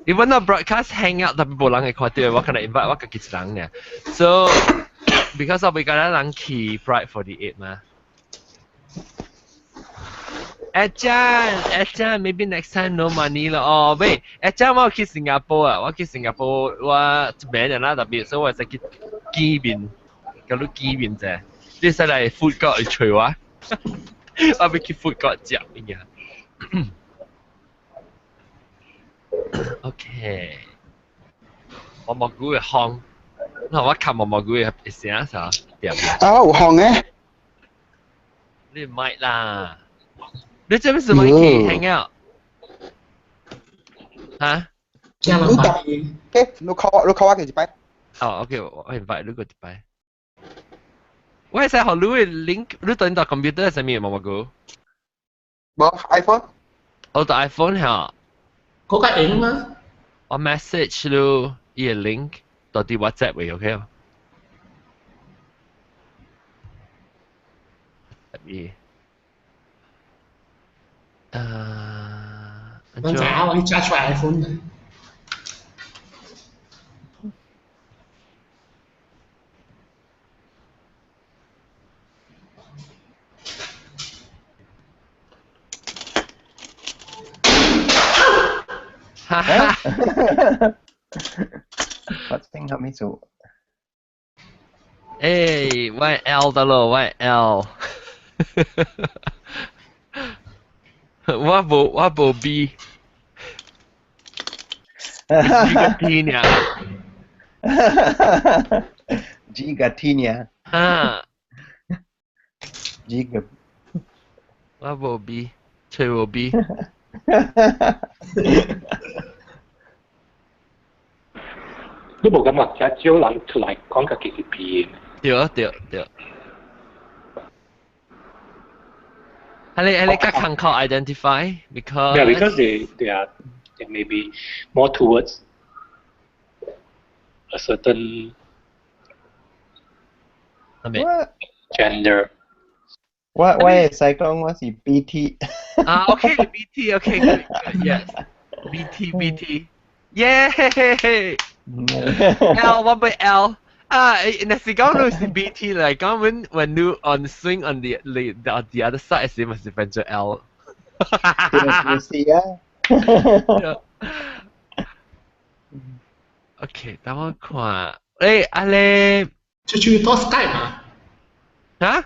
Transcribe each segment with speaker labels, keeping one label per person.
Speaker 1: Even though broadcast hangout 特別無人會看到，我可能 invite 我家己一人爾。So because 我比較人去 Pride 48嘛。阿張，阿張，maybe next time no money 咯。哦，喂，阿張我去新加坡啊，我去新加坡，我這邊人啦特別，所以我就去見面，佮你見面者，你使來 food court 去揣我，我欲去 food court 食物件。OK，毛毛菇會烘，那我看毛毛菇會聲啥？
Speaker 2: 啊，有烘嘅。
Speaker 1: 你唔係啦。你這邊是咪去 hang out？嚇？
Speaker 2: 你講，誒，你 call 你 call 我幾擺？
Speaker 1: 哦，OK，我 invite 你過一擺。我會使予你的 link，你對台 computer 啥物毛毛菇？
Speaker 2: 無 iPhone。
Speaker 1: 我台 iPhone 嚇。
Speaker 3: 嗰個影嗎？
Speaker 1: 我 message 你伊個 link 到佇 WhatsApp 位，OK 哦？伊。
Speaker 3: 我知影我去揸出 iPhone。
Speaker 1: 哈哈，
Speaker 4: 發生啥物事？
Speaker 1: 欸，我 L 得咯，我 L。我無 B。G 個 T 呢？
Speaker 4: G 個 T 呢？
Speaker 1: 啊。
Speaker 4: G 個。
Speaker 1: 我無 B，揣無 B。
Speaker 5: 你無感覺遮少人出來講家己是 B 嘅？
Speaker 1: 對啊對對。係你較艱苦 identify because
Speaker 5: Yeah, because they may be more towards a certain gender.
Speaker 4: 我我會使講我是 BT。
Speaker 1: 啊，OK BT OK good good yes BT BT yeah L 我俾 L 啊，若是講你是 BT 嚟講，when you on swing on the other side 是咪是變做 L？
Speaker 4: 是啊。
Speaker 1: OK，等我看，誒，阿咧，
Speaker 3: 出去多 Skype 嘛？
Speaker 1: 嚇？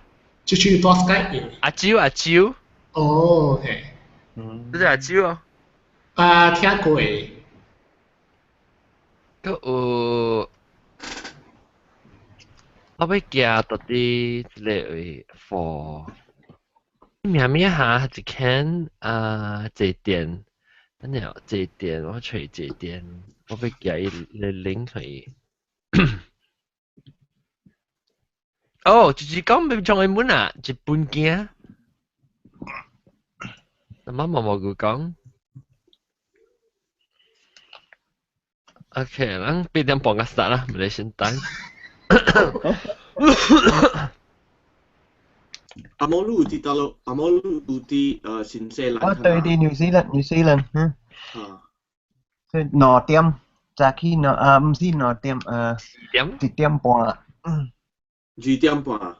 Speaker 3: 出去多 Skype。
Speaker 1: 阿蕉阿蕉。
Speaker 3: 哦，OK。
Speaker 1: 嗯。這是阿蕉哦。
Speaker 3: 啊，聽過。
Speaker 1: 閣有，我欲行到佇這个位 for 名名哈，一間啊坐墊，等下坐墊，我揣坐墊，我欲寄伊個 link 去。哦，就是講欲創的本啊，一本鏡。阿媽毛毛佢講。OK，咱8點半個 start 啦，Malaysian time。
Speaker 6: 阿毛你有佇佗落？阿毛你有佇新西蘭？
Speaker 4: 我對佇 New Zealand，New Zealand，嗯。
Speaker 6: 啊。
Speaker 4: 所以2點，早起兩啊，毋是2點，
Speaker 1: 點？1
Speaker 4: 點半。嗯。
Speaker 6: 2點半。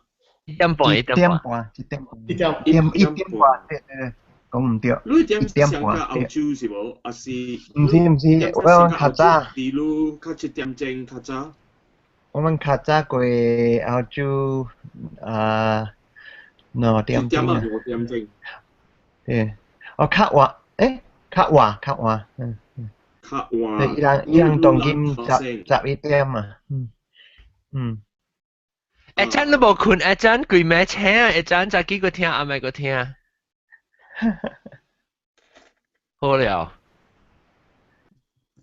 Speaker 1: 1點半，
Speaker 4: 一點半，一點半，
Speaker 3: 一點
Speaker 4: 一點半，對對對，講毋對。
Speaker 6: 你點上較澳洲是無？還是？
Speaker 4: 毋是毋是，我較早。
Speaker 6: 佇你較7點鐘較早。
Speaker 4: 我們較早過澳洲啊2點鐘
Speaker 6: 啊。2點鐘。
Speaker 4: 對，哦較晚，欸，較晚較晚，嗯嗯。
Speaker 6: 較晚。
Speaker 4: 伊人伊人當今11點嘛，嗯嗯。
Speaker 1: 一陣你無睏，一陣規暝醒，一陣早起閣聽，暗暝閣聽。好了。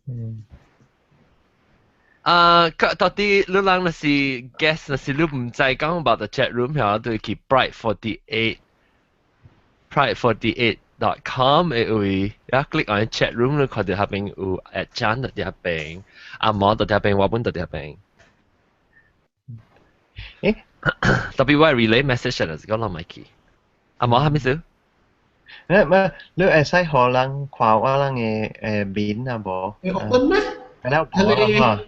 Speaker 4: 嗯。
Speaker 1: 啊，到底你人若是 guest，若是你毋知講 about the chat room 遐，就去 Pride 48 Pride48.com 的位，一 click on chat room，你看到遐邊有阿張佇遐邊，阿毛佇遐邊，我本佇遐邊。
Speaker 4: 欸，
Speaker 1: 特別我 relay message 就是講落咪去。阿毛係咩事？
Speaker 4: 你唔你會使予人看我人嘅面啊無？
Speaker 3: 你 open 咩？
Speaker 4: 係啦，無啦。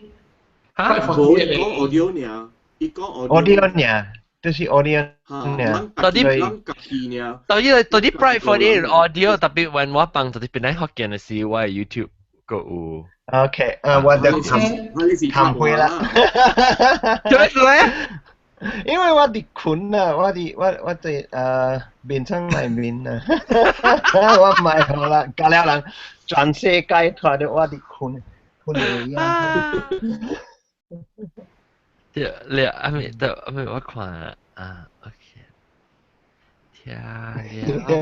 Speaker 1: 嚇？
Speaker 6: 無講 audio 爾，伊講
Speaker 4: audio 爾，就是 audio 爾。
Speaker 1: 到底
Speaker 6: 咱家己爾。
Speaker 1: 到底 Bright 48 audio 特別when我放到底本來福建的時，我 YouTube 個有。
Speaker 4: OK，我就談開啦。
Speaker 1: 做咩事咧？
Speaker 4: 因為我佇睏啊，我佇我我佇眠床內面啊，我唔係好啦，隔了人全世界看到我佇睏，睏的啊。
Speaker 1: 對，你阿咪對阿咪我看啊，OK，聽了就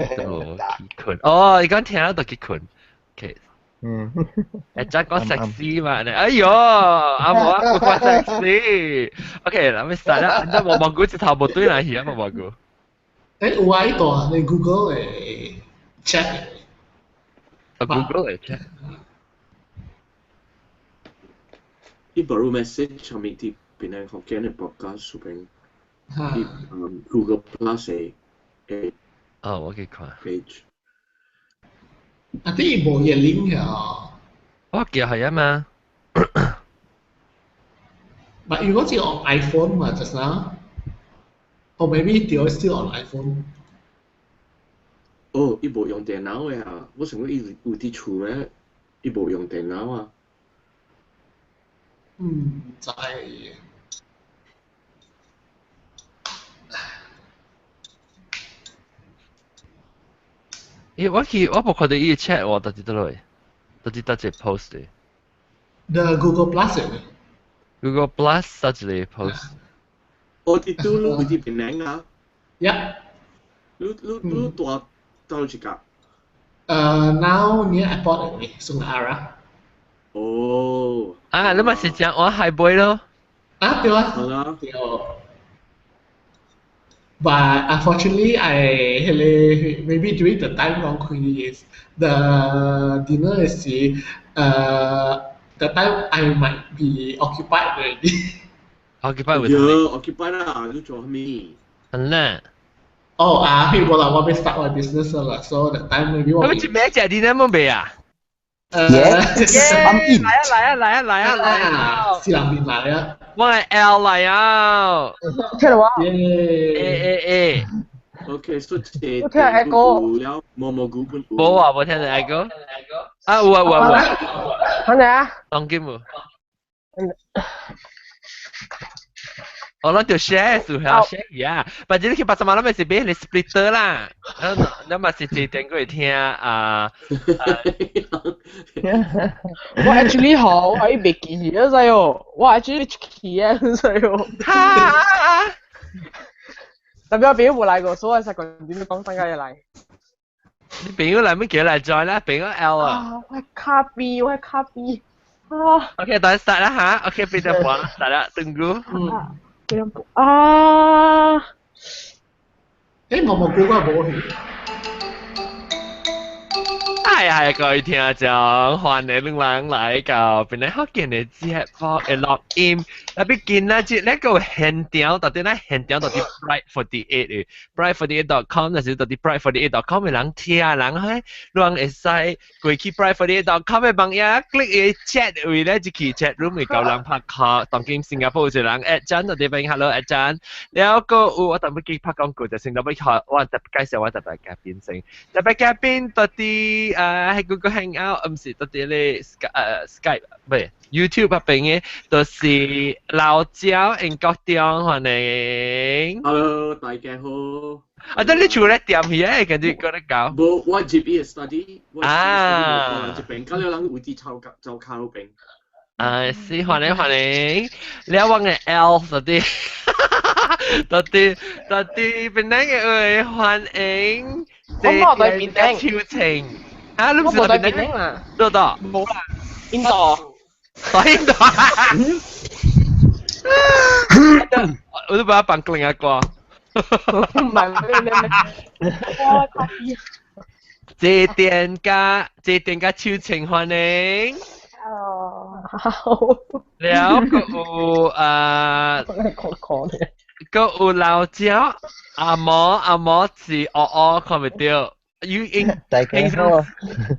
Speaker 1: 去睏。哦，你講聽了就去睏，OK。
Speaker 4: 嗯，
Speaker 1: 會再講 sexy 嘛？哎喲，阿無啊，不講 sexy。OK，咱們 start 啦。你毛毛菇一頭無對來去啊，毛毛菇。
Speaker 3: 有啊，伊個你 Google 的 chat。
Speaker 1: 啊，Google 的 chat。
Speaker 6: 伊無 message 上面佇邊個福建的 podcast 上邊，伊 Google Plus 的
Speaker 1: 哦，我去看
Speaker 6: page。
Speaker 3: 啊，啲伊無伊 link 啊。
Speaker 1: 我叫係啊嘛。
Speaker 3: But 如果是 on iPhone 嘛，just now。Or maybe they are still on iPhone。
Speaker 6: 哦，伊無用電腦的啊！我想講伊有佇厝咩？伊無用電腦啊。
Speaker 3: 唔知。
Speaker 1: 咦，我去我無看到伊 chat 喎，到底倒落？到底佗一個 post 的
Speaker 3: ？The Google Plus 的。
Speaker 1: Google Plus 佗一個 post。
Speaker 6: 我佇拄你佇檳城啊？
Speaker 3: Yeah。
Speaker 6: 你住佗一個？
Speaker 3: Now near airport 的，Sungai Ara。
Speaker 6: 哦。
Speaker 1: 啊，你嘛是講我海杯咯？
Speaker 3: 啊，對啊。
Speaker 6: 好啦。
Speaker 3: 對。But unfortunately, I maybe during the time 講開 the dinner is the time I might be occupied already.
Speaker 1: Occupied with
Speaker 6: 咩？Occupied 啦，你做咩？
Speaker 1: 很啦。
Speaker 3: 哦啊，我啦，我欲 start 我 business 啦，so the time maybe 我。
Speaker 1: 咁做咩食 dinner 冇未啊？
Speaker 2: Yes，
Speaker 1: 來啊來啊來啊來啊來啊！
Speaker 3: 四人面來啊！
Speaker 1: 我係 L 來啊！
Speaker 7: 聽到我？
Speaker 1: 欸欸。
Speaker 6: OK，所以
Speaker 7: 我聽 echo。
Speaker 6: 了，毛毛菇本。
Speaker 1: 無啊，無聽到 echo。啊有啊有啊有啊。
Speaker 7: 聽到啊？
Speaker 1: 當今無。我攏著 share 時候 share 啊，或者你去八十萬，咱咪是買個 splitter 啦，咱嘛是坐電過去聽啊。
Speaker 7: 我 actually 好，我還未記起，你知哦？我 actually 出去啊，你知哦？特別我朋友無來過，所以我實講點講三個月來。
Speaker 1: 你朋友來咪叫來 join 啦，朋友 L 啊。
Speaker 7: 我卡比，我卡比。啊。
Speaker 1: OK，等 start 啦嚇，OK，變咗半，start 啦，tunggu。
Speaker 7: 啊！
Speaker 3: 毛毛菇我無去。
Speaker 1: 係係，各位聽眾，歡迎兩人來到本來福建的節目的錄音。特別今仔日呢個現場，到底咱現場到底 Bright 48 的 Bright48.com，就是到底 Bright48.com 的人聽人嘿，人會使過去 Bright48.com 的網頁 click 伊 chat 位咧，就去 chat room 會夠人拍 call。當今新加坡有一個人 at 真，到底邊 hello at 真，了個有我特別記拍廣告，就先特別學，我特別介紹我特別嘉賓先，特別嘉賓到底。喺 Google Hangout，唔是到底咧 Skype，唔係 YouTube 入邊嘅，就是老椒英國中歡迎。
Speaker 6: Hello，大家好。
Speaker 1: 啊，等你厝咧掂起來，跟住過來搞。
Speaker 6: 無，我入去 study，我
Speaker 1: 啊，
Speaker 6: 這邊，咁了人有佇抄走卡路邊。
Speaker 1: 啊，是歡迎歡迎，了我嘅 L 到底，到底到底邊個嘅歡迎？
Speaker 7: 我冇對邊頂。
Speaker 1: 超情。啊，你
Speaker 7: 我冇對邊頂啦。
Speaker 1: 多多。
Speaker 7: 冇啦，印度。
Speaker 1: 印度。我都把它放另一個。
Speaker 7: 唔係咩咩咩。我卡比。
Speaker 1: 這店家，這店家超情歡迎。
Speaker 7: 哦。好。
Speaker 1: 了個有啊。個有老椒，阿毛阿毛是哦哦看唔到。要應
Speaker 4: 大家好。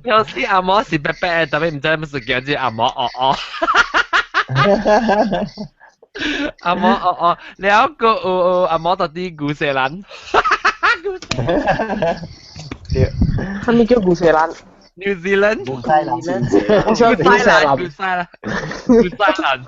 Speaker 1: 有時阿毛是白白，特別毋知乜事叫做阿毛哦哦。阿毛哦哦，了個有阿毛到底古西蘭。
Speaker 4: 對。
Speaker 7: 啥物叫古西蘭
Speaker 1: ？New Zealand。
Speaker 4: 古西蘭。
Speaker 1: 古西蘭。古西蘭。古西蘭。古西蘭。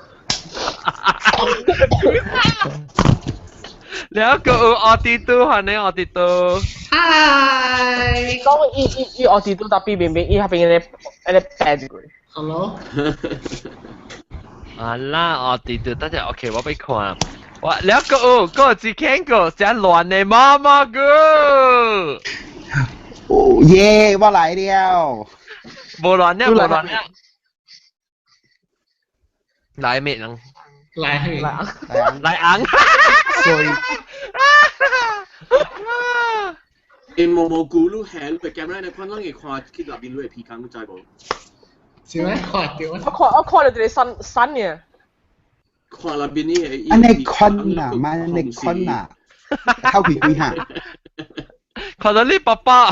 Speaker 1: 了個有奧迪都，歡迎奧迪都。
Speaker 3: Hi。
Speaker 7: 講伊伊伊奧迪都特別明明伊那邊咧咧白一個。
Speaker 3: Hello。
Speaker 1: 啊啦，奧迪都，等陣 OK，我欲看。我了個有個只聽過，真亂的毛毛菇。
Speaker 2: 哦耶！我來了。
Speaker 1: 無亂了，無亂了。來咩人？
Speaker 3: 來
Speaker 7: 來
Speaker 1: 來紅。
Speaker 2: 所以。
Speaker 6: 欸，毛毛菇，你下你個 camera 你看咱會看去內面你的鼻孔，你知無？
Speaker 3: 是咩？看到。
Speaker 7: 我看到一個山山爾。
Speaker 6: 看內面你的。
Speaker 2: 按呢款啊，按呢款啊，口氣幾下？
Speaker 1: 看到你爸爸。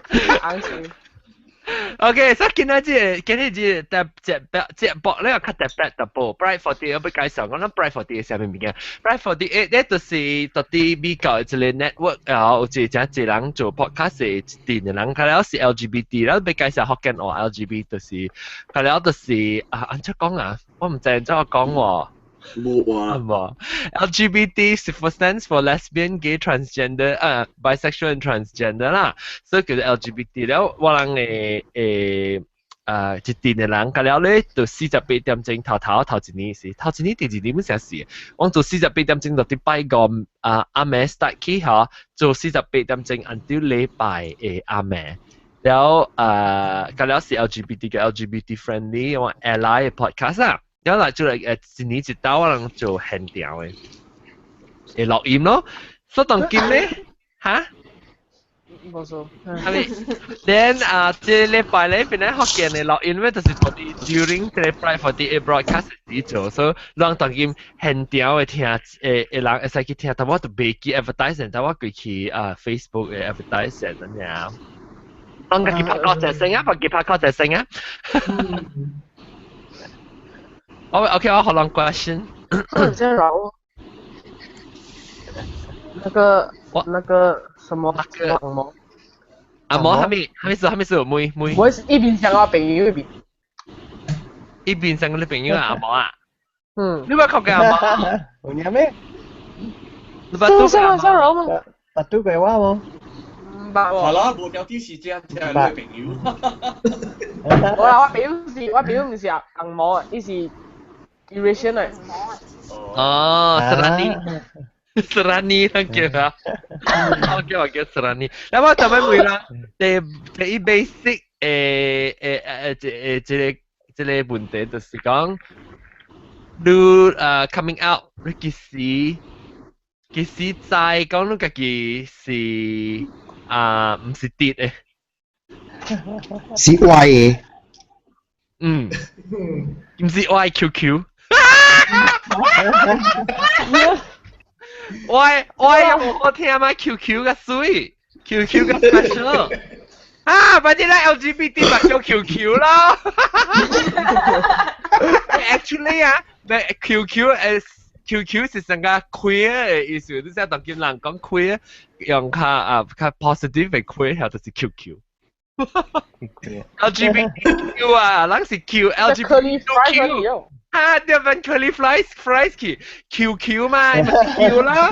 Speaker 7: 紅色。
Speaker 1: OK，所以今仔日今日這個特節節目咧，較特別淡薄。Bright 48 我欲介紹，講咱 Bright 48 是啥物物件？Bright 48 咧就是佇佇美國一個 network，然後有一個誠濟人做 podcast 的一陣的人，較了是 LGBT，咱欲介紹福建話 LGBT，就是，較了就是啊，按怎講啊？我毋知按怎講喎。
Speaker 6: 無話。
Speaker 1: 無。LGBT 是 for stands for lesbian, gay, transgender, bisexual and transgender 啦，所以叫做 LGBT 了。我人的一陣的人，較了咧就48點鐘頭頭頭一年是頭一年第二年本成是，我做四十八點鐘就佇拜五啊暗暝 start 起吼，做四十八點鐘 until 禮拜的暗暝。了較了是 LGBT 嘅 LGBT friendly 我 ally 的 podcast 啊。了來做嚟一年一道我人做現場的，會錄音咯。所以當今咧，哈？
Speaker 7: 無錯。
Speaker 1: 係咪？Then 啊，這禮拜咧，本來福建的錄音咧，就是佇 during 這個 Bright 48 broadcast 時做，所以人當今現場的聽，人會使去聽，但我就袂記 advertising，但我過去啊 Facebook 的 advertising 咁樣。當家己拍國際聲啊，家己拍國際聲啊。我 OK，我好人 question。
Speaker 7: 這樣那個
Speaker 1: 我
Speaker 7: 那個什麼
Speaker 1: 那個
Speaker 7: 阿毛？
Speaker 1: 阿毛還沒還沒是還沒是妹妹。
Speaker 7: 我是一邊想我朋友一邊。
Speaker 1: 一邊想你朋友阿毛啊？
Speaker 7: 嗯。
Speaker 1: 你捌看過阿毛？
Speaker 4: 有影咩？
Speaker 1: 你捌拄過阿
Speaker 7: 毛？捌
Speaker 4: 捌拄過我無？
Speaker 7: 毋捌喎。
Speaker 8: 好啦，無標的是這這你朋友。
Speaker 7: 我啦，我朋友毋是紅毛，伊是 Eurasian 嚟。
Speaker 1: 哦，Serani。Serani 咱叫啊，我叫我叫 Serani。那我特別問啦，第一 basic 這個問題就是講，你coming out，你幾時知講你家己是啊毋是直的？
Speaker 2: 是歪的。
Speaker 1: 嗯，毋是歪 QQ。歪歪有無好聽嗎？QQ 較媠，QQ 較 special。啊，反正咱 LGBT 嘛叫 QQ 啦。Actually 啊，QQ 誒 QQ 是成個 queer 的意思，你知當今人講 queer 用較啊較 positive 的 queer，就是 QQ。LGBTQ 啊，咱是 Q LGBTQ。啊，對份 curly fries fries 去 QQ 嘛，咪 Q 啦。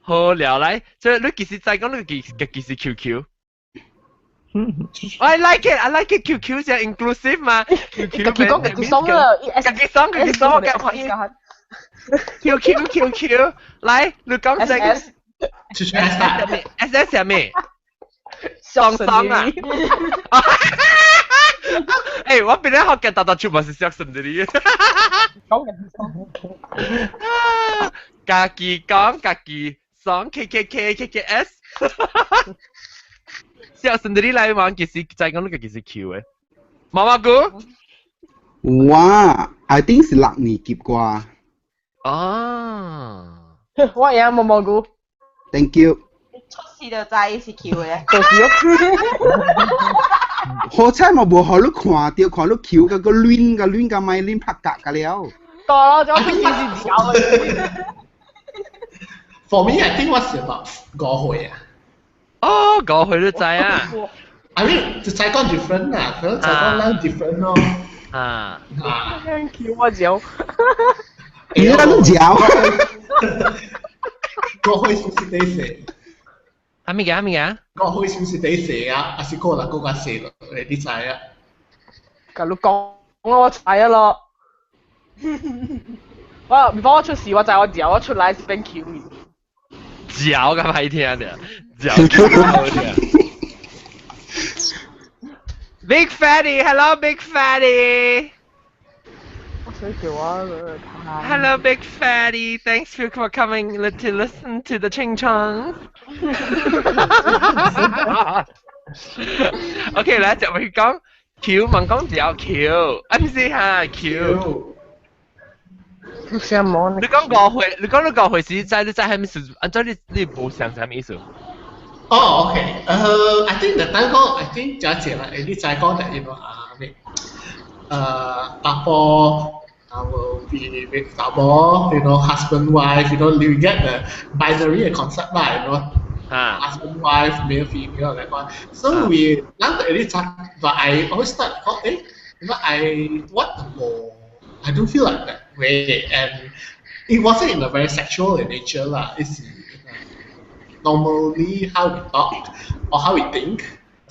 Speaker 1: 好了來，這你幾時知講你幾時 QQ？I like it, I like it. QQ 是 inclusive 嘛？QQ
Speaker 7: 家己講家己爽啦，
Speaker 1: 家己爽家己爽，我講歡喜。QQ QQ，來，你講聲。
Speaker 7: S
Speaker 3: S
Speaker 1: S S 係咩？雙雙啊！欸，我本來學嘅大大全部是相信的你。
Speaker 7: 講
Speaker 1: 家己講家己爽 K K K K K S。相信的你來玩，其實在講你個其實 Q 的。媽媽姑。
Speaker 2: 哇，I think 是六年級啩。
Speaker 1: 啊。
Speaker 7: 我贏毛毛菇。
Speaker 2: Thank you。
Speaker 9: 時就知伊是 Q 嘅。
Speaker 7: 就是咯。
Speaker 2: 好彩嘛，無予你看著，看你 Q 個個亂個亂個咪亂拍格個了。
Speaker 7: 對咯，就出事是嚼嘅。
Speaker 3: For me, I think 我是 about 5歲啊。
Speaker 1: 哦，5歲都知啊。
Speaker 3: I mean，就知講 different 啦，可能知講咱 different 咯。
Speaker 1: 啊。
Speaker 3: 啊。
Speaker 7: Q 我嚼。
Speaker 2: 你喺度嚼？
Speaker 3: 5歲是唔是第四？
Speaker 1: 係咪嘅？係咪嘅？
Speaker 3: 5歲是唔是第四啊？還是過啦過較細咯？你知啊？
Speaker 7: 甲你講，我知啊咯。我 before 我出事，我知我嚼，我出來是變 Q 去。
Speaker 1: 嚼個歹聽的，嚼好聽。Big Fatty, hello Big Fatty.
Speaker 7: 我想叫我
Speaker 1: Hello Big Fatty, thanks for coming to listen to the Ching Chong. OK，來就會講 Q 問講嚼 Q，啊唔是哈 Q。
Speaker 7: 你
Speaker 1: 你講5歲，你講你5歲時知你知係咩意思？按照你你無想係咩意思？
Speaker 3: 哦，OK，I think the time 講，I think 就一啦，你知講that you know 啊咩？查埔啊 will be with 查某，husband wife，you get the binary concept 啦，husband wife male female that one. So we 咱就會知，but I always thought 講，I what the I don't feel like that way, and it wasn't in a very sexual in nature lah. It's normally how we talk or how we think.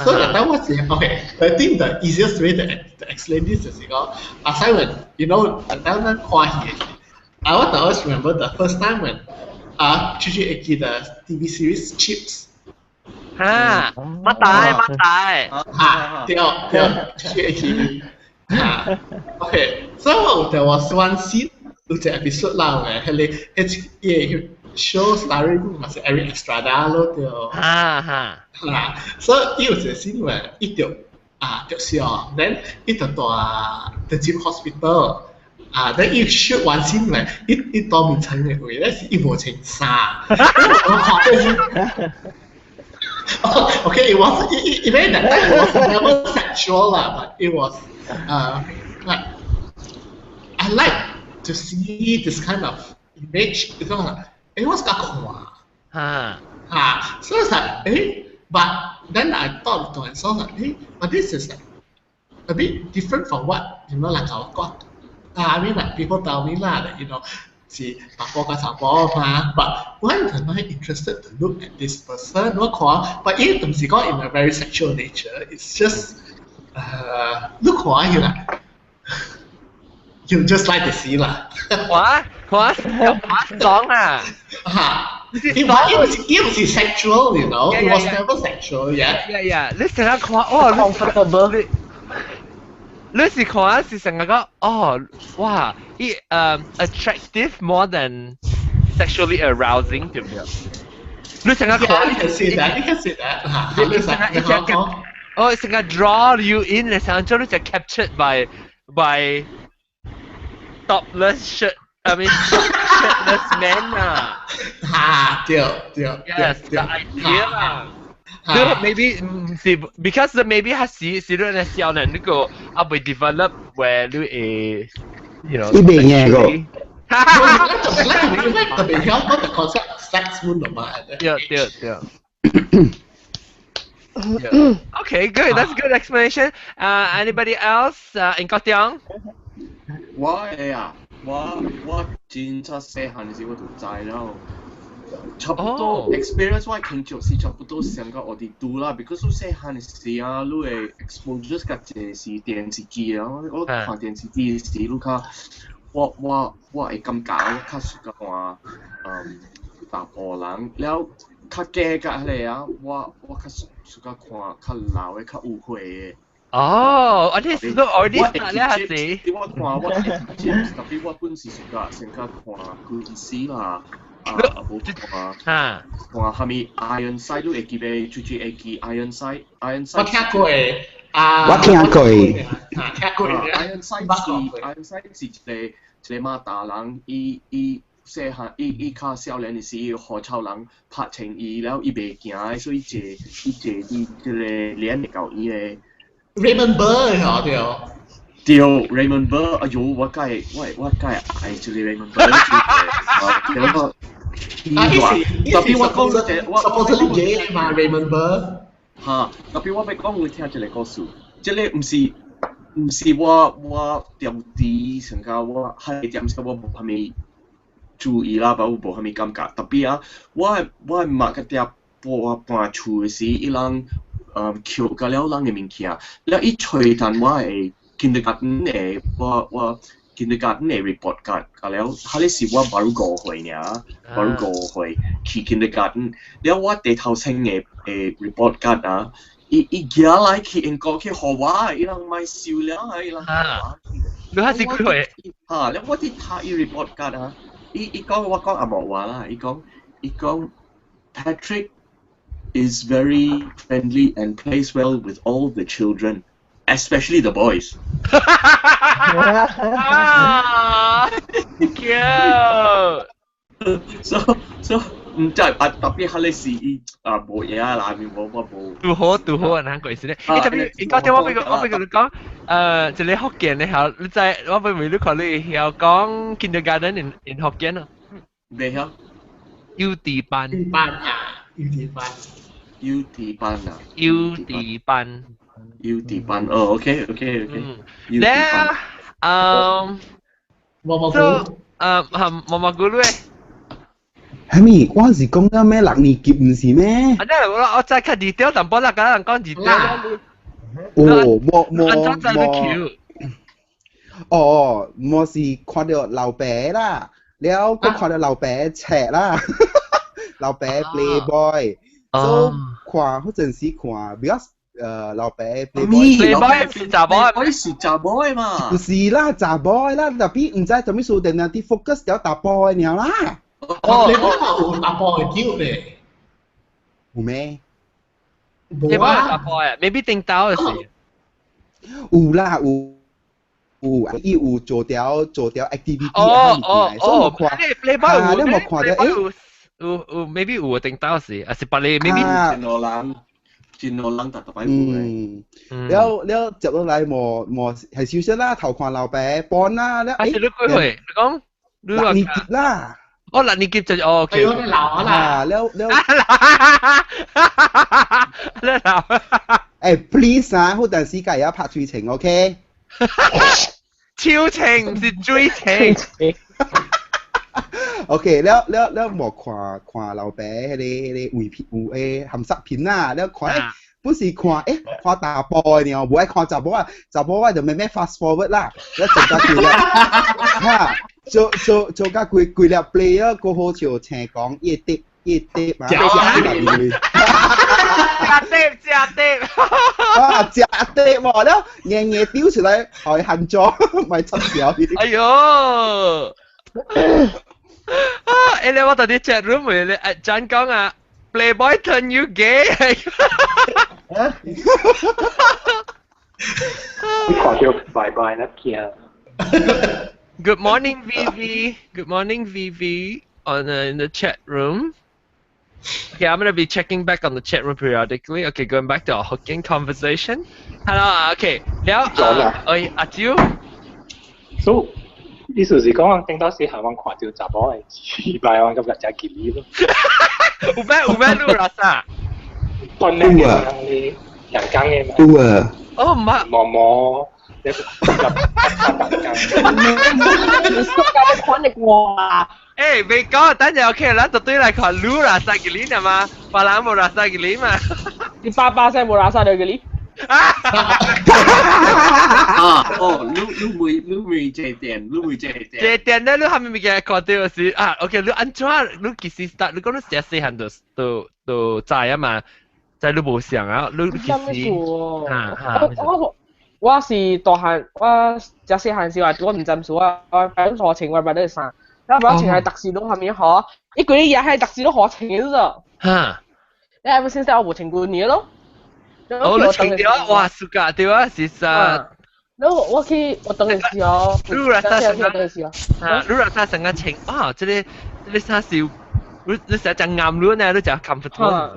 Speaker 3: So that time was okay. I think the easiest way to explain this is aside when that time 咱看戲的時，I want to always remember the first time when 出去會記得 TV series Chips。
Speaker 1: 哈，乜大乜大？
Speaker 3: 哈，對對，出去會記。哈，okay. So there was one scene 有一個 episode 啦，嘅，彼個彼個 show starring 嘛是 Eric Estrada 咯，對。
Speaker 1: 哈哈。
Speaker 3: 哈，所以伊有一個 scene 話，伊就啊著傷，then 伊就帶就入 hospital，啊，then 伊 shoot 完 scene 話，伊伊當面穿的位咧是伊無穿衫，我看到是。Okay, it was it, even that time it was never sexual lah, but it was like I like to see this kind of image. It's not like it was 較看
Speaker 1: 哈
Speaker 3: 哈，so it's like but then I thought to myself like but this is like a bit different from what 人甲我講。I mean like people tell me lah that 是查埔佮查埔嘛，but why am I interested to look at this person？我看，but 伊毋是講 in a very sexual nature，it's just 你看伊啦，you just like to see 啦。
Speaker 1: 哇哇哇爽啊！
Speaker 3: 哈，it 毋是 sexual，it was never sexual，yeah。
Speaker 1: Yeah，你成日看哦
Speaker 7: ，comfortable。
Speaker 1: 你是看是成日講哦，哇，伊attractive more than sexually arousing 對唔對？你成日看
Speaker 3: ，you can say that，you can say that，
Speaker 1: 你成日一隻哦，成日 draw you in，你成日將你就 captured by topless shirt，I mean shirtless man 啊！
Speaker 3: 哈，對對
Speaker 1: ，yes，the idea 啦。你 maybe 唔是，because maybe 係時時你係少年，你個啊未 develop where 你會，
Speaker 2: 伊袂贏個。
Speaker 3: 哈哈哈！特別曉講 the concept sex 滿嘛。
Speaker 1: 對對對。Okay, good. That's a good explanation. Anybody else? 英國長？
Speaker 6: 我會啊，我我真早細漢時我就知了。差不多 experience 我傾就是差不多上個我哋拄啦，because 你細漢時啊，你會 exposure 較濟是電視機啊，我看電視機時，你較我我我會感覺我較適合看查埔人，了較假較彼個啊，我我較適合看較老的較有歲的。
Speaker 1: 哦，我啲都 already start 咧，係
Speaker 6: 是。我看我睇特別我本是屬較先較看軍師啦。啊，無看
Speaker 1: 嚇，
Speaker 6: 看啥物 Ironside 你會記袂？最最會記 Ironside，Ironside。
Speaker 3: 我聽過啊，
Speaker 2: 我聽過。
Speaker 3: 聽過。
Speaker 6: Ironside 是 Ironside 是一個一個馬達人，伊伊細漢伊伊較少年的時，何臭人拍情伊了，伊袂驚，所以坐伊坐佇這个臉會到伊的。
Speaker 3: Raymond Burr 嗬對。
Speaker 6: 對，Raymond Burr，哎呦，我梗我梗愛這個 Raymond Burr，對個。
Speaker 3: 啊，
Speaker 6: 特別我講這我
Speaker 3: supposedly gay 嘛，Raymond Burr。
Speaker 6: 嚇，特別我欲講你聽這个故事，這个毋是我調啲成個我係點時我無蝦米注意啦，無無蝦米感覺。特別啊，我媽個嗲搬搬厝的時，伊人抾甲了人的物件，了伊揣單我的 kindergarten 的我 kindergarten 的 report card，甲了，彼个是我 baru 5歲爾，baru 五歲去 kindergarten，了我第頭先的 report card 啊，伊伊寄來去英國去予我，伊人莫收了啊，伊人予我。
Speaker 1: 你係幾歲？
Speaker 6: 嚇！了我佇讀伊 report card 啊，伊伊講我講紅毛話啦，伊講伊講 Patrick is very friendly and plays well with all the children, especially the boys.
Speaker 1: 啊，cute！
Speaker 6: So 毋知啊，特別彼个是伊啊無嘢啊啦，無我無。
Speaker 1: 拄好拄好啊，難過是咧。欸，特別你講電話俾我，我俾佢講，一个福建的曉，你知我俾問你看你曉講 kindergarten in 福建啊？
Speaker 6: 袂曉。
Speaker 1: 幼稚班。
Speaker 3: 班啊，幼稚班。
Speaker 6: 幼稚班啊。
Speaker 1: 幼稚班。
Speaker 6: 幼稚班，哦，OK。
Speaker 1: 咧，
Speaker 3: 毛毛菇，
Speaker 1: 毛毛菇咧。
Speaker 2: 係咪？我是講緊咩六年級毋是咩？
Speaker 1: 啊，我我再看 detail 淡薄啦，敢人講 detail。
Speaker 2: 哦，無無無。哦，我是看著老爸啦，了閣看著老爸冊啦，老爸 Playboy，所以看彼陣時看，because 老爸 Playboy。
Speaker 1: Playboy 是查某，
Speaker 6: Playboy 是查某的嘛？
Speaker 2: 毋是啦，查某的啦，特別毋知做咩事，定定啲 focus 著查埔的爾啦。
Speaker 3: 哦，Playboy 有查埔的叫咧。
Speaker 2: 有咩？
Speaker 1: 無啊，查埔的，maybe 頂頭的是。
Speaker 2: 有啦有。有，伊有做條做條 activity
Speaker 1: 哦哦，
Speaker 2: 看，
Speaker 1: Playboy
Speaker 2: 有，你無看著？欸，
Speaker 1: 有有 maybe 有頂頭是，還是別个 maybe
Speaker 6: 真多人，真多人特特擺有
Speaker 2: 嗯，了了接落來無無係少少啦，頭看老爸幫啦，了
Speaker 1: 啊是你幾歲？你講
Speaker 2: 六年級啦。
Speaker 1: 哦，六年級就哦，OK。
Speaker 3: 哎你老啦。
Speaker 2: 了了。
Speaker 1: 你老。
Speaker 2: 欸，please 啊，好陣時間也拍水情，OK？
Speaker 1: 超情毋是水情。
Speaker 2: OK，了了了，無看看老爸彼个彼个畫片有誒鹹濕片啦，了看欸，不是看欸看查埔的爾，無愛看查某啊，查某我就慢慢 fast forward 啦，了做甲規粒，哈，做做做甲規規粒 player 閣好笑，聽講伊的伊的嘛，
Speaker 1: 食碟食碟，
Speaker 2: 啊食碟無了，硬硬丟出來，予伊番咗，咪出笑。
Speaker 1: 哎喲！啊！欸，你我到啲 chat room 你阿張講啊，Playboy turn you gay。
Speaker 5: 你看著拜拜那驚。
Speaker 1: Good morning, VV. Good morning, VV. On in the chat room. Okay, I'm gonna be checking back on the chat room periodically. Okay, going back to our Hokkien conversation. Hello, okay. 了，啊，哎，阿蕉。
Speaker 5: So 意思是講，頂當時係我看著查某的雞掰，我感覺誠吉利咯。
Speaker 1: 有咩有咩你 rasa？
Speaker 5: 當然嘅人人工的嘛。
Speaker 2: 有啊。
Speaker 1: 哦，唔係。
Speaker 5: 毛毛，你個
Speaker 7: 你縮到你看你哇！
Speaker 1: 欸，未講，等陣 OK，咱就對來看你 rasa 吉利嘛，別人無 rasa 吉利嘛。
Speaker 7: 你爸爸聲無 rasa 到吉利？
Speaker 6: 啊哦，你你會你會這點，你會這點。
Speaker 1: 這點咧，你係咪物件看到是啊？OK，你按怎你幾時 start？你講你細細漢就就就知啊嘛，知你無想啊，你幾時？啊
Speaker 7: 啊！我我是大漢，我誠細漢時話我毋知數啊，我反正學穿我捌咧衫，然後我穿係特殊攏下面嗬，伊規日係特殊攏學穿咗。
Speaker 1: 哈！
Speaker 7: 你係咪先生我無穿過年咯？
Speaker 1: 哦，你穿著哇，暑假對啊，是啥？
Speaker 7: 然後我去我等嘅時候，
Speaker 1: 你 rasa
Speaker 7: 成日時候，
Speaker 1: 啊，你 rasa 成個情啊，這個啥是？你成日講啱你呢，你就 comfortable。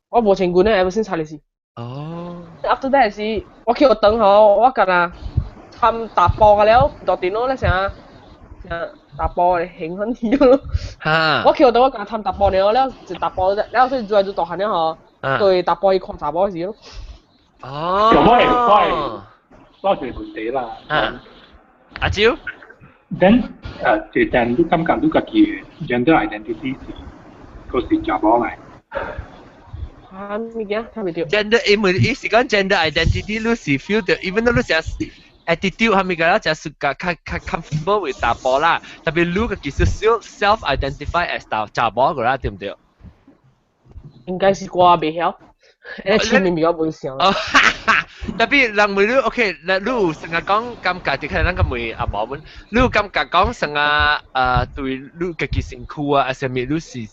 Speaker 7: 我無穿裙呢，ever since 查理是。
Speaker 1: 哦。
Speaker 7: After that 是，我去學堂吼，我干那參查埔個了，到電腦咧成成查埔的興奮去咯。我去學堂我干參查埔了，了就查埔了，所以越來越大漢了吼，對查埔去看查某時咯。
Speaker 1: 哦。
Speaker 5: 我係一個問題啦。
Speaker 1: 啊。阿蕉。
Speaker 5: Then 這陣你感覺你家己的 gender identity 是，閣是查某來？
Speaker 7: 啊，物件聽袂著。
Speaker 1: Gender 因為伊是講 gender identity，你是 feel 到，even though 你是 attitude 係咪個就是較較較 comfortable with 查埔啦，特別你個其實 self identify as 查查某個啦，對唔對？
Speaker 7: 應該是我袂曉，誒，前面比較袂想。
Speaker 1: 哦，特別人問你，OK，你有成日講感覺，就可能咱個問阿毛們，你有感覺講成日對你家己身軀啊，還是物你是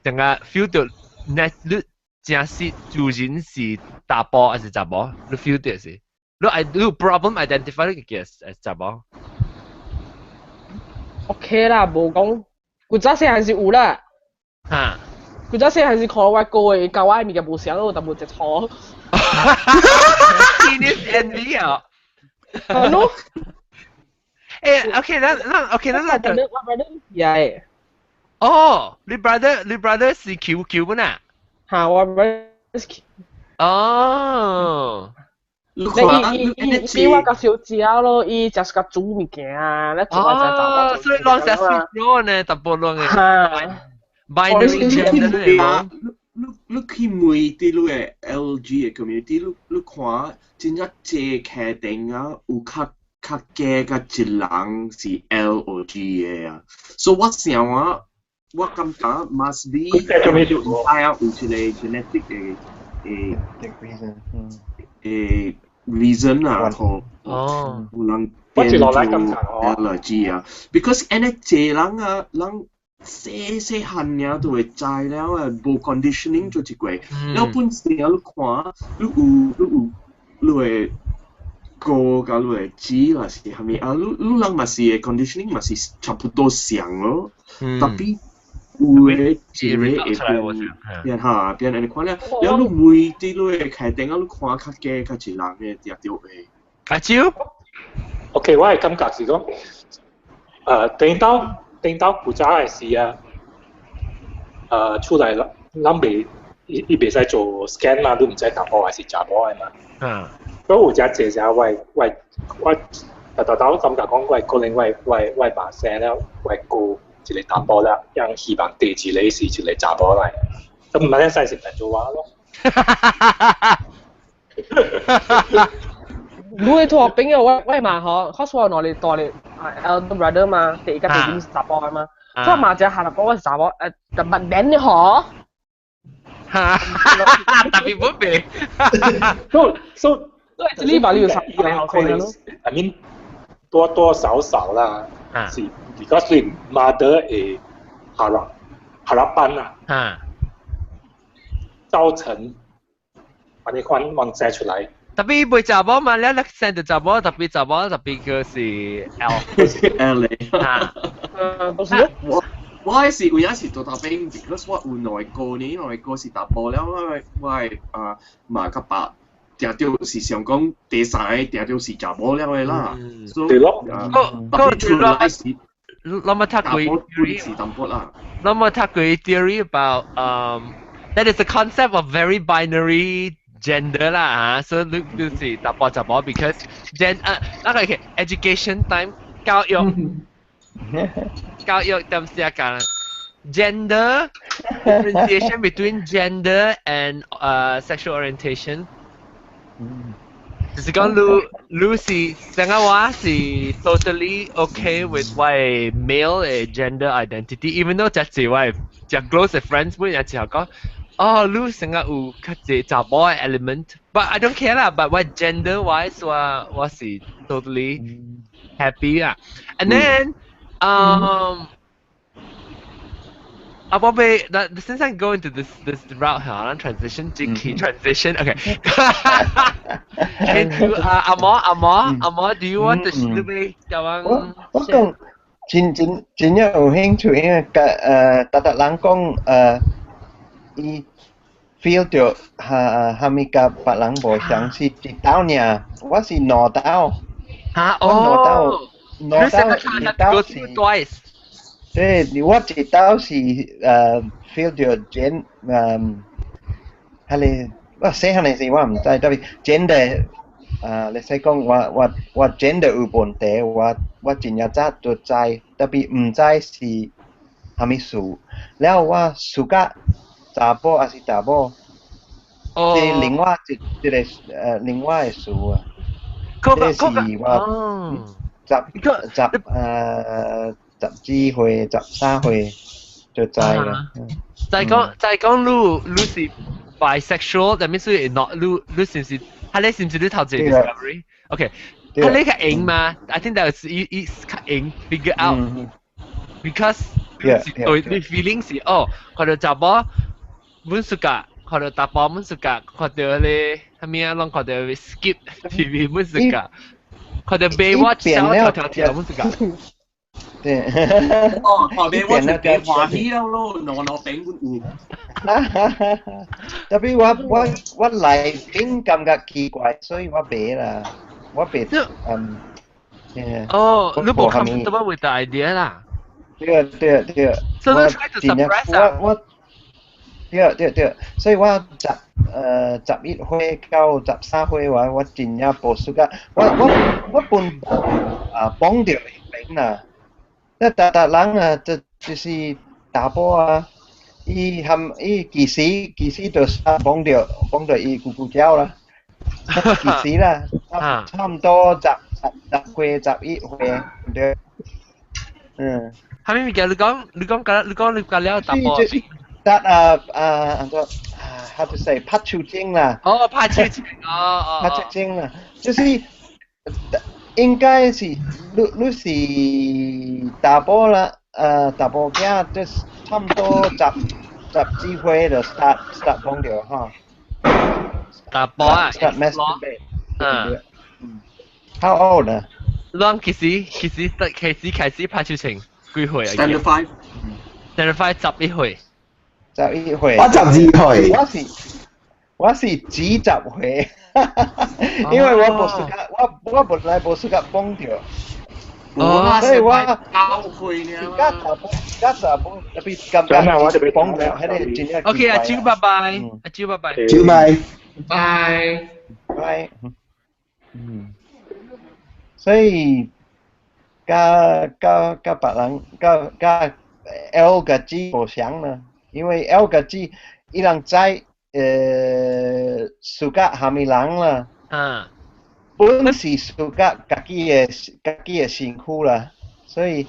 Speaker 1: 成日 feel 到，你你真是自然是查埔還是查某？你 feel 到是？你 I 你有 problem identify 你家己 as 查某？
Speaker 7: OK 啦，無講，古早時還是有啦。古早時還是看我哥的，教我的物件無相，我淡薄一錯。
Speaker 1: Penis envy 啊！
Speaker 7: 係咯。
Speaker 1: 誒，OK，咱咱 OK，咱咱
Speaker 7: 我 brother 是啊。
Speaker 1: 哦，你 brother 你 brother 是 Q Q 本啊？
Speaker 7: 嚇，我 brother 是 Q。
Speaker 1: 哦。
Speaker 7: 你伊伊伊比我較少食咯，伊食較煮物件啊，咧做啊食
Speaker 1: 哦，所以攏食 sweet 咗呢，淡薄攏嘅。binary
Speaker 6: 你
Speaker 1: gender 嚟
Speaker 6: 你你去問佇你的 LG 的 community，你你看真正濟客頂啊，有較較加較一人是 L 或 G 的啊，所以我想啊，我感覺 must be 係啊，有一個 genetic 的的的 reason 啊，吼，有人變做 L G 啊，because 按呢濟人啊，人細細漢爾就會知了啊，無 conditioning 做一過，了本身你看，你有你有你會哥佮你的姊啦是啥物啊？你你人嘛是會 conditioning 嘛是差不多像咯，特別有的一個會變變哈變按呢款了，了你每佇你的開頂啊，你看較加較一人的定著會。
Speaker 1: 阿蕉
Speaker 5: ，OK，我的感覺是講，等到古早的時啊，出來啦，咱袂伊伊袂使做 scan 嘛，你毋知查埔還是查某的嘛。所以有遮濟只我我我豆豆豆感覺講，我可能我我我爸生了，我哥一個查埔啦，讓希望第一個是一個查某來，咁毋係使是變做我咯。
Speaker 7: 你的托朋友我我嘛吼，我說兩個大的 elder brother 嘛，第一個第二是查埔的嘛，所以嘛只下來講我是查某，特別免的吼。
Speaker 1: 哈，特別不變。
Speaker 5: So so，
Speaker 7: 對，這裡把你有啥
Speaker 5: 可能，I mean 多多少少啦，是 because 你 mother 的 harap harapan 啊，造成把你款望生出來。
Speaker 1: 特別袂查某嘛，你你生著查某，特別查某，特別佢是 L。
Speaker 6: L 嚟。
Speaker 1: 嚇。
Speaker 7: 都是。
Speaker 6: 我我是有影是做頭兵，because 我有兩個呢，兩個是查埔了，我我啊媽佮爸定著是想講第三個定著是查某了的啦。
Speaker 5: 對咯。
Speaker 1: 個
Speaker 6: 出來是。
Speaker 1: 那麼讀過
Speaker 6: theory 是淡薄啦。
Speaker 1: 那麼讀過 theory about that is the concept of very binary gender 啦嚇，所以你你是查埔查某，because gen 啊那個 education time 教育教育點寫講 gender differentiation between gender and sexual orientation。就是講你你是成個話是 totally okay with 我 male 的 gender identity，even though 這是我這 close friends 本也就講，哦，你成個有較濟查某的 element，but I don't care 啦，but 我 gender wise 我我是 totally happy 啊，and then 啊，寶貝，那 since I go into this route 嚇，咱 transition 即期 transition，OK。Into 啊阿毛阿毛阿毛，do you want to 你要講？
Speaker 4: 我講真真真有興趣，因為個逐逐人講伊 feel 到哈哈物佮別人無相似，一道爾，我是兩道。
Speaker 1: 嚇
Speaker 4: 我兩道，兩道一道是
Speaker 1: twice。
Speaker 4: 對，我一道是feel 到 gen 彼个我細漢的時我毋知，特別 gender 你使講我 gender 有問題，我真正早就知，特別毋知是啥物事。了我暑假查某抑是查某，是另外一個另外的事啊。這是我十十12歲、13歲就知啦。
Speaker 1: 就係講，你是 bisexual，that means 你 not 你是唔是？係你是唔是你頭一個 discovery？OK，係你較用嘛？I think that is 伊較用 figure out，because 是對你 feeling 是哦，看到查某阮 suka，看到查埔阮 suka，看到你啥物啊，攏看到 skip TV 阮 suka，看到 Baywatch 跳跳跳阮 suka。
Speaker 4: 對。
Speaker 8: 哦，看 Baywatch 就變歡喜了咯，兩兩邊阮有。
Speaker 4: 特別我內邊感覺奇怪，所以我袂啦，我袂。
Speaker 1: 哦，你無 comfortable with the idea 啦？
Speaker 4: 對對對。
Speaker 1: 所以你 try to suppress 啊？
Speaker 4: 我對對對，所以我11歲到13歲我真正無 suka，我本啊綁著彼邊啦，那逐逐人啊，就是查埔啊，伊含伊其實就綁著伊咕咕叫啦，其實啦，差唔多10歲11歲對，嗯。
Speaker 1: 係咪物件？你講你講了查埔。
Speaker 4: 就是得啊啊，按怎啊，how to say 拍手掌啦。
Speaker 1: 哦，拍手掌，哦哦。
Speaker 4: 拍手掌啦，就是應該是你是查埔啦，查埔囝，就是差唔多十幾歲就 start 綁著吼。
Speaker 1: 查埔啊
Speaker 4: ，start masturbate。嗯。How old 啊？
Speaker 1: 攏其實開始拍手掌幾歲啊
Speaker 8: ？Standard five。
Speaker 1: Standard five 11歲。
Speaker 4: 11歲。
Speaker 2: 我12歲。
Speaker 4: 我是幾十歲，因為我無 suka，我本來無 suka 綁著。
Speaker 8: 哦，
Speaker 4: 所以我
Speaker 8: 9歲呢。
Speaker 4: 佮查埔，佮查埔特別感覺綁著，彼个真正。
Speaker 1: OK，阿朱拜拜，阿朱拜拜。
Speaker 2: 朱拜。
Speaker 3: 拜。
Speaker 4: 拜。嗯。所以，佮別人，佮 L 佮 G 無相啦，因為 L 佮 G 伊人知suka 蝦米人啦。本是 suka 家己的身軀啦，所以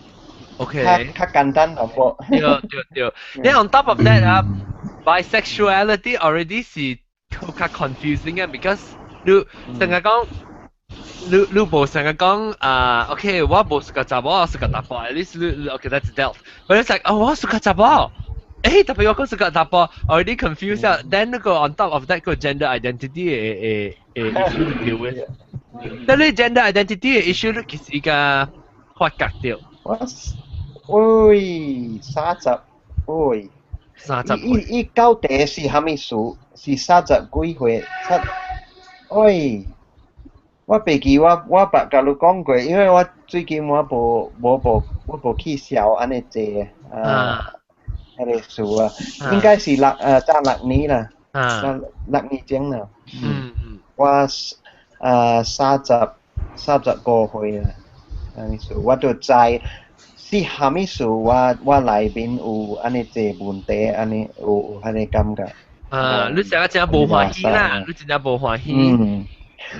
Speaker 4: 較簡單淡薄。
Speaker 1: 對對對，你 on top of that 啊，bisexuality already 是較 confusing 嘅，because 你成日講。你無成日講啊，OK，我無 suka 查某，我 suka 查埔，at least 你 OK that's dealt。But it's like 哦，我 suka 查某，誒，特別我講 suka 查埔，already confused 啊。Then 那個 on top of that 個 gender identity 的 issue to deal with。但你 gender identity 的 issue 你其實個發覺到。
Speaker 4: 我喂三十，喂
Speaker 1: 三十
Speaker 4: 伊到底是啥物事？是三十幾歲？七，喂。我袂記我捌共你講過，因為我最近我無去痟按呢濟啊，彼个事啊，應該是早6年啦，6年前啦。我35歲啦，按呢事我就知是啥物事我內面有按呢濟問題，按呢有按呢感覺。
Speaker 1: 啊，你成日真無歡喜啦，你真正無歡喜。
Speaker 4: 嗯。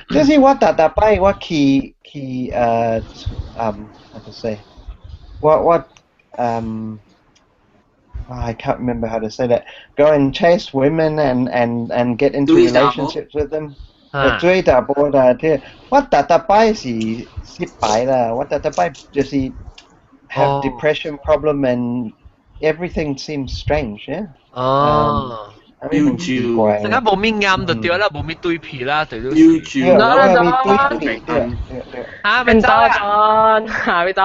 Speaker 4: 就是我逐逐擺我去 how to say 我I can't remember how to say that. Go and chase women and get into relationships with them. 追查埔啦，這我逐逐擺是失敗啦，我逐逐擺就是 have depression problem and Everything seems strange, yeah.
Speaker 1: 哦。
Speaker 4: 要
Speaker 1: 奇
Speaker 4: 怪。
Speaker 1: 成日無咩啱就對啦，無咩對皮啦，對都。
Speaker 6: 要住。
Speaker 4: 啦，對對對。
Speaker 1: 啊，咪走
Speaker 7: 啦，下咪走。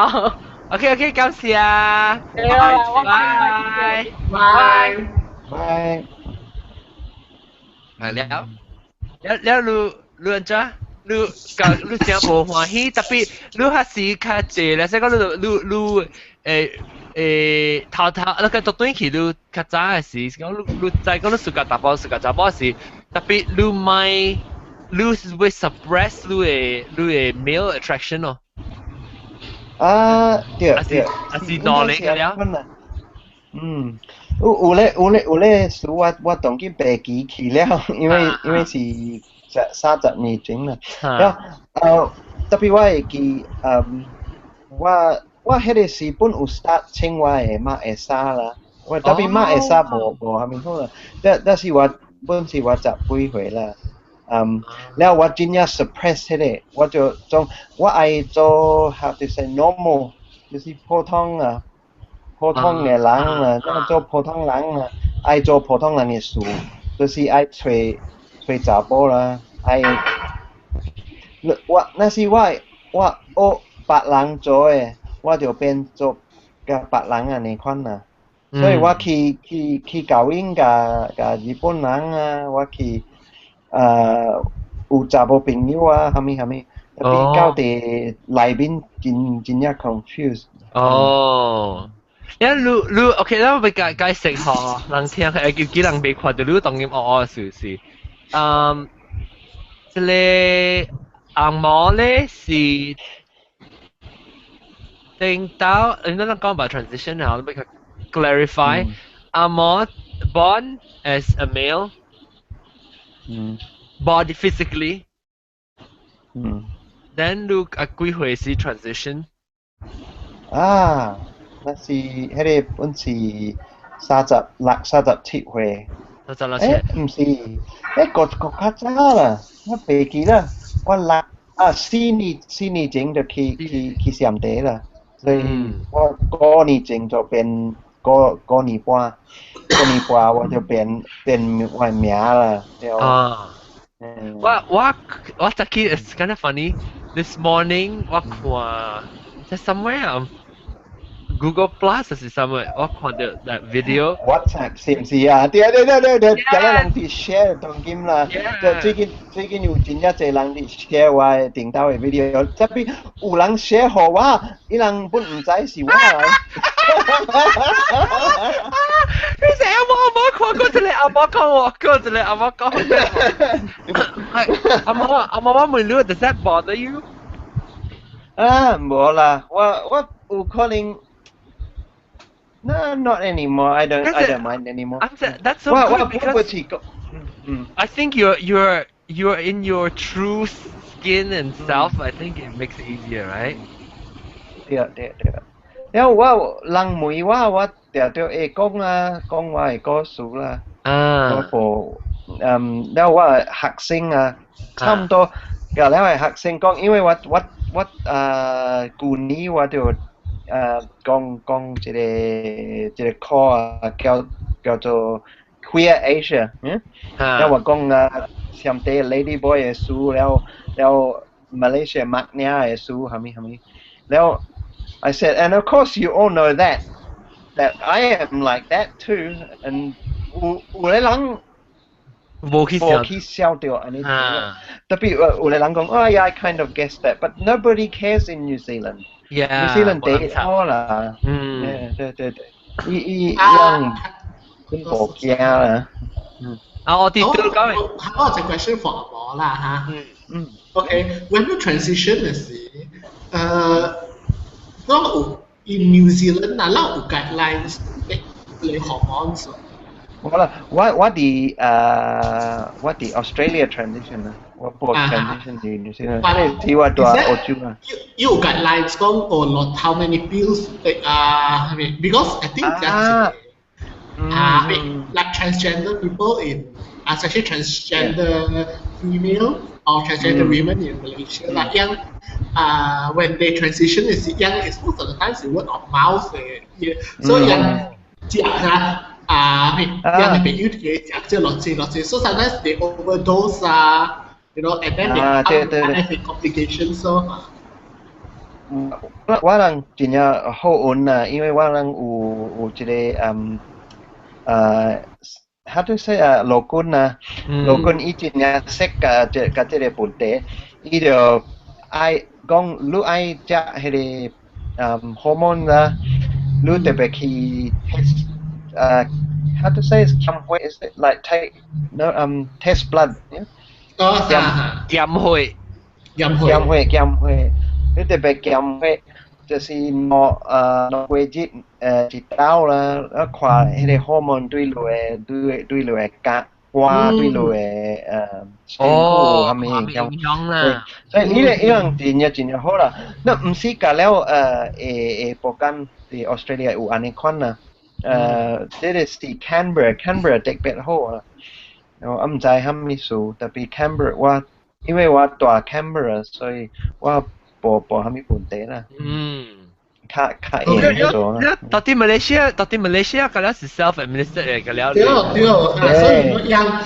Speaker 1: OK OK，感謝啊。
Speaker 7: 拜
Speaker 1: 拜
Speaker 3: 拜
Speaker 4: 拜。
Speaker 1: 係了，了了，你你按怎？你甲你誠無歡喜，特別你較時較濟咧，所以講你你你誒誒頭頭，你個讀轉去你較早嘅時，講你你知講你暑假查埔暑假查某時，特別你莫你會 suppress 你嘅你嘅 male attraction 咯。
Speaker 4: 啊，對對，
Speaker 1: 還是道理嘅了。
Speaker 4: 嗯，有有咧有咧有咧，事我我當今白記去了，因為因為是十三十年前啦。了，特別我會記，嗯，我我彼個時本有 start 穿我的馬會衫啦，我特別馬會衫無無蝦米好啦，但但是我本是我十幾歲啦。嗯，了我真正 suppress 彼個，我就總我愛做 how to say normal，就是普通啊。普通的人啊，做普通人啊，愛做普通人的事，就是愛揣揣查某啦，愛我若是我我學別人做的，我就變做共別人按呢款啦。所以我去去去教𪜶共共日本人啊，我去呃有查某朋友啊，啥物啥物，特別到佇內面真真正 confused。
Speaker 1: 哦。因為你你 OK，咱欲解解釋吼，人聽係叫幾人未看到你當然學學是是，嗯，這個紅毛咧是頂到，你咱講吧 transition 啊，你欲 clarify，紅毛 born as a male，
Speaker 4: 嗯
Speaker 1: ，body physically，
Speaker 4: 嗯
Speaker 1: ，then 你啊幾歲是 transition？
Speaker 4: 啊。那是彼個本是三十六、三十七歲。
Speaker 1: 三十六七。
Speaker 4: 欸，毋是，欸，閣閣較早啦，我袂記啦。我六啊四年四年前就去去去暹地啦，所以我五年前就變五五年半，五年半我就變變我的名啦。
Speaker 1: 啊。我我我早起 it's kind of funny. This morning 我看在 somewhere Google Plus 還是啥物？我看到 that video。
Speaker 4: WhatsApp 是毋是啊？對對對對對，逐个人佇 share 當今啦。最近最近有真正濟人佇 share 我的頂頭的 video，特別有人 share 予我，伊人本毋知是我來。
Speaker 1: 你成日我冇看過這個阿媽講我，過這個阿媽講。阿媽阿媽我問你，Does that bother you？
Speaker 4: 啊，無啦，我我有可能。No, not anymore. I don't mind anymore.
Speaker 1: That's so good because I think you're in your true skin and self. I think it makes it easier, right?
Speaker 4: 對對對。了我人問我，我定著會講啊，講我的故事啦。
Speaker 1: 啊。
Speaker 4: 我嗯，了我學生啊，差唔多，共了的學生講，因為我我我啊，舊年我就。誒講講一個一個課啊，叫叫做 Queer Asia，嗯，了我講啊，暹地 Lady Boy 的書，了了 Malaysia 麥領的書，啥物啥物，了 I said, and of course you all know that I am like that too, and 有有的人
Speaker 1: 無去
Speaker 4: 無去想著按呢，特別有有的人講，oh yeah, I kind of guessed that, but nobody cares in New Zealand.
Speaker 1: Yeah，
Speaker 4: New Zealand 第一好啦，
Speaker 1: 嗯，
Speaker 4: 對對對，伊伊樣本無驚啦。
Speaker 1: 嗯，啊，我哋都講，
Speaker 3: 我有一個 question for 阿毛啦嚇。
Speaker 1: 嗯
Speaker 4: 嗯。
Speaker 3: Okay，when you transition 的時，呃，咱有 in New Zealand 啊，咱有 guidelines 嚟 hormones。
Speaker 4: 無啦，我我佇呃，我佇 Australia transition 啦，我無 transition 佇 New Zealand，是我佇澳洲啊。
Speaker 3: 有 guidelines 講哦，not how many pills take 啊，I mean because I think that's 啊，like transgender people in especially transgender female or transgender women in Malaysia, like young, when they transition is young, it's most of the times it's word of mouth. Yeah. So young, 食啊啊，啲朋友嘅食這落濟落濟，so sometimes they overdose 啊，and then they have complications so。
Speaker 4: 我人真正好運啊，因為我人有一個how to say 啊，老君啊，老君伊真正識甲這甲這個問題，伊就愛講你愛食彼個hormone 啦，你特別去 test how to say is 檢血 is it like take no test blood yeah?
Speaker 3: 哦，
Speaker 1: 檢血，
Speaker 3: 檢血，
Speaker 4: 檢血，檢血，你特別檢血，就是兩個月一道啦，啊看彼個 hormone 對落的對對落的肝肝對落的身軀有啥物影
Speaker 1: 響啦。
Speaker 4: 所以伊個伊樣真正真正好啦。那毋是甲了會會報間佇 Australia 有按呢款啦。這個是 Canberra，Canberra 特別好啊。我毋知啥物事，特別 Canberra 我因為我住 Canberra，所以我無無啥物問題啦。較較會做啦。
Speaker 1: 到底馬來西亞，到底馬來西亞，嗰了是 self-administered 嘅，嗰了。
Speaker 3: 對對，所以樣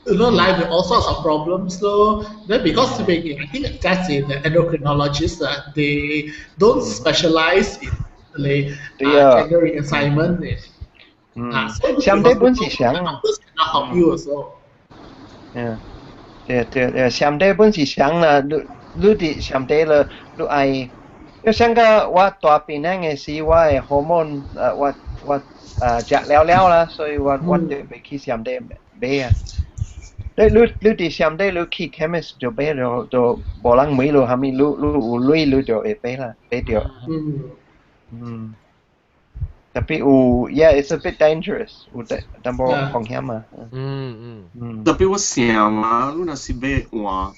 Speaker 3: life with all sorts of problems. So then because I think that's in the endocrinologists, they don't specialize in the gender reassignment.
Speaker 4: 相對本是想
Speaker 3: doctors cannot help you also.
Speaker 4: 嗯，對對對，相對本是想啦，你你佇上底了，你愛，因為上個我大病人的時，我的荷爾蒙我食了了啦，所以我我就袂去上底買啊。你你你佇上底你去 chemist 就買就就無人問你啥物，你你有鐳你就會買啦，買著。特別有，yeah, it's a bit dangerous，有淡淡薄風險啊。
Speaker 6: 特別我想啊，你若是欲換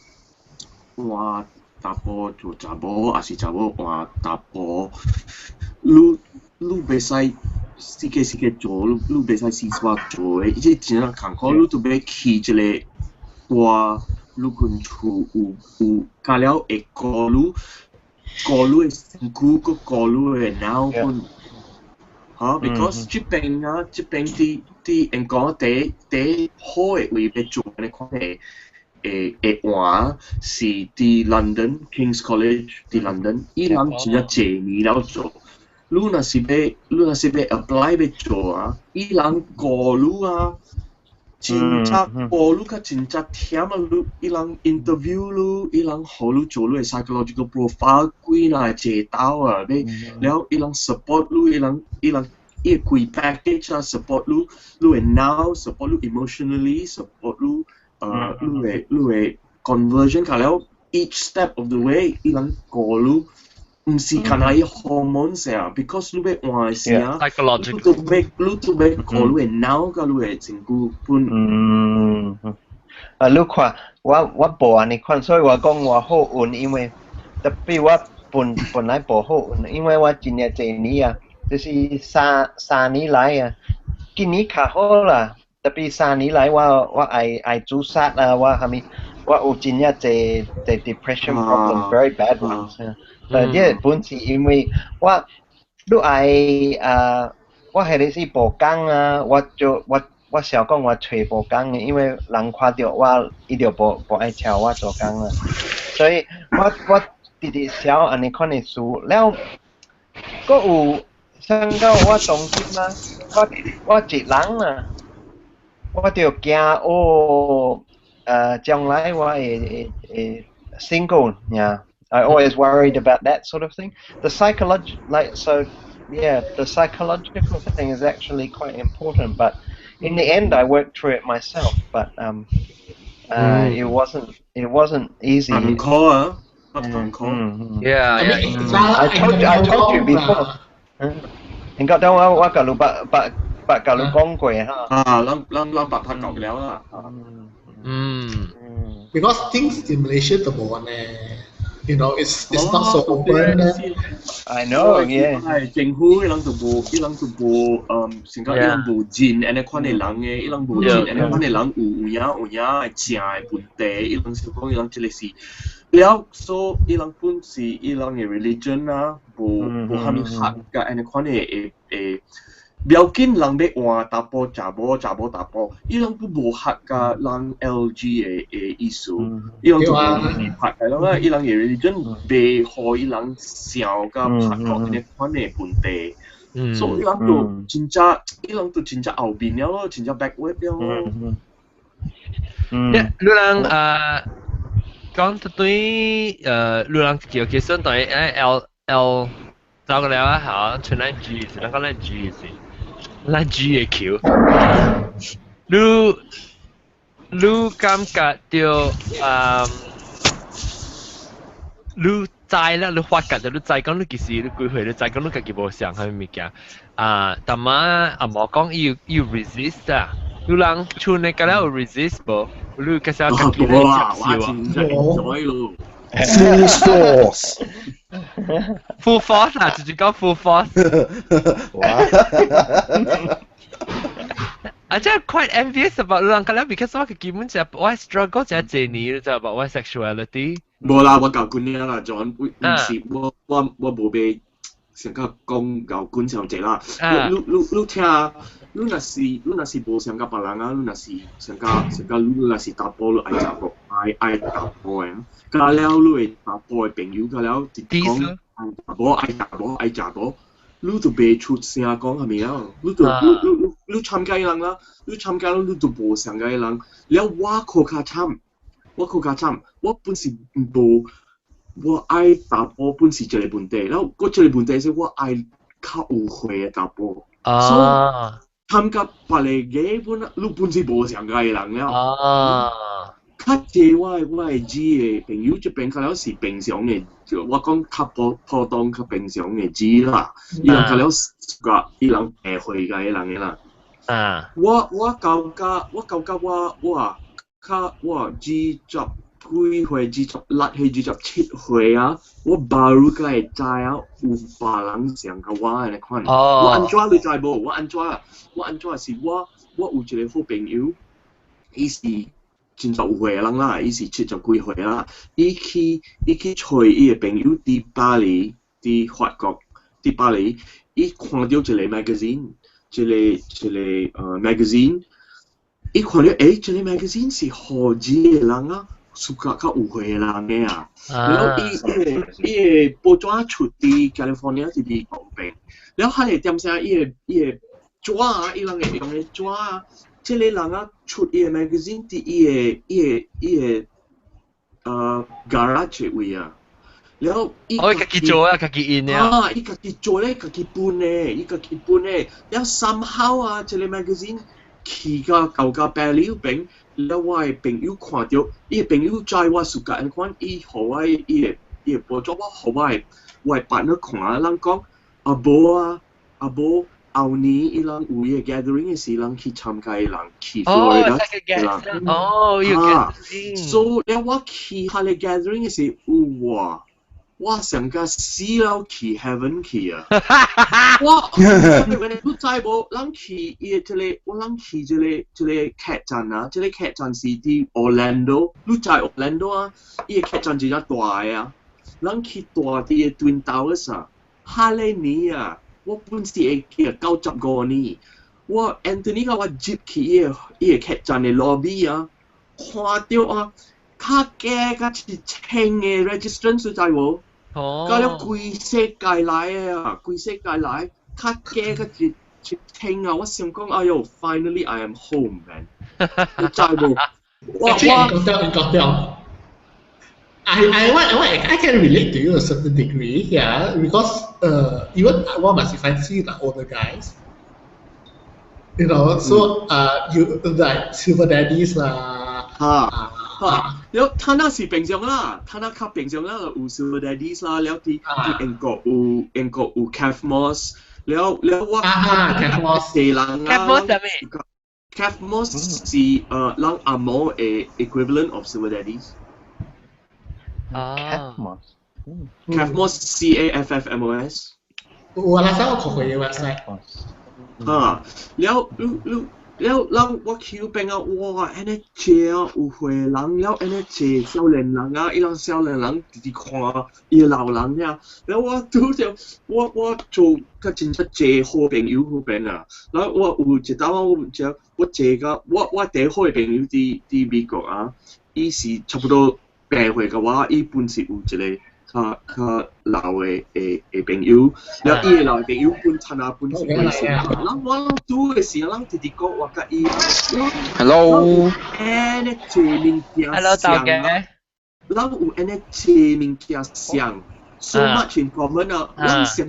Speaker 6: 換查埔做查某，抑是查某換查埔，你你袂使四個四個做，你你袂使四處做的，這真正艱苦，你著欲去一個大你近厝有有加了會顧你顧你的身軀，閣顧你的腦本。嚇，because 這邊啊，這邊佇佇英國第第好的位欲做按呢款的會會換是佇 London King's College 佇 London，伊人真正濟年了做。你若是欲你若是欲 apply 欲做啊，伊人顧你啊，真正顧你較真正忝啊！你伊人 interview 你，伊人予你做你的 psychological profile 幾若濟道啊，欲了伊人 support 你，伊人伊人伊規 package 啊 support 你，你的腦 support 你 emotionally support 你，你的你的 conversion 較了 each step of the way 伊人顧你。毋是干焦伊 hormones 啊，because 你欲換的時啊，你都欲你都欲顧你的腦佮你的身軀本。
Speaker 4: 嗯，啊，你看，我我無按呢款，所以我講我好運，因為特別我本本來無好運，因為我真正濟年啊，就是三三年來啊，今年較好啦，特別三年來我我愛愛自殺啊，我啥物，我有真正濟濟 depression problem，very bad ones。但這本是因為我你愛啊，我彼个是無工啊，我就我我想講我揣無工的，因為人看著我，伊就無無愛請我做工啊。所以我我直直想按呢款的事，了，閣有像到我當今啊，我我一人啊，我就驚哦，將來我會會會 single 爾。I always worried about that sort of thing. The psychology, like so, yeah, the psychological thing is actually quite important. But in the end, I worked through it myself. But it wasn't easy.
Speaker 6: 艱苦啊，艱苦。
Speaker 4: I told you before. 應該等我我共你捌捌捌共你講過哈。
Speaker 6: 啊，咱咱咱捌拍講了啦。
Speaker 3: Because things in Malaysia 都無呢。It's not so open.
Speaker 4: I know, yeah.
Speaker 6: 係政府伊人就無，伊人就無，成個伊人無認按呢款的人的，伊人無認按呢款的人有有影有影的正的問題，伊人是講伊人這個是，了所以伊人本是伊人的 religion 啊，無無蝦米合佮按呢款的會會不要緊，人欲換查埔查某，查某查埔，伊人都無合佮人 LG 的意思，伊人就無拍嘅咯，伊人嘅 religion 袂予伊人想佮拍過這個款的問題，所以伊人就真正，伊人就真正後面了咯，真正 backward 了咯。
Speaker 1: 你人講對你人叫其實對 L L 走個了啊，好，剩咱 G 是，咱講咱 G 是，咱 G 的 Q。你感覺著你知啦，你發覺著你知講你其實你幾歲，你知講你家己無想啥物物件啊，但嘛阿無講伊有伊有 resist 啊，你人剩的敢若有 resist 無？你其實家己咧接受啊？
Speaker 2: Full force，
Speaker 1: full force 啊，就是講 full force。
Speaker 2: 哇！
Speaker 1: I 真係 quite envious about 你人敢若，because 我基本上我 struggle 這幾年，你知 about 我 sexuality。
Speaker 6: 無啦，我舊觀啦，John，唔是我無欲成個講舊觀上濟啦。你聽，你若是無相佮別人啊，你若是相佮相佮你若是查埔，你愛查埔，愛查埔的，佮了你的查埔的朋友，佮了一講愛查某愛查某愛查某，你就袂出聲講係咪啊？你就你參加人啦，你參加你就無相佮人，了我閣較慘，我閣較慘，我本是無。我愛查埔本是一個問題，然後閣一個問題是我愛較有歲的查埔。參加別個嘅本，你本是無相佮的人了。較濟我的 G 的朋友這邊較了是平常的，我講較普通較平常的 G 啦，伊人較了個伊人病歲個人的啦。我感覺我較我20幾歲，26歲、27歲啊，我 baru 才會知啊，有別人像佮我按呢款。我按怎你知無？我按怎？我按怎是我有一個好朋友，伊是真十有歲的人啦，伊是70幾歲啦。伊去揣伊的朋友佇巴黎，佇法國，佇巴黎，伊看著一個 magazine，一個 magazine，伊看著這個 magazine 是予 G 的人啊。屬較較有歲的人的啊，然後伊個報紙出佇 California 是佇國邊，然後彼個點聲伊個紙啊，伊人會用的紙啊，這個人啊出伊個 magazine 佇伊個 garage 位啊，然後伊
Speaker 1: 哦，伊家己做啊，家己印啊，
Speaker 6: 啊，伊家己做咧，家己印的，伊家己印的，然後 somehow 啊，這個 magazine 去到舊到巴黎邊。了我的朋友看著，伊的朋友知我暑假按款，伊予我伊個報紙，我予我的 partner 看啊，人講啊無啊，啊無後年伊人有伊個 gathering 的時，人去參加，伊人去 Florida
Speaker 1: 人。哦，有 gathering。
Speaker 6: 所以了我去彼個 gathering 的時，有哇，我上甲死了去 heaven 去啊！我你知無？咱去伊個這個，我咱去這個客棧啊，這個客棧是佇 Orlando，你知 Orlando 啊？伊個客棧真正大个啊！咱去蹛佇個 Twin Towers 啊，哈咧年啊，我本是會記95年，我 Anthony 共我入去伊個客棧的 lobby 啊，看著啊，較加較1000個 registrants 知無？到了規世界來的啊，規世界來，較加較1000啊！我想講，哎喲，finally I am home man，你知無？
Speaker 3: 我我覺得 I can relate to you to a certain degree, yeah, because even 我嘛是 fancy the older guys. So you like sugar daddies 啦，
Speaker 6: 嚇嚇，了他那是平常啦，他那較平常啦，有 sugar daddies 啦，了佇英國有 Cathmos，了了我
Speaker 3: 啊 Cathmos
Speaker 6: 四人啊
Speaker 1: Cathmos 係咩
Speaker 6: ？Cathmos 是咱紅毛的 equivalent of sugar daddies。
Speaker 1: 啊
Speaker 6: Cathmos C A F F M O S。
Speaker 3: 我來我看過個 website。
Speaker 6: 啊，了你你了人我去變啊，哇！按呢濟啊有歲人，了按呢濟少年人啊，伊人少年人直直看伊老人遐，了我拄著我做較真正濟好朋友彼邊啊，了我有一當我有只我坐甲我第一好的朋友佇美國啊，伊是差不多八歲佮我，伊本是有一個較老的朋友，了伊的老的朋友本親啊本是關係，咱我拄的時，咱直直講話佮伊。
Speaker 9: Hello。
Speaker 6: 按呢濟物件
Speaker 1: Hello，大家。
Speaker 6: 咱有按呢濟物件像，so much in common 啊，咱上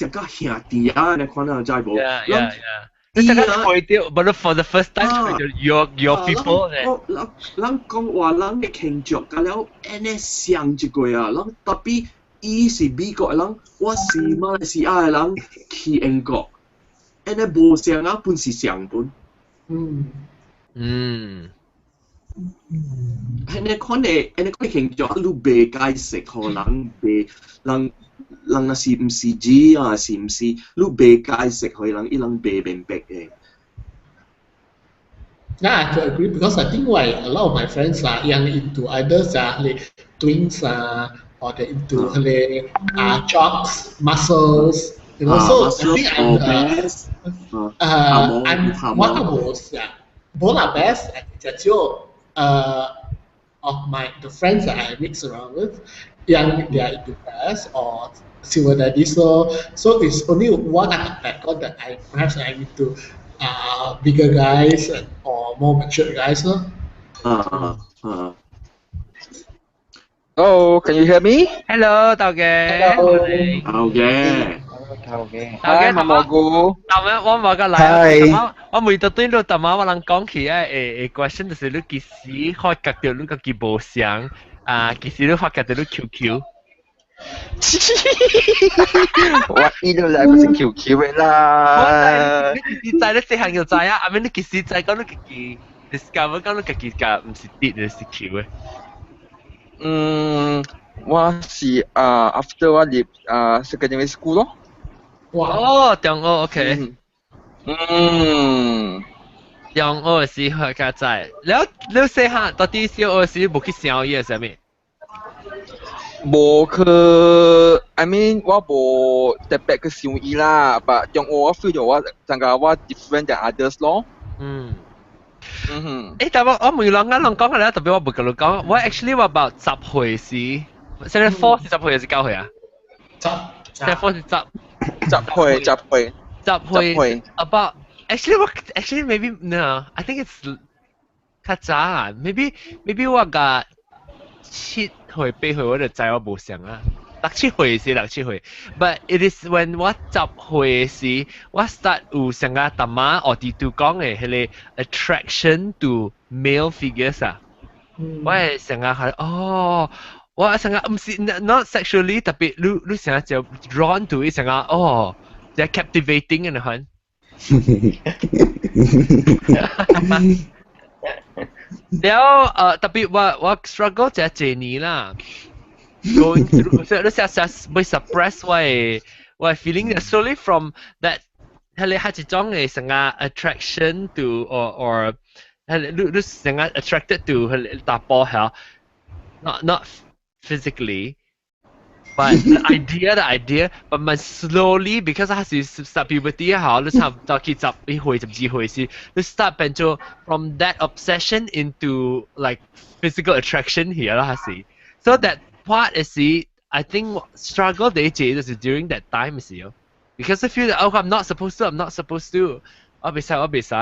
Speaker 6: 個兄弟啊，你看到知無？
Speaker 1: Yeah. 你這個回到，but for the first time 回到 your people 咧。
Speaker 6: 咱講話，咱的慶祝，甲了按呢像一個啊，咱特別伊是美國的人，我是馬來西亞的人去英國，按呢無相啊，本是相本。按呢款的慶祝，你袂解釋予人，袂人人若是毋是知啊，是毋是？你袂解釋予人，伊人袂明白的。
Speaker 3: Yeah, I have to agree because I think why a lot of my friends are young into either like twinks or they're into like jocks, muscles. So I think I'm one of those, yeah. Both are best. I think of my the friends that I mix around with, young they are into best or silver daddy. So it's only one at the back that I perhaps I'm into bigger guys and or more mature guys. No?
Speaker 9: Hello, can you hear me?
Speaker 1: Hello，豆嘅。
Speaker 9: Hello。
Speaker 6: 好嘅。
Speaker 4: 頭嘅。
Speaker 9: Hi，麥蘑菇。
Speaker 1: 頭尾我冇個嚟，我每到對到頭媽我人講起啊，誒question 就是你幾時發覺到你家己無相啊？幾時你發覺到你 QQ？
Speaker 9: 我呢度嚟不是 QQ 嘅啦。
Speaker 1: 你知你細漢就知啊，阿妹你幾時知講你家己 discover 講你家己個毋是啲，你是 Q 嘅？
Speaker 9: 嗯，我是啊，after 我入啊 secondary school 咯。
Speaker 1: 哇！哦，中學 OK。中學時發覺知，了你細漢到底小學時無去想伊係啥物？
Speaker 9: 無去，I mean 我無特別去想伊啦，but 中學我 feel 到我感覺我 different than others 咯。
Speaker 1: 誒，但我問人啱人講嘅咧，特別我無共你講，我 actually 我about 10歲時，現在 four 是10歲還是9歲啊？
Speaker 3: 十。
Speaker 1: 現在 four 是十。
Speaker 9: 10歲，10歲。
Speaker 1: 10歲。About actually 我 actually maybe no I think it's 較早啊，maybe 我個7歲8歲我就知我無相啊。六七歲是六七歲，but it is when 我10歲時，我 start 有成個大媽我哋都講嘅彼個 attraction to male figures 啊，我係成日係哦，我成日毋是 not sexually 特別你成日就 drawn to 成日哦，就 captivating 嘅款。了特別我 struggle 這幾年啦。going through 所以你成成會 suppress 我 feeling slowly from that 係你係一種嘅成個 attraction to or 係你成個 attracted to 係查埔係 not physically but the idea but 慢 slowly because 它是 start puberty 好，你差唔多去11歲12歲時，你 start 變做 from that obsession into like physical attraction here 啦，係 so that part is I think struggle 第一節就是 during that time 時哦，because I feel that oh I'm not supposed to 我袂使我袂使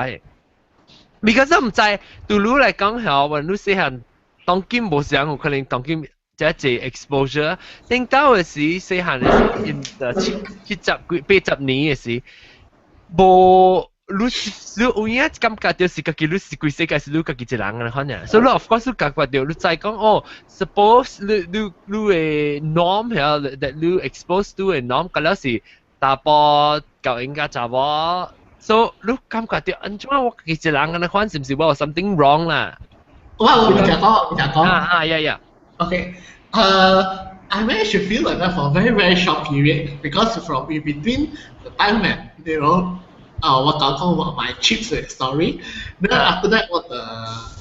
Speaker 1: ，because 我毋知對你來講係我你細漢當今無相有可能當今這一 exposure，頂到嘅時細漢嘅時，in the 七七十幾八十年嘅時，無你有影感覺到是家己你是規世界是你家己一人嘅可能，所以你 of course 你感覺到你知講哦，suppose 你嘅 norm 係 that 你 exposed to 嘅 norm，嗰了是查埔舊應該查某，所以你感覺到按怎我家己一人嘅款，是毋是我有 something wrong 啦？
Speaker 3: 我講，我講。
Speaker 1: 啊啊呀呀。
Speaker 3: Okay. I managed to feel like that for a very, very short period because from in between the time when, 啊，我講講我買 chips 嘅 story。Then after that 我就啊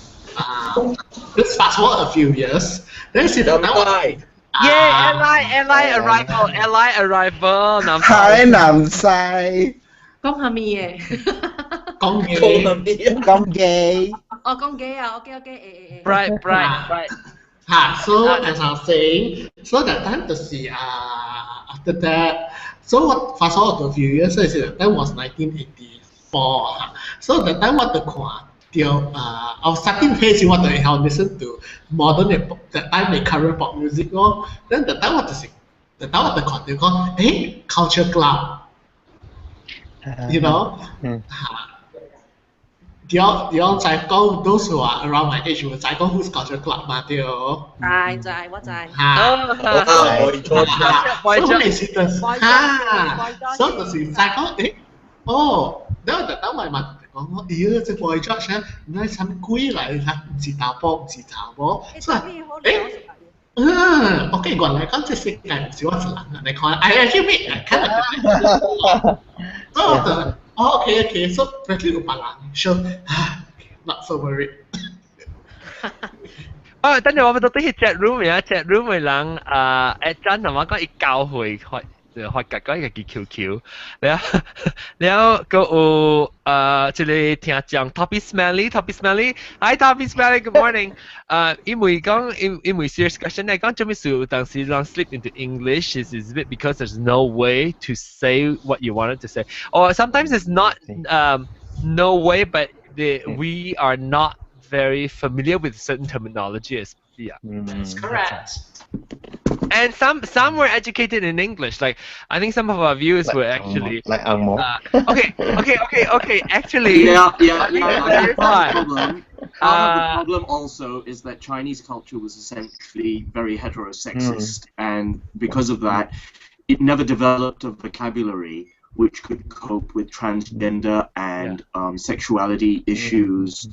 Speaker 3: ，just fast forward a few years。Then 是等我
Speaker 1: Yeah, ally, ally arrival, ally arrival，南
Speaker 2: 係南西。
Speaker 10: 講下咩嘢？
Speaker 3: 講嘅。
Speaker 2: 講嘅。
Speaker 10: 哦，講嘅啊，OK OK，誒誒誒。
Speaker 1: Right.
Speaker 3: 嚇，so as I was saying, so that time 就是啊，after that, so 我 fast forward a few years，所以是 that time was 1984 嚇，so that time 我就看到啊，我 starting 開始我就會曉 listen to modern 嘅 that time 嘅 current pop music 咯，then that time 我就是 that time 我就看到講，誒 Culture Club，嚇。你知講 those who are around my age 會知講 who's Culture Club 嘛對？
Speaker 10: 知知，我知。
Speaker 3: 嚇，所以你是就嚇，所以就是知講誒，哦，然後就等埋問講，咦，這 Boy George 咧，唔知啥物鬼來，他毋是查埔，毋是查某，所以誒，嗯，OK，原來講這世界毋是我一人啊，你看，I actually meet kind of 所以我就。哦，OK，so 佢有別人，so not so worried。
Speaker 1: 啊，等陣我到底去 chat room 啊，chat room 嘅人啊，一陣同我講伊教會發就發覺講伊個 QQ，了了閣有這個聽眾 Toppy Smelly，Toppy Smelly，Hi Toppy Smelly，Good morning。因為講因為 serious question 嚟講，做咩事有當時人 slip into English is a bit because there's no way to say what you wanted to say, or sometimes it's not no way, but we are not very familiar with certain terminology as, yeah.
Speaker 3: That's correct.
Speaker 1: And some were educated in English. Like I think some of our viewers were actually
Speaker 4: like 紅毛。
Speaker 1: Okay. Actually,
Speaker 6: Yeah.
Speaker 1: Clarify.
Speaker 6: Part of the problem, part of the problem also is that Chinese culture was essentially very heterosexist, and because of that, it never developed a vocabulary which could cope with transgender and sexuality issues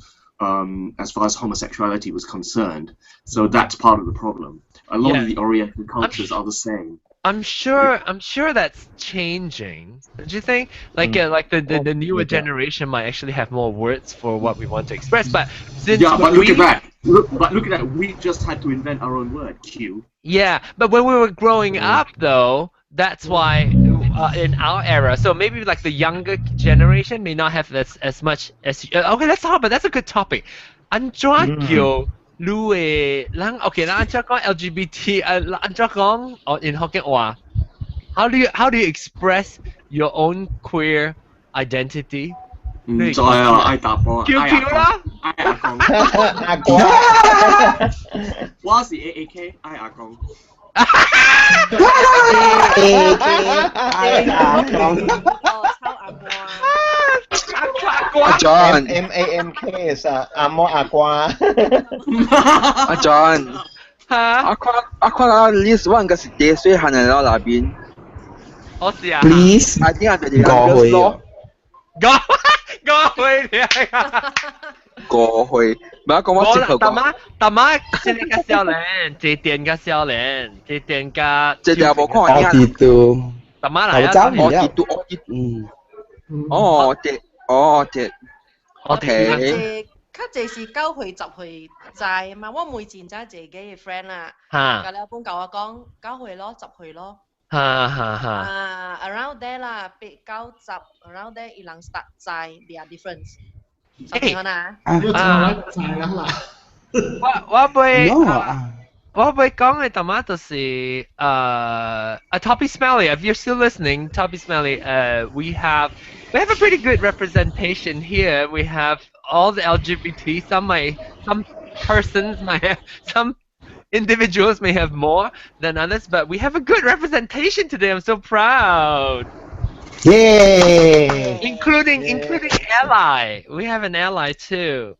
Speaker 6: as far as homosexuality was concerned. So that's part of the problem. A lot of the Oriental cultures are the same.
Speaker 1: I'm sure that's changing. Don't you think? Like the newer generation might actually have more words for what we want to express. But since
Speaker 6: Yeah, but
Speaker 1: when
Speaker 6: look
Speaker 1: we
Speaker 6: at that. But look at that. We just had to invent our own word, Q.
Speaker 1: Yeah, but when we were growing up, though, that's why in our era, so maybe like the younger generation may not have as much as. Okay, let's talk about that's a good topic. 按怎叫你的人？OK，咱按怎講 LGBT？按怎講？哦，in 福建話，how do you express your own queer identity？
Speaker 6: 唔知啊，愛答我。
Speaker 1: QQ 啦，
Speaker 6: 愛阿公。
Speaker 4: 阿公。
Speaker 6: 我是 AAK，愛阿公。
Speaker 2: A K 愛阿公。
Speaker 9: 阿 John
Speaker 4: M A M K 是阿摩阿瓜。
Speaker 9: 阿 John，
Speaker 1: 嚇？
Speaker 9: 阿看啊，list 我應該是第細漢的咯那邊。
Speaker 1: 我是啊。
Speaker 2: Please，
Speaker 9: I think 係
Speaker 2: 五歲
Speaker 9: 咯。
Speaker 1: 五歲啊！
Speaker 9: 五歲，唔係講我接頭
Speaker 1: 大媽大媽，這個較少年，這電較少年，這電較。
Speaker 9: 這條無看
Speaker 2: 我知道。
Speaker 1: 大媽來
Speaker 2: 啊！
Speaker 9: 我知道，我知。
Speaker 2: 嗯。
Speaker 9: 哦，這，哦，這。OK。
Speaker 10: 較濟是9歲10歲知嘛，我每前知自己嘅 friend 啦，甲了本教我講9歲咯，10歲咯。
Speaker 1: 哈哈哈。
Speaker 10: 啊，around there 啦，8、9、10，around there 伊人 start 知 their difference。
Speaker 1: 欸
Speaker 10: 啊，
Speaker 3: 啊，知啦啦。
Speaker 1: 我會講嘅大媽就是a Toppy Smelly. If you're still listening, Toppy Smelly, we have a pretty good representation here. We have all the LGBT. Some persons might have, some individuals may have more than others, but we have a good representation today. I'm so proud.
Speaker 2: Yay!
Speaker 1: Including ally. We have an ally too.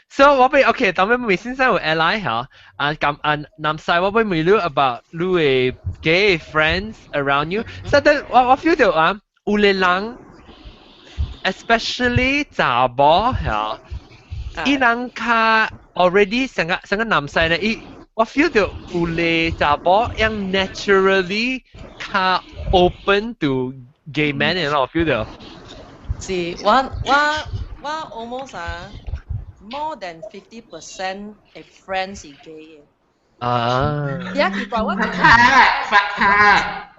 Speaker 1: So 我俾 OK，當面梅先生有 ally 嚇，啊咁啊南西我俾問你 about 你嘅 gay friends around you。So then 我 feel 到啊，有個人，especially 查某嚇，伊人較 already 成個南西咧，伊我 feel 到有個查某樣 naturally 較 open to gay man 嘅咯，feel 到。
Speaker 10: 是，我 almost 啊，more than 50% 嘅 friend 是 gay 嘅。
Speaker 1: 啊！
Speaker 10: 而家奇怪，我
Speaker 11: 發卡。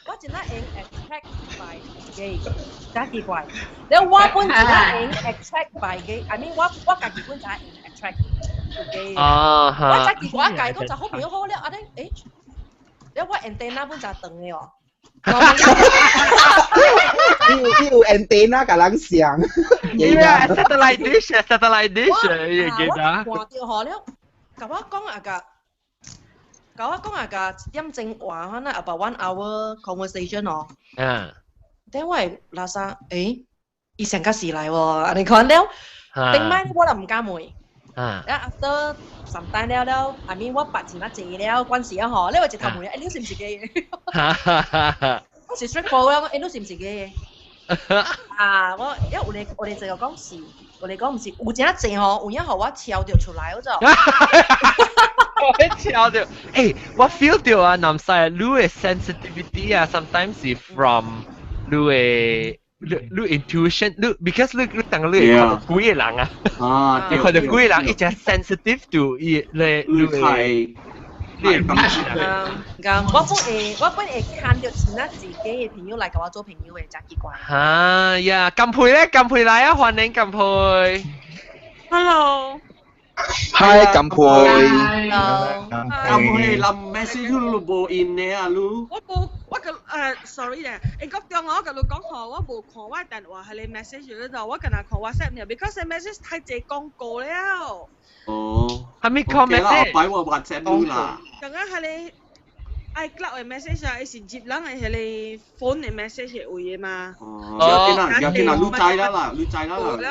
Speaker 10: 我真係用 attract by gay，真奇怪。你我本真係用 attract by gay，I mean 我家己本就係用 attract to gay。
Speaker 1: 啊哈！
Speaker 10: 我真奇怪，我家講就好朋友好了，啊你誒，你我 antenna 本就長嘅哦。
Speaker 2: 你有 antenna 共人上。
Speaker 1: Yeah, satellite dish, satellite dish，你記得？
Speaker 10: 看到嗬了，共我講啊個，共我講啊個一點鐘話可能 about one hour conversation 哦。等我會垃圾，誒，伊成個時來喎，按呢看了，頂擺我就毋敢問。啊，after some time 了了，I mean 我捌錢啊濟了，關事啊嗬，你話一頭問，誒，你是毋是 gay？我是 straightforward，誒，你是毋是 gay？啊，我因為有咧就講是，有咧講毋是，有真濟吼，有影予我超著出來，我就。
Speaker 1: 我超著，誒，我 feel 到啊，南西你嘅 sensitivity 啊，sometimes 是 from 你嘅你 intuition，你 because 你當你看到幾個人啊，你看到幾個人，伊就 sensitive to 伊你
Speaker 6: 係。
Speaker 1: 你
Speaker 10: 咁我本會看到錢啊自己嘅朋友來共我做朋友嘅，真奇怪。
Speaker 1: 嚇呀，金佩咧，金佩來啊，歡迎金佩。
Speaker 11: Hello。
Speaker 9: Hi，金佩。
Speaker 10: Hello。
Speaker 6: 金佩臨 message 你無應呢啊，你。
Speaker 11: 我無，我個sorry 咧，英國中我共你講吼，我無看我電話係你 message 嗰度，我干焦看 WhatsApp 呢，because message 太濟廣告了。
Speaker 6: 哦。
Speaker 1: 係咪 call message？
Speaker 6: 擺我 WhatsApp 你啦。
Speaker 11: 剛剛係你 iCloud 嘅 message 啊，伊是接人嘅係你 phone 嘅 message 嘅位嘅嘛。
Speaker 6: 哦。要緊啦，要緊啦，你知啦啦，你知啦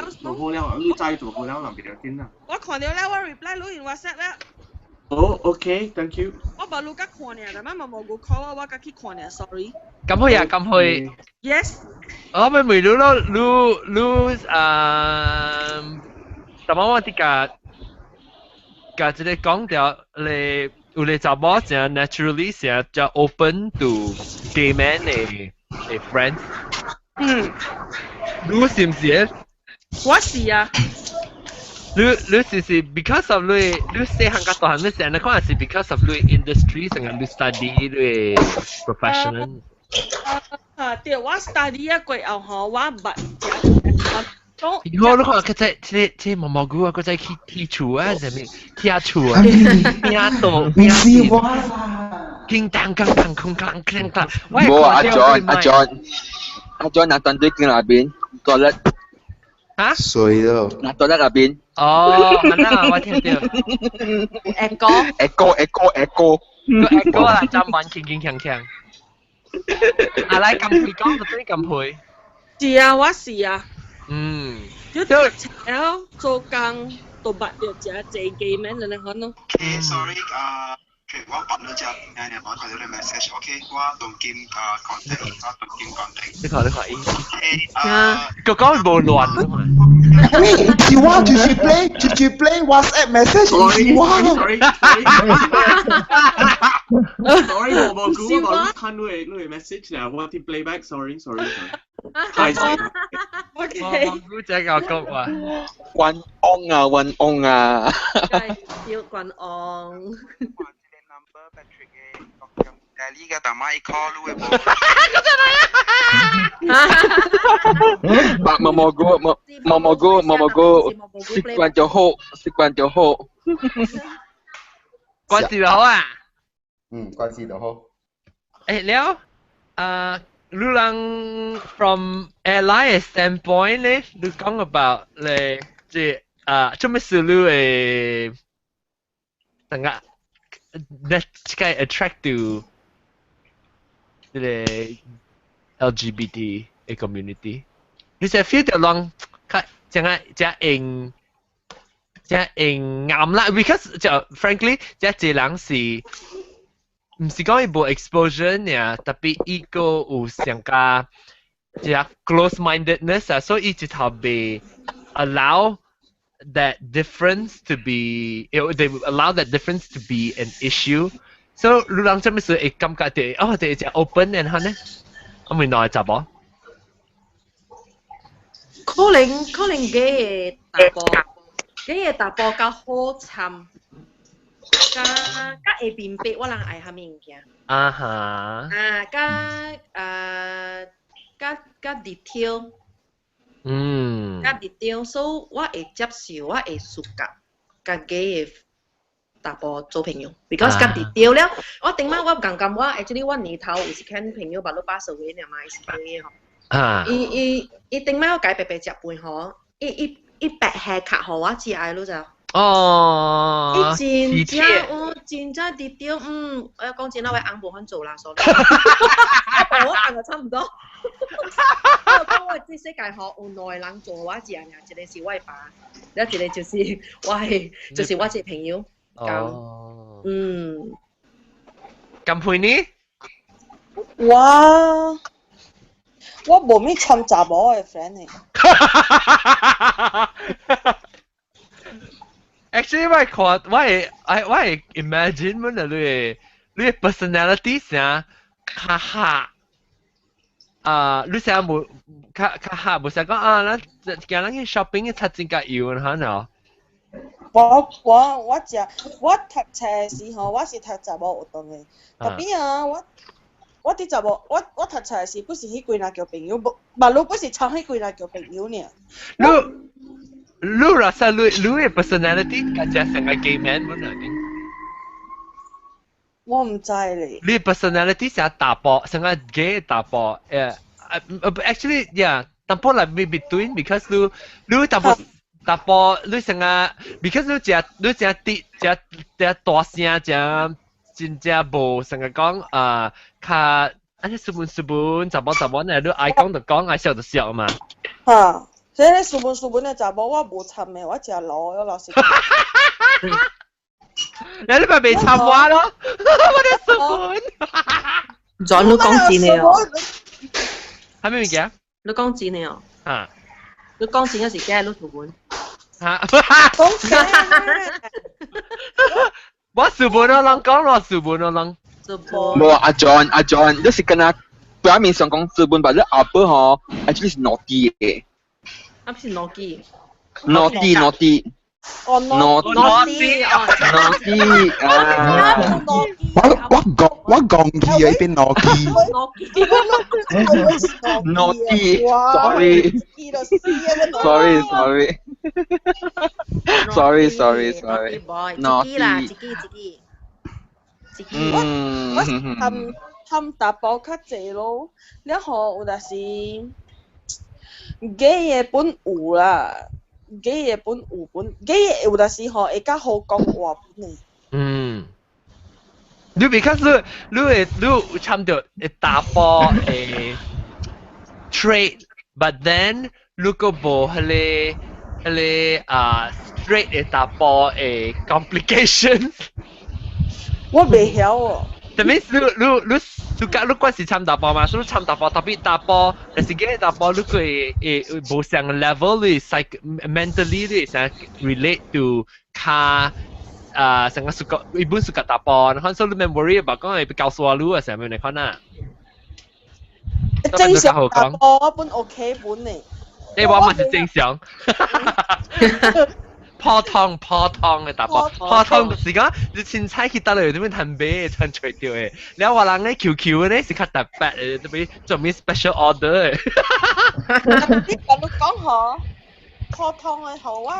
Speaker 6: 啦，做好了，你知做好了啦，別要緊啦。
Speaker 11: 我看到了，我 reply 你用 WhatsApp 了。
Speaker 6: 哦，OK，thank you。
Speaker 11: 我無你甲看爾，但係嘛無顧 call 我，我甲去看爾，sorry。
Speaker 1: 咁去啊，咁去。
Speaker 11: Yes。
Speaker 1: 我咪問你咯，你啊，但我啲個個這個講掉，你有你查某成 naturally 成就 open to gay man 嘅 friends。你是唔是？
Speaker 11: 我是啊。
Speaker 1: 你是 because of 你細漢較大漢，你成日講係是 because of 你 industry 成日你 study 你 professional。
Speaker 11: 啊，對，我 study 啊過後吼，我捌食。
Speaker 1: 以後你看佢在這毛毛菇啊，佢在去厝啊，啥物拆厝啊，邊度
Speaker 2: 唔是我啦，
Speaker 1: 叮當當當空當空當。
Speaker 9: 冇啊，阿 John 阿 John 阿 John 那團隊經那邊 toilet。
Speaker 1: 嚇？
Speaker 2: 水咯。
Speaker 9: 那 toilet 那邊。
Speaker 1: 哦，那我聽到。
Speaker 10: Echo。
Speaker 9: Echo echo echo。
Speaker 1: 個 echo 啦，浸滿鏗鏗鏘鏘。啊，來金佩講就對金佩。
Speaker 11: 是啊，我是啊。就了做工都捌著誠濟 gay man 的可能。
Speaker 2: Okay，sorry 啊，我拔咗隻，誒，我睇到你 message，OK，我當今啊 contact，我當今 contact。
Speaker 1: 你看你看，
Speaker 2: OK 啊，
Speaker 1: 個講無亂啊嘛。
Speaker 2: 是我就是 play，就是 play WhatsApp message，是我。
Speaker 6: Sorry sorry，我冇估，我冇看你 message 啦，我啲 playback，sorry sorry sorry。太細。
Speaker 11: OK。
Speaker 1: 我估這個講話。
Speaker 9: 關安啊，關安啊。
Speaker 10: 要關安。
Speaker 2: 你嘅大媽一 call 你會冇？
Speaker 9: 白毛毛菇，毛毛毛菇，毛毛菇，習慣就好，習慣就好。
Speaker 1: 關事就好啊。
Speaker 2: 嗯，關事就好。
Speaker 1: 誒了，啊，你人 from airline standpoint 咧，你講 about 咧，即啊，做咩事你會等下，that 這個 attract to 這個 LGBT 嘅 community，你就 feel 到人較正啊正用正用啱啦，because 就 frankly，這這人是。毋是講伊無 exposure 爾，特別伊個有上加這 close mindedness 啊，所以伊直頭袂 allow that difference to be they allow that difference to be an issue。所以你人做咩事會感覺到哦，這隻 open 然後呢，我咪內雜噃。
Speaker 10: 可能嘅查埔，嘅查埔較好參，較較會明白我人愛啥物物件。啊，較較較 detail，較 detail，所以我會接受，我會 suka 佮假的查埔做朋友，because 較 detail 了。我頂擺我感覺我 actually 我年頭有一間朋友把你把手尾爾嘛，伊是假的吼。伊伊伊頂擺我共伊白白食飯吼，伊伊伊白下卡予我食的，你知無？伊真正哦，真正 detail，我講真啦，我翁無法做啦，所以我翁就差唔多。我講我這世界吼有兩個人做我食爾，一個是我的爸，了一個就是我的，就是我這個朋友。
Speaker 1: 咁配呢？
Speaker 12: 我我無咩參查某的 friend 的。
Speaker 1: Actually，我看我會我會 imagine 乜啊？你的 personality 成較下啊，你成無較較下，無成講啊，咱今日去 shopping 出真較油嚇喏。
Speaker 12: 我我我食我讀冊時吼，我是讀查某學堂的，特別啊，我我佇查某，我我讀冊時，不是彼幾若叫朋友，無，嘛你不是參彼幾若叫朋友爾。
Speaker 1: 你你 rasa 你你的 personality 較只成個 gay man 本來定？
Speaker 12: 我毋知咧。
Speaker 1: 你 personality 成查埔，成個 gay 查埔，actually yeah，淡薄來 between because 你你淡薄查埔，你成個 because 你食你食啲食食大聲，食真正無成個講啊，較按呢斯文斯文，查某查某呢，你愛講就講，愛笑就笑嘛。
Speaker 12: 哈，所以斯文斯文的查某我無參的，我誠老我老實。
Speaker 1: 你你咪未參我咯？我哋斯文。
Speaker 10: 轉你講真的哦。
Speaker 1: 係咩物件？
Speaker 10: 你講真的哦。
Speaker 1: 啊。
Speaker 10: 你講真的是假的？你斯文。
Speaker 1: 嚇！
Speaker 12: 講假。
Speaker 1: 我斯文咯，人講我斯文咯，人。
Speaker 9: 無阿 John 阿 John，你是敢若表面上講斯文，但你後背吼，actually 是 naughty 的。
Speaker 10: 啊，不是 naughty。
Speaker 9: naughty naughty。
Speaker 12: 哦
Speaker 9: naughty naughty 啊！
Speaker 2: 我我講我講起啊，變 naughty。
Speaker 9: naughty sorry sorry sorry sorry sorry sorry
Speaker 10: 一支啦，一支一支，一支。
Speaker 12: 我我含含查埔較濟咯，了後有若是假的本有啦，假的本有本，假的有若是吼會較好講話本的。
Speaker 1: 你 because 你你會你有參著會查埔的 trait，but then 你閣無彼個彼個啊 straight 的查埔的 complications。
Speaker 12: 我袂曉哦。
Speaker 1: That means 你你你 suka 你慣是參查埔嘛？所以參查埔特別查埔，但是嘅查埔你佢會會無相 level 你 psych mentally 你想 relate to 較啊成個 suka 一本 suka 查埔，然後所以你免 worry about 講會教唆你啊，啥物你看啊？
Speaker 12: 正常查埔我本 OK 本的。
Speaker 1: 你我嘛是正常。普通普通的查埔，普通就是講你凊彩去佗落有點樣趁買趁揣著的，了我人咧 QQ 咧是較特別的，特別做咩 special order 的。
Speaker 12: 你共你講吼，普通的吼我，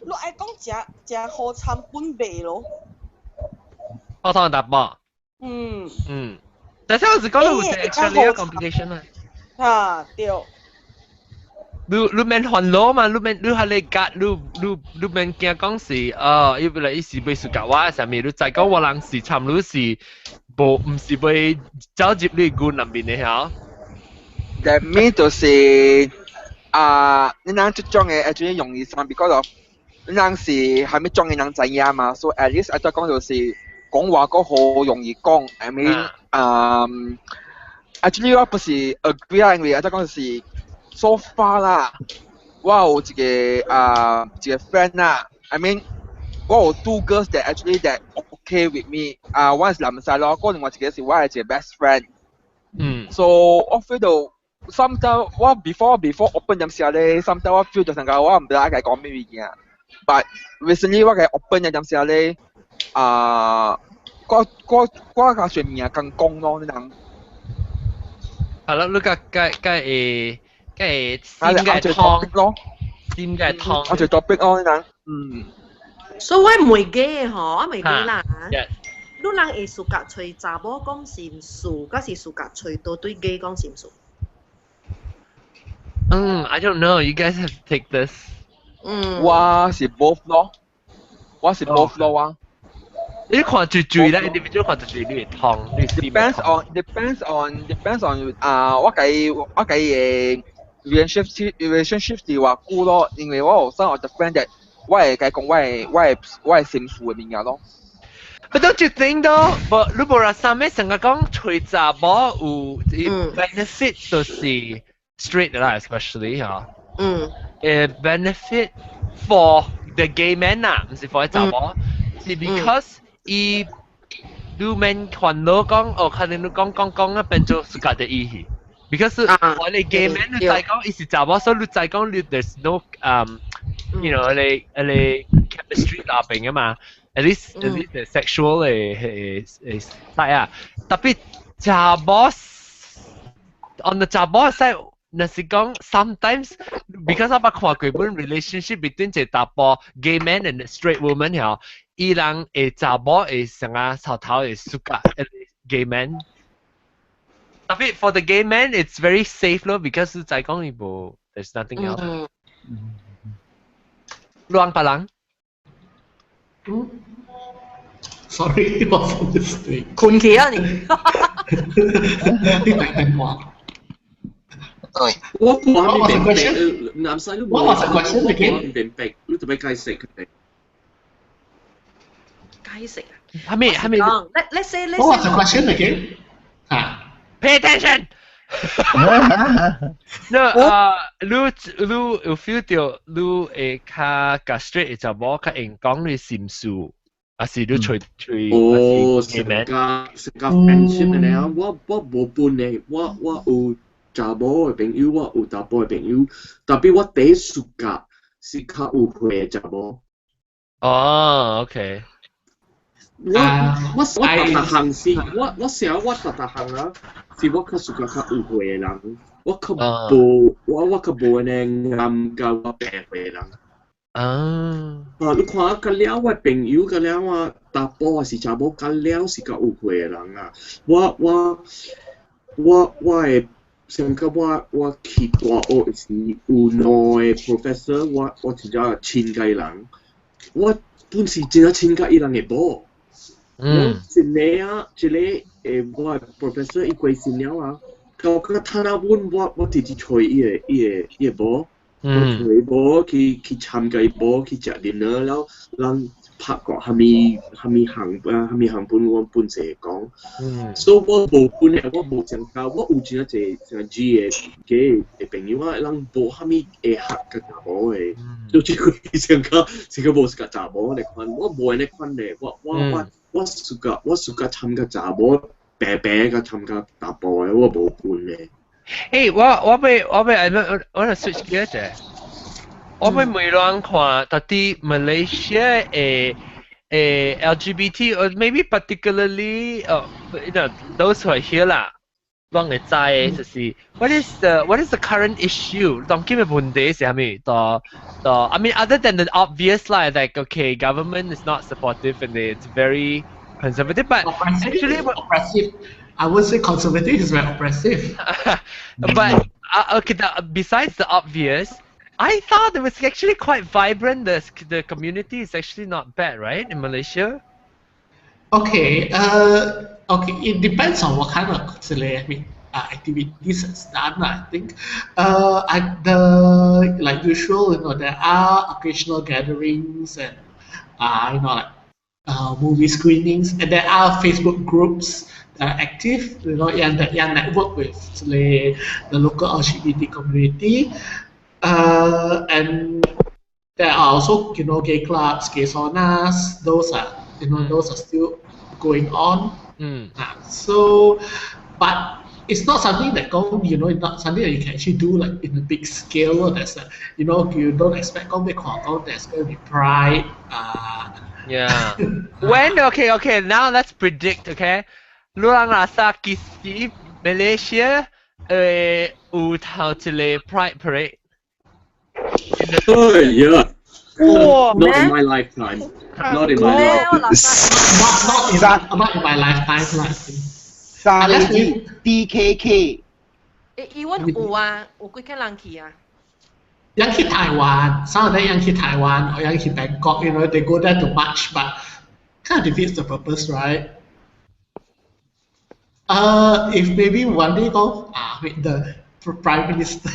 Speaker 12: 你愛講誠誠好參本袂咯。
Speaker 1: 普通的查埔。嗯。但是我是講你有 actually complication 啊。
Speaker 12: 啊，對。
Speaker 1: 你你免煩惱嘛，你免你係你夾，你你你免驚講是哦，伊本來伊是欲 suka 我啥物，你知講我人是參你是無，毋是欲走入你軍內面的曉。
Speaker 9: That mean 就是啊，你人這種的 actually 容易參，because of 你人是還沒種的人知影嘛，所以 at least 愛講就是講話閣好容易講，I mean 啊，actually 我不是 agree 啊，因為愛講就是 so far 啦，我有一個啊一個 friend 啦，I mean 我有 two girls that actually that okay with me。啊，我是男仔咯，嗰另外一個是我係一個 best friend。So 我 feel 到 sometimes 我 before open 點時咧，sometimes 我 feel 到成個我唔知該講咩物件。But recently 我嘅 open 點時咧，啊，我較算命更講咯，你諗？
Speaker 1: 係咯，你個個個會個會心嘅湯
Speaker 9: 咯，
Speaker 1: 心嘅湯，
Speaker 9: 我就 topic 咯，你諗？嗯。
Speaker 10: 所以我袂記吼，我袂記啦。你人會 suka 揣查某講心事，抑是 suka 揣多對 gay 講心事？
Speaker 1: 嗯，I don't know. You guys have to take this.
Speaker 9: 我是 both 咯，我是 both 咯我。
Speaker 1: 你看最最咧，individual 看最最你會痛，你
Speaker 9: Depends on 啊，我計嘅 relationship 是偌久咯，因為我有 some of the friend that 我會共講我的心事嘅物件咯。
Speaker 1: But don't you think though？無你無啦，啥物成日講揣查某有 benefit 就是 straight 啦，especially 嚇。benefit for the gay man 啦，毋是 for 查某，是 because 伊你免煩惱講，哦，可能你講講講啊，變做 suka 著伊去。Because 我哋 gay man 你知講伊是查某，所以你知講你 there's no 你 chemistry 那邊啊嘛。At least the sexual 嘅 side 啊，特別查某 on the 查某 side，若是講 sometimes because 我捌看過本 relationship between 一個查埔 gay man and straight woman 嗬，伊人會查某會成啊頭頭會 suka gay man。特別 for the gay man it's very safe 咯，because 就講伊無 there's nothing else。亂別人。
Speaker 3: Sorry, wasn't listening.
Speaker 10: 困去啊你！
Speaker 3: 你講電話。
Speaker 6: 我看你明白，南西都
Speaker 3: What was the question again？
Speaker 6: 唔明白，你做咩解釋佢哋？
Speaker 10: 解釋啊？
Speaker 1: 係咪？
Speaker 10: Let's say let's
Speaker 3: What was the question again？啊
Speaker 1: ？Pay attention！ No，啊，你有 feel 到你會較較 straight 就無較會講你心事，還是你揣揣？
Speaker 6: 哦，成個 friendship 嘅咧，我無分嘅，我有查某嘅朋友，我有查埔嘅朋友，特別我第一 suka 是較有歲嘅查某。
Speaker 1: 哦，OK。
Speaker 6: 我逐逐項是，我成日我逐逐項啊，是我較 suka 較有歲嘅人，我較無按呢暗甲我爸歲嘅人。啊！你看甲了我朋友甲了我查埔還是查某甲了是較有歲嘅人啊！我會上個我去大學時有兩個 professor，我真正親佮伊人，我本是真正親佮伊人嘅某。一個啊，一個我 professor 伊過身了啊，到個趁啊阮我直直揣伊的某。我揣伊某去參加伊某去食 dinner 了，咱拍過蝦米蝦米行啊，蝦米行本我本濟講。所以我無本嘅，我無參加，我有真濟像 G 嘅嘅朋友啊，人無蝦米會合佮查某嘅，就這個上個這個無是佮查某的款，我無按呢款嘅，我 suka 參加查某，白白佮參加查埔嘅，我無分嘅。
Speaker 1: 誒，我欲 switch gear 者，我欲問人看，到底 Malaysia 的 LGBT or maybe particularly those who are here 啦，攏會知的就是 what is the current issue？當今的問題是啥物？到 I mean other than the obvious 啦，like okay government is not supportive and it's very conservative, but actually
Speaker 3: oppressive. I would say conservative is very oppressive.
Speaker 1: But okay, besides the obvious, I thought it was actually quite vibrant. The community is actually not bad, right, in Malaysia?
Speaker 3: Okay. It depends on what kind of I mean, activities is done. I think, I the like usual, there are occasional gatherings and like movie screenings, and there are Facebook groups that are active, and that yang network with the local LGBT community. And there are also, gay clubs, gay saunas. Those are Those are still going on. So, but it's not something that go, it's not something that you can actually do like in a big scale. There's a, you don't expect 講欲看講 there's going to be pride.
Speaker 1: Yeah. When okay, now let's predict, okay? 你人若啥幾時 Malaysia 會有頭一个 Pride Parade？
Speaker 6: Oh, yeah.
Speaker 1: 哇
Speaker 6: Not in my lifetime. Not in my lifetime.
Speaker 3: Not in my lifetime 啦。
Speaker 2: 三個字 DKK。
Speaker 10: 伊阮有啊，有幾個人去啊？
Speaker 3: 人去台灣，some of them 人去台灣 or 人去 Bangkok, they go there to march, but kind of defeats the purpose, right? If maybe one day go, ah, wait, the prime minister,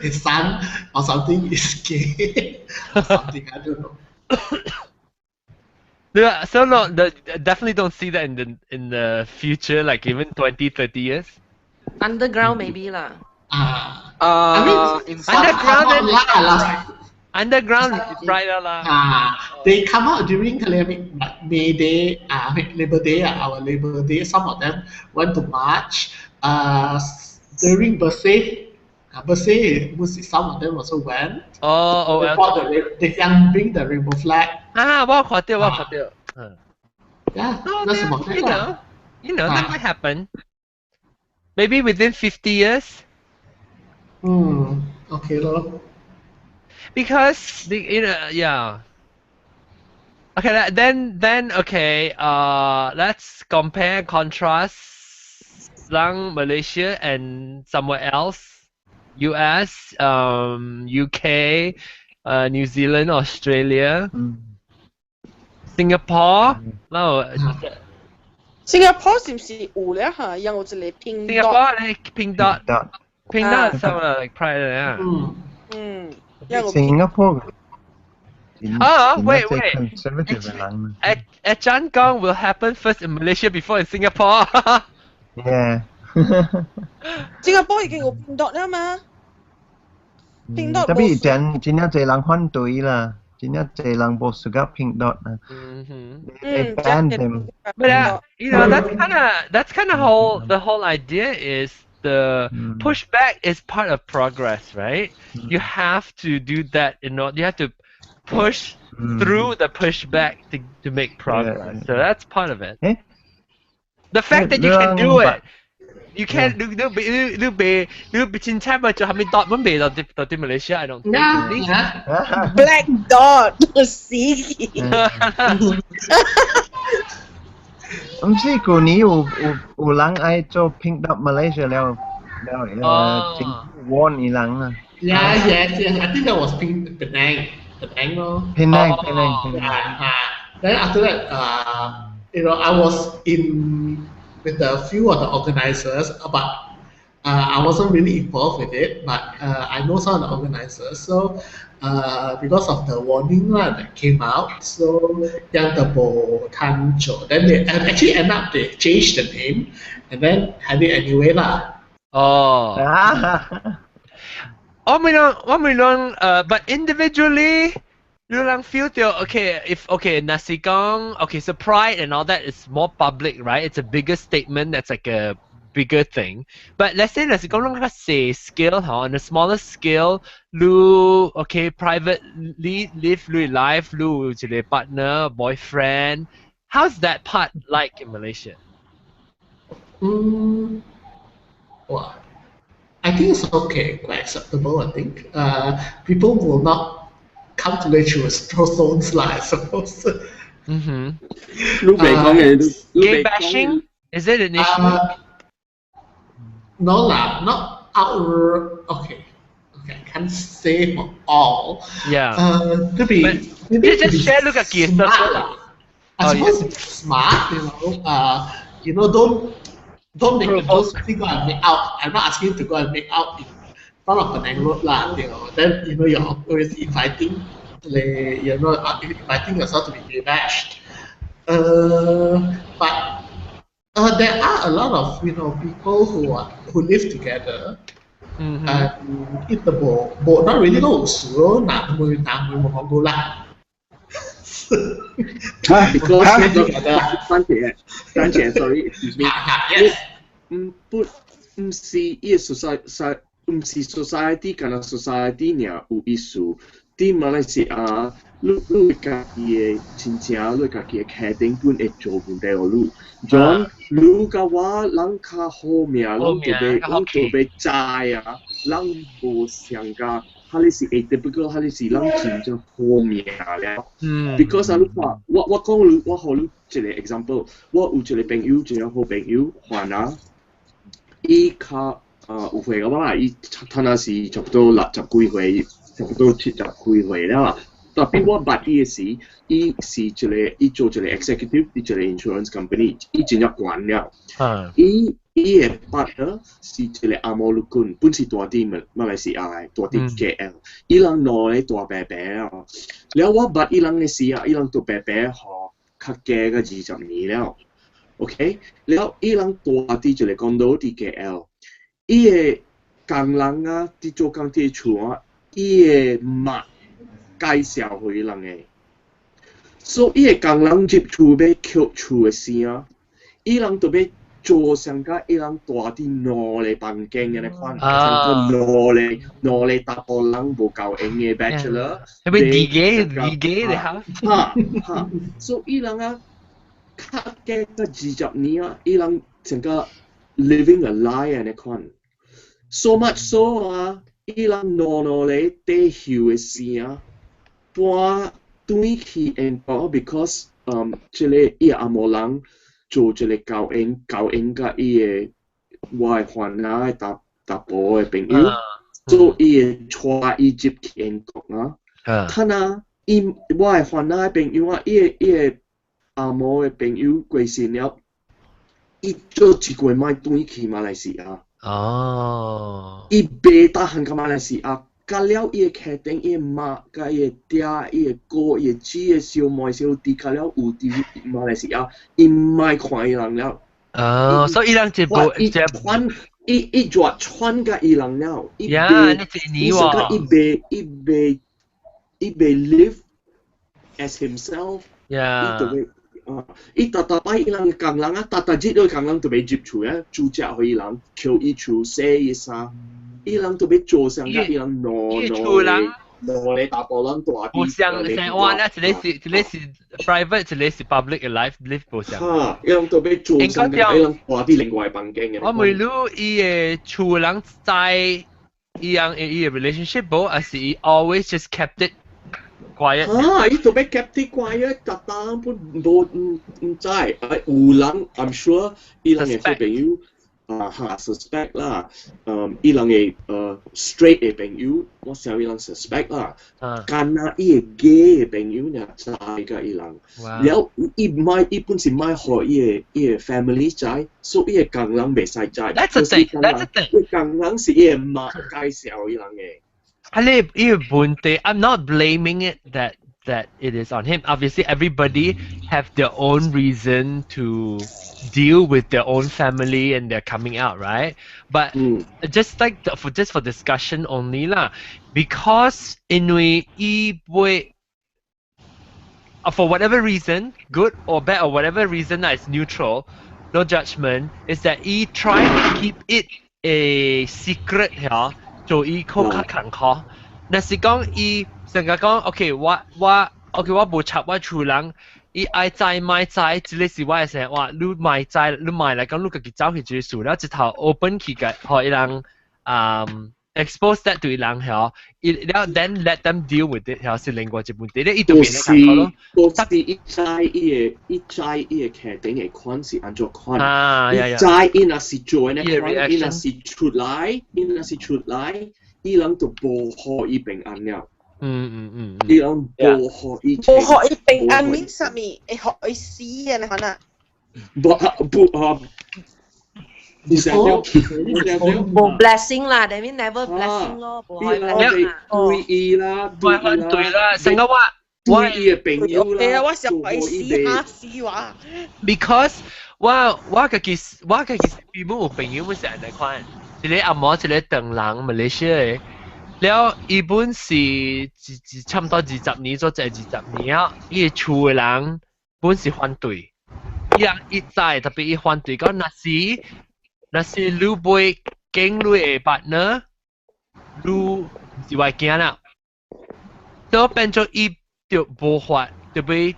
Speaker 3: his son or something is gay or something, I don't know.
Speaker 1: Yeah, so no, definitely don't see that in the future, like even 20, 30 years.
Speaker 10: Underground maybe 啦。
Speaker 3: 啊。
Speaker 9: I
Speaker 3: mean,
Speaker 1: underground
Speaker 3: and 啦，
Speaker 1: underground right 啦。
Speaker 3: 啊，they come out during like May Day, 啊，Labor Day, 啊，our Labor Day. Some of them went to march. During Bersih, Bersih, some of them also went.
Speaker 1: Oh.
Speaker 3: They can bring the rainbow flag.
Speaker 1: 啊，我看到，我看到。嗯。
Speaker 3: Yeah, 那什麼
Speaker 1: That might happen. Maybe within 50 years.
Speaker 3: Okay 咯。
Speaker 1: Because the you know yeah. Okay, then okay, let's compare contrast 咱 Malaysia and somewhere else, US, UK, New Zealand, Australia, Singapore. No,
Speaker 12: 新加坡是毋是有咧嚇？有一個 pink
Speaker 1: Singapore 咧 pink dot pink dot some like pride 啊。
Speaker 12: 嗯。
Speaker 4: Singapore
Speaker 1: Oh, wait, wait.
Speaker 4: Conservative 嘅人。
Speaker 1: At 真講 will happen first in Malaysia before in Singapore.
Speaker 4: Yeah.
Speaker 12: 新加坡已經有 pink dot 啦嘛。Pink dot
Speaker 4: 特別真真正濟人反對啦，真正濟人無 suka pink dot 啦。They ban them.
Speaker 1: But that's kind of whole the whole idea is the pushback is part of progress, right? You have to do that in order you have to push through the pushback to make progress. So that's part of it.
Speaker 4: Eh?
Speaker 1: The fact that you can do it, you can't 你你你你袂你袂凊彩咪做啥物 dot 阮袂到佇到佇 Malaysia I don't think.
Speaker 12: Black dot 死去。
Speaker 4: 毋是舊年有有有人愛做 Pink Dot Malaysia 了了政府 warn 伊人啊。
Speaker 3: Yeah, yes. I think that was Pink Penang. Penang 咯。
Speaker 4: Penang, Penang, Penang.
Speaker 3: Then after that, I was in with a few of the organizers, but I wasn't really involved with it, but I know some of the organizers. So because of the warning 啦 that came out, so 𪜶就無通做. Then they and actually end up they changed the name and then had it anyway 啦。
Speaker 1: 哦。我咪講，我咪講，but individually，你人 feel 到 okay if okay 若是講 okay so pride and all that is more public, right? It's a bigger statement, that's like a bigger thing. But let's say 若是講攏較細 scale 嗬，on a smaller scale，你 okay privately live 你 life，你有一個 partner boyfriend, how's that part like in Malaysia?
Speaker 3: Well, I think it's okay, quite acceptable. I think people will not come to let you throw stones 啦, I suppose.
Speaker 6: 你袂講嘅，你
Speaker 1: Gay bashing, is it an issue?
Speaker 3: No 啦, not out. Okay, I can't say for all. To be
Speaker 1: But
Speaker 3: maybe
Speaker 1: just
Speaker 3: to be
Speaker 1: share look at
Speaker 3: smart 啦. I
Speaker 1: Oh,
Speaker 3: suppose be smart. Don't make don't really go and make out. I'm not asking you to go and make out in front of Penang Road 啦. Then you're always inviting the inviting yourself to be gay bashed. But there are a lot of people who live together. And 伊都無無 not really 都有事咯，男會男會無講過啦。
Speaker 6: Because 番茄，番茄，sorry，excuse me。唔不唔是伊個 society，唔是 society，敢若 society 爾有意思。佇馬來西亞，你家己的親情，你家己的家庭本會做問題予你。John，你佮我人較好命，咱就欲咱就欲知啊，咱無上甲，哈你是 atypical，哈你是咱真正好命了。Because 啊，你看，我講你，我予你一個 example，我有一個朋友，一個好朋友，還啊，伊較啊有歲個我啦，伊他若是差不多六十幾歲，差不多70幾歲了。Tapi 我捌伊的時，伊是一個，伊做一個 executive，佇一個 insurance company，伊真正懸了。伊的 partner 是一個紅毛陸軍，本是住佇馬來西亞的，住佇 KL。伊人兩个大伯伯了。了我捌伊人的時啊，伊人做伯伯予較加個20年了。OK，了伊人住佇一個 condo 佇 KL，伊的工人啊，佇做工佇厝啊，伊的媽介紹予伊人的，所以伊的工人入厝欲抾厝的時啊，伊人就欲做上甲伊人住佇兩个房間按呢款，像兩個兩個查埔人無夠閒的 bachelor，
Speaker 1: 係咪自己自己的哈？
Speaker 6: 哈哈，所以伊人啊，較加個20年啊，伊人成個 living a lie 按呢款，so much so 啊，伊人兩兩个退休的時啊，搬轉去英國，because 這个伊的紅毛人做這个交應交應佮伊的我的番仔的查查埔的朋友，做伊會帶伊入去英國啊。他若伊我的番仔的朋友啊，伊的紅毛的朋友過身了，伊做一個月莫轉去馬來西亞。伊袂 tahan 去馬來西亞。甲了伊的家庭，伊的媽，佮伊的爹，伊的哥，伊的姊的小妹小弟，甲了有佇馬來西亞，伊莫看伊人了。
Speaker 1: 哦，所以伊人就無
Speaker 6: 伊傳伊伊就傳佮伊人了。
Speaker 1: 呀，你一年喎。
Speaker 6: 伊袂 live as himself。
Speaker 1: 呀。
Speaker 6: 伊就欲啊，伊逐逐擺伊人工人啊，逐逐日都工人就欲入厝啊，煮食予伊人，抾伊厝，洗伊衫。伊人都欲做上佮伊人兩兩兩個查埔人大
Speaker 1: 無相相哇！那一個是 private，一個是 public 嘅 life live 無相。
Speaker 6: 哈，伊人都欲做上佮伊人住佇另外房間嘅。
Speaker 1: 我問你，伊的厝人知伊人伊的 relationship 無，還是伊 always just kept it quiet？
Speaker 6: 啊，伊都欲 kept it quiet，逐當本無毋知，有人 I'm sure 伊人的好朋友。啊哈 suspect 啦，伊人的straight 的朋友，我想伊人 suspect 啦，干焦伊的 gay 的朋友爾知佮伊人，了伊莫伊本是莫予伊的 family 知，所以伊的工人袂使知。
Speaker 1: That's the thing, that's the thing.
Speaker 6: 伊工人是伊的媽介紹伊人的。
Speaker 1: 啊，你伊個問題，I'm not blaming it that it is on him. Obviously, everybody have their own reason to deal with their own family and they're coming out, right? But just like the, for just for discussion only 啦, because 因為伊會 for whatever reason, good or bad or whatever reason that is neutral, no judgment, is that he try to keep it a secret 嚇，做伊較較艱苦。若是講伊成日講，OK，我 OK，我無插我厝人，伊愛知莫知，這个是我的想法。你莫知，你莫來講，你家己走去這個事，了一頭 open 起個，予伊人expose that 對伊人曉，伊了 then let them deal with it 曉是另外一問題，你伊就變得較好咯。
Speaker 6: 都是伊知伊的，伊知伊的家庭的款是按怎款。
Speaker 1: 啊呀呀！
Speaker 6: 伊知伊若是做按呢款，伊若是出來，伊若是出來，伊人就無予伊平安了。伊人無予伊。
Speaker 12: 無予伊平安，免啥物，會予伊死啊！你看啊。
Speaker 6: 無不啊。你想了，你想了。
Speaker 10: 無 blessing 啦，that mean never blessing 咯，無可以 blessing 啦。
Speaker 6: 對伊啦，對
Speaker 1: 啦，對啦，成個話，
Speaker 6: 對伊的朋友啦，
Speaker 12: 對啊，我想予伊死下死話。
Speaker 1: Because 我家己我家己比姆有朋友，本是按呢款，一個紅毛，一個唐人，馬來西亞的。了伊本是差唔多二十年做這二十年啊，伊厝的人本是反對，伊人一再特別伊反對講，若是你袂見你的 partner，你毋是我囝啦，都變做伊就無法就欲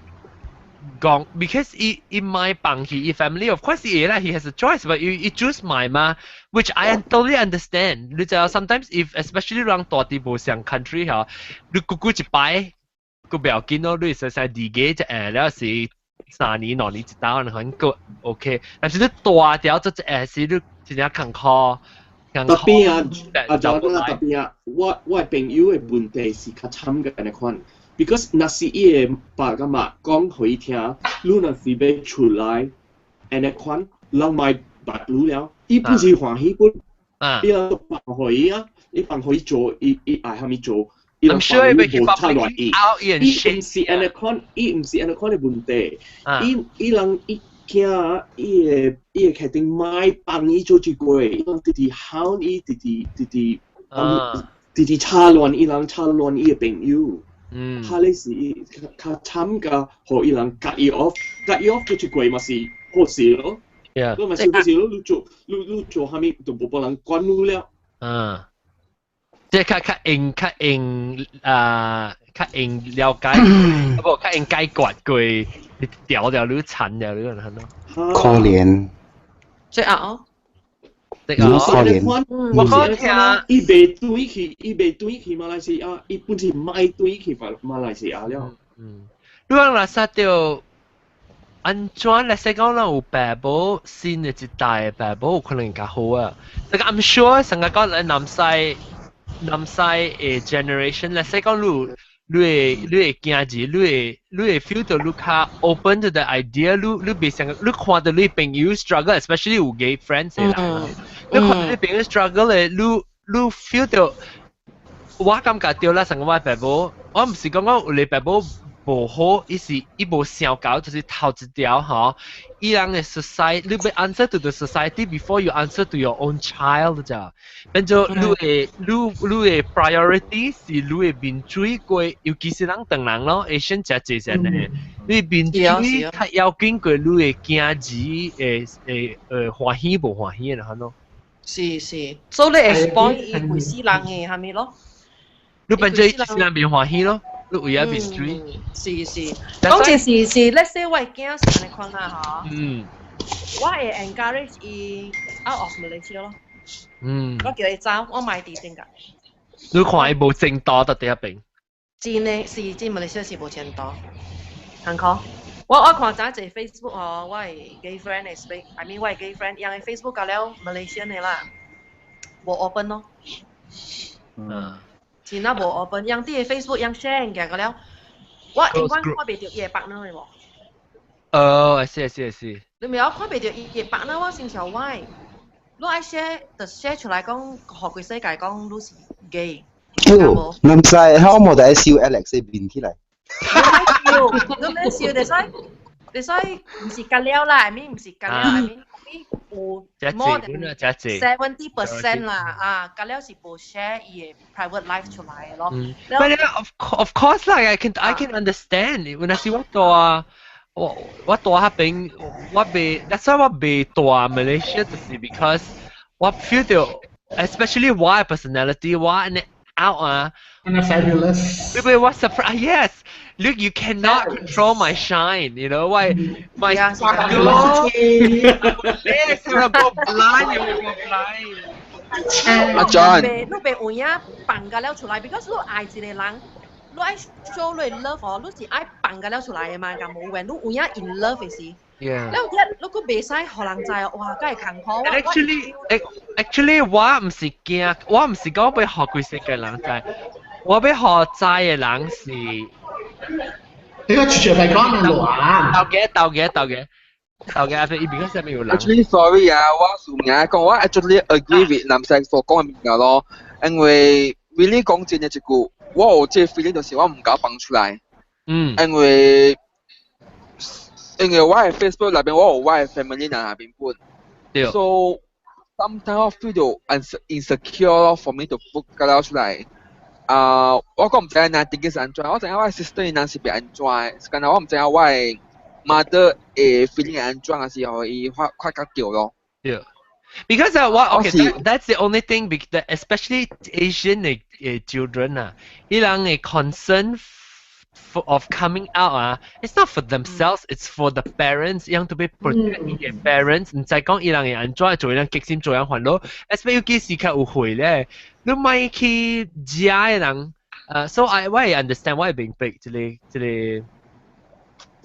Speaker 1: 講，because 伊莫放棄伊 family，of course 伊啦，he has a choice，but 伊 choose 莫嘛，which I totally understand。你知道，sometimes if especially 人蹛佇無相 country 嗬，你久久一擺，閣袂要緊咯，你使使二個一下了是3年2年一道，可能閣 OK。但是你大條做一下時，你真正艱苦。
Speaker 6: 特別啊，阿 Jordan 啊，特別啊，我朋友的問題是較慘嘅按呢款，because 若是伊的爸甲媽講予伊聽，你若是欲出來，按呢款，人莫捌你了，伊本是歡喜本，伊人放予伊啊，伊放予伊做，伊愛啥物做，伊人放伊無插亂伊，伊毋是按呢款，伊毋是按呢款的問題，伊人伊驚伊的決定莫幫伊做這個，伊人直直喊伊，直直直直直直插亂伊人，插亂伊的朋友。哈你是伊較慘甲，予伊人 cut 伊 off，cut 伊 off 做一過嘛是好事咯。 你嘛是好事咯，你做啥物就無別人管你了。
Speaker 1: 嗯，即係較用啊，較用了解，不較用解決過，你掉掉你殘掉你係咯。
Speaker 2: 可憐。
Speaker 10: 最後哦。
Speaker 1: 可
Speaker 2: 憐。
Speaker 1: 我講聽，
Speaker 6: 伊袂轉去馬來西亞，伊本是莫轉去馬來西亞了。
Speaker 1: 嗯，你講若實著按怎來說講，咱有爸母新的一代的爸母有可能較好啊。這個 I'm sure 成個講咱南西的 generation，來說講你會囝兒，你會 feel 到你較 open to the idea，你袂想你看到你朋友 struggle，especially 有 gay friends 的人，你看到你朋友 struggle 的，你 feel 到，我感覺到啦，成個我爸母，我毋是講講有個爸母無好，伊是伊無想到，就是頭一條吼，伊人的 society，你欲 answer to the society before you answer to your own child 咋？變做你的 priority 是你的面水過，尤其是咱唐人咯，Asian 誠濟是按呢，你面水較要緊過你的囝兒會歡喜無歡喜的咯。
Speaker 10: 是是，所以你會幫伊規世人的係咪咯？
Speaker 1: 你變做一世人袂歡喜咯。你為咗面水。
Speaker 10: 是是，講真是，let's say 我的囝是按呢款啦，嗬。我會 encourage 伊 out of Malaysia 咯。我叫伊走，我莫佇頂個。
Speaker 1: 你看伊無前途佇彼邊。
Speaker 10: 真的是真馬來西亞是無前途，艱苦。我看早一 Facebook 哦，我的 gay friend 的 space，I mean 我的 gay friend，𪜶的 Facebook 甲了 Malaysian 的啦，無 open 咯。真啊無 open，𪜶佇個 Facebook 𪜶 share 物件個了，我永遠看袂著伊的 partner 的無。
Speaker 1: 哦，是是是。
Speaker 10: 你明我看袂著伊的 partner，我先想 why？你愛 share 就 share 出來講，予規世界講你是 gay。
Speaker 2: 唔使，我冇得笑 Alex 變起來。
Speaker 10: 你免笑，你使毋是甲了啦，I mean 毋是甲了，I mean 有 more than 70% 啦，啊，甲了是無 share 伊的 private life 出來的咯。
Speaker 1: But of course 啦，I can understand。有陣時我蹛我蹛彼邊，我袂，that's why 我袂蹛 Malaysia 就是 because 我 feel 到，especially 我的 personality，我按呢 out 啊。
Speaker 3: Fabulous.
Speaker 1: Wait, wait, what's the yes? Look, you cannot control my shine. You know why? My sparkle. Yes, you will go blind. You will go blind.
Speaker 9: 阿 John，
Speaker 10: 你袂有影放甲了出來，because 你愛一個人，你愛 show 你 love 哦，你是愛放甲了出來的嘛，敢無？when 你有影 in love 的時，
Speaker 1: 你有啲你閣袂使予人知哦，哇，敢會艱苦。 Actually，我毋是驚，我毋是講欲予規世界人知，我欲予知的人是。
Speaker 3: 你個全係講亂。
Speaker 1: 豆嘅豆嘅豆嘅豆嘅，阿伊邊個上面有人。
Speaker 9: Actually sorry 啊，我數名講，我 actually agree with 南西所講的物件咯，因為 really 講真的一句，我有這個 feeling 就是我毋敢放出來。因為我的 Facebook 內邊我有我的 family 人那邊本。So sometimes 我 feel 到 insecure 咯，for me to put 個了出來。啊，我講唔知影定是按怎，我知影我 sister 伊人是袂按怎的，敢若我唔知影我的 mother 會 feeling 按怎，還是予伊發發覺著咯。
Speaker 1: Yeah. Because what okay, that's the only thing because especially Asian children 啊，伊人的 concern of coming out 啊，it's not for themselves, it's for the parents，伊人特別 protect 伊的 parents，毋知講伊人會按怎做，伊人激心做人煩惱，especially 幾時較有歲咧，你莫去食的人，so 我會 understand，我會明白這個這個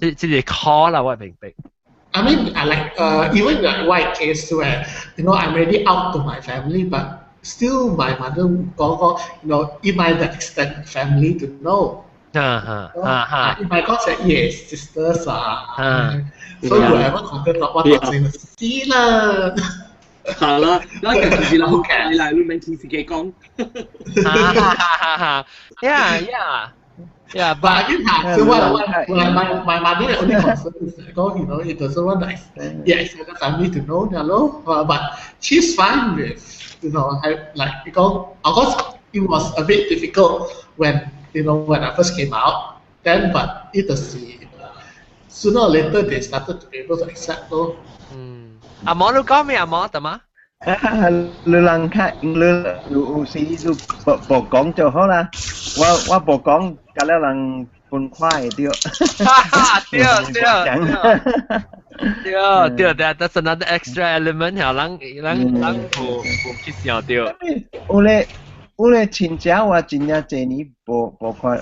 Speaker 1: 這這個 call 啦，我會明白。
Speaker 3: I mean, I like even like white case where I'm already out to my family, but still my mother 講講 in my the extended family to know.
Speaker 1: 啊哈啊哈！
Speaker 3: In my 講是 yes sisters 啊，所以 whoever contact 我就死啦。
Speaker 6: 係啦，那個其實人嚟嚟，你免聽自己講。
Speaker 1: 哈哈哈哈！Yeah,
Speaker 3: but I mean, so what my mother only concern is like, oh, it doesn't want the extended family to know, but she's fine with, I like because of course it was a bit difficult when I first came out. Then, but it was sooner or later they started to be able to accept 咯。
Speaker 1: 嗯，阿毛你講咩？阿毛得嗎？
Speaker 4: 你人較你有時你無無講就好啦。我我無講，甲了人分開會著。
Speaker 1: 對對對對，that's another extra element，係人人人無無去想著。
Speaker 4: 有咧有咧親戚我真正濟年無無看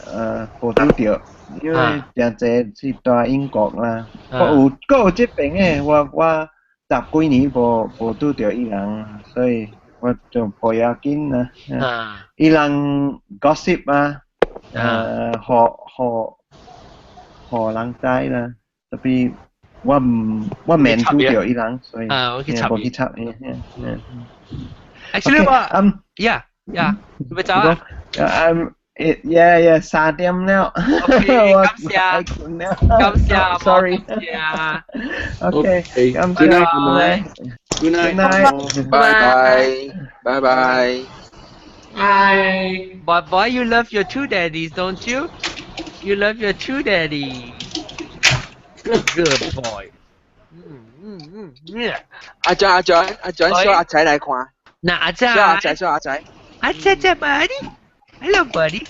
Speaker 4: 無拄著，因為誠濟是蹛英國啦。我有閣有這邊的，我我十幾年無無拄著伊人，所以我就無要緊啦。伊人 gossip 啊，予予予人知啦，tapi 我毋我免拄著伊人，所以
Speaker 1: 啊，我去插
Speaker 4: 無去插伊。
Speaker 1: Actually 我 yeah，你欲走啊？
Speaker 4: Yeah, 3點了。
Speaker 1: OK，感謝，感謝
Speaker 4: ，sorry。
Speaker 1: 感謝。
Speaker 4: OK，感
Speaker 6: 謝。
Speaker 4: Good
Speaker 6: night。
Speaker 4: Good night。
Speaker 9: Bye bye。 Bye bye。
Speaker 3: Bye.
Speaker 1: But boy, you love your two daddies, don't you? You love your two daddies. Good boy.
Speaker 9: 阿張阿張阿張，show 阿仔來看。
Speaker 1: 嗱，阿仔。
Speaker 9: show 阿仔，show 阿仔。
Speaker 1: 阿仔仔，buddy。Hello, buddy。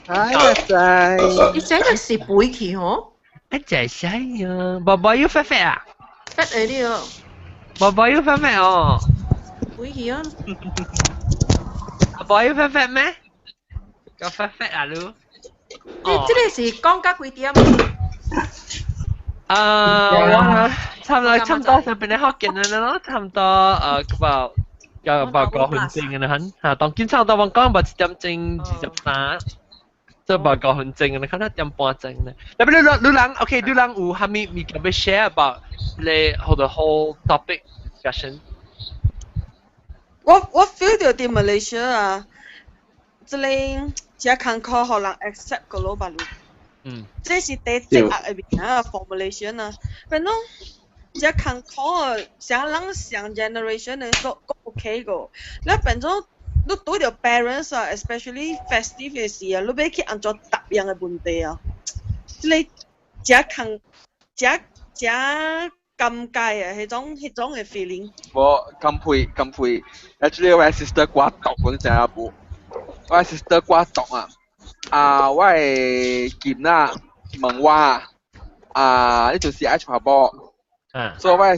Speaker 9: Hi 阿仔。
Speaker 10: 你仔就是肥去吼？
Speaker 1: 阿仔細啊，寶寶要發發啊？
Speaker 10: 發嚟啲哦。
Speaker 1: 寶寶要發發哦。
Speaker 10: 肥去啊！
Speaker 1: 阿寶要發發咩？個發發啊，你？
Speaker 10: 你這個是講到幾點？
Speaker 1: 啊，我差唔多差唔多上邊你學見啦咯，差唔多誒個個八個分鐘嘅啦，很嚇，當今差唔多我講八1點鐘23，這八個分鐘嘅，可能1點半鐘咧。特別你你人，OK，你人有啥物物件欲 share about 你 the whole topic discussion？
Speaker 12: 我我 feel 到佇 Malaysia 啊，這個真艱苦，予人 accept 個老闆。這是第一壓的物件 formulation 啊，反正這艱苦啊，像人上 generation 的都 OK 個，你變做你對著 parents 啊，especially festive 的時啊，你欲去按怎答應的問題啊，這個真艱真真尷尬啊，彼種彼種的 feeling。
Speaker 9: 無咁配咁配，actually 我 sister 掛毒，我知影無？我 sister 掛毒啊！啊，我的囡仔問我啊，你就是愛娶某。所以我的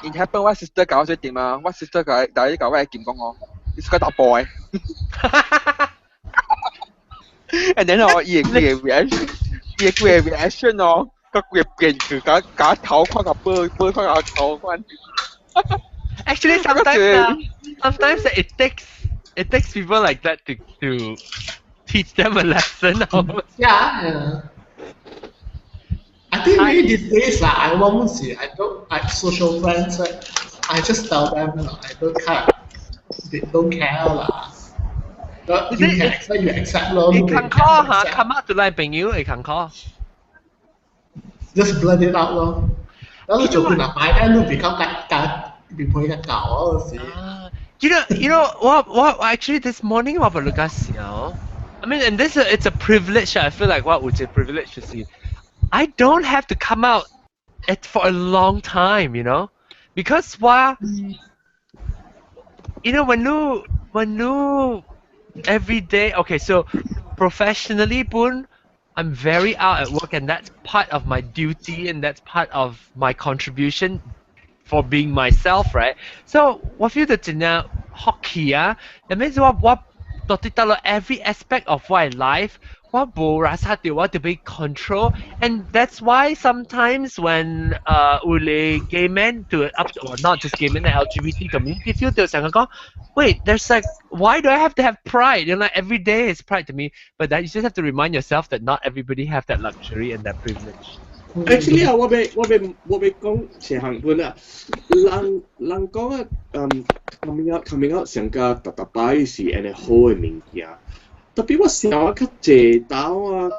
Speaker 9: in happen 我 sister 共我決定嘛，我 sister 共大家共我的囡講哦，你是個查埔的。And then 哦，伊會規个 reaction，伊會規个 reaction 哦，個規個變去，共共頭看共報報看共頭看。
Speaker 1: Actually, sometimes it takes people like that to teach them a lesson.
Speaker 3: Yeah. I think maybe these days lah, I won't see. I don't like social friends. Right? I just tell them I don't care. They don't care lah. But you can accept, you accept 咯。
Speaker 1: 你肯 call 嚇，come out to 來朋友會肯 call。
Speaker 3: Just blurt it out 咯。然後做幾若擺咧，你 become 較較變配較厚嗰時。
Speaker 1: You know, 我我 actually this morning 我不錄個時候， I mean, and this it's a privilege. I feel like what would a privilege to see. I don't have to come out for a long time, because why? When you every day, okay, so professionally, 本, I'm very out at work, and that's part of my duty, and that's part of my contribution for being myself, right? So 我 feel 到真正 hockey 啊，that means 我到底到了 every aspect of my life，我無拉薩掉，我特別 control, and that's why sometimes when 有咧 gay men to up or not just gay men, the LGBT community feel 到成日講，wait, there's like, why do I have to have pride? Like every day is pride to me, but that you just have to remind yourself that not everybody have that luxury and that privilege.
Speaker 6: Actually 啊，我欲講一項本啊，人人講啊，嗯，coming out 上加逐逐擺是按呢好的物件，特別我想啊較濟兜啊，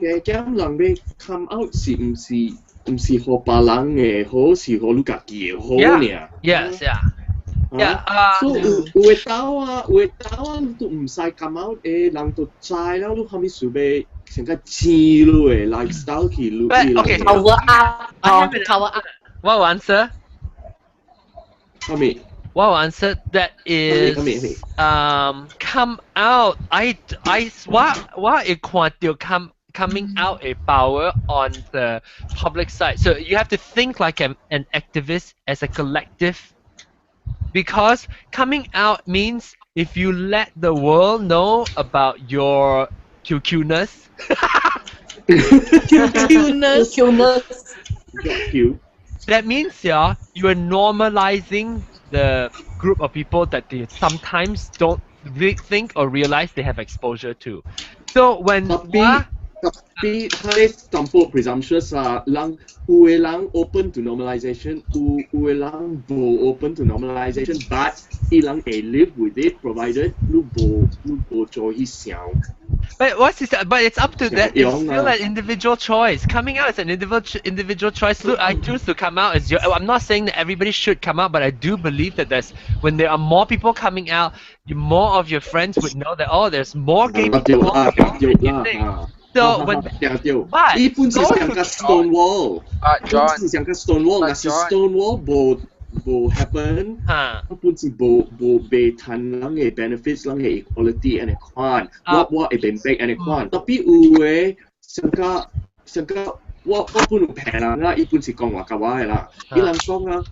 Speaker 6: 加減人欲 come out 是毋是毋是予別人的好，是予你家己的好爾。
Speaker 1: Yes, yeah.
Speaker 6: 所以有有的兜啊，有的兜啊，你都毋使 come out 的，人都知了，你啥物事欲成個錢你的 lifestyle 去你。
Speaker 1: But okay,
Speaker 10: cover up, cover up.
Speaker 1: What answer?
Speaker 6: 啥物？
Speaker 1: What answer that is come out. I 我會看著 coming out a power on the public side. So you have to think like an activist as a collective, because coming out means if you let the world know about your QQ-ness,
Speaker 10: QQ-ness,
Speaker 7: QQ-ness,
Speaker 6: Q.
Speaker 1: That means, yeah, you are normalizing the group of people that they sometimes don't think or realize they have exposure to. So when
Speaker 6: 特別特別彼淡薄 presumptuous 啊，人有的人 open to normalization，有有的人無 open to normalization，but 伊人會 live with it provided 你無你無做彼想。
Speaker 1: But what's this? But it's up to that. It's still an individual choice. Coming out is an individual choice. Look, I choose to come out as your. I'm not saying that everybody should come out, but I do believe that there's when there are more people coming out, more of your friends would know that, oh, there's more gay people. So when
Speaker 6: but 伊本是像個 Stonewall，
Speaker 9: 啊，John
Speaker 6: 是像個 Stonewall，若是 Stonewall 無無 happen，本是無無被趁人的 benefits，人的 equality 按呢款，我我會明白按呢款，特別有的像個像個我我本有騙人啦，伊本是講話共我的啦，伊人講啊，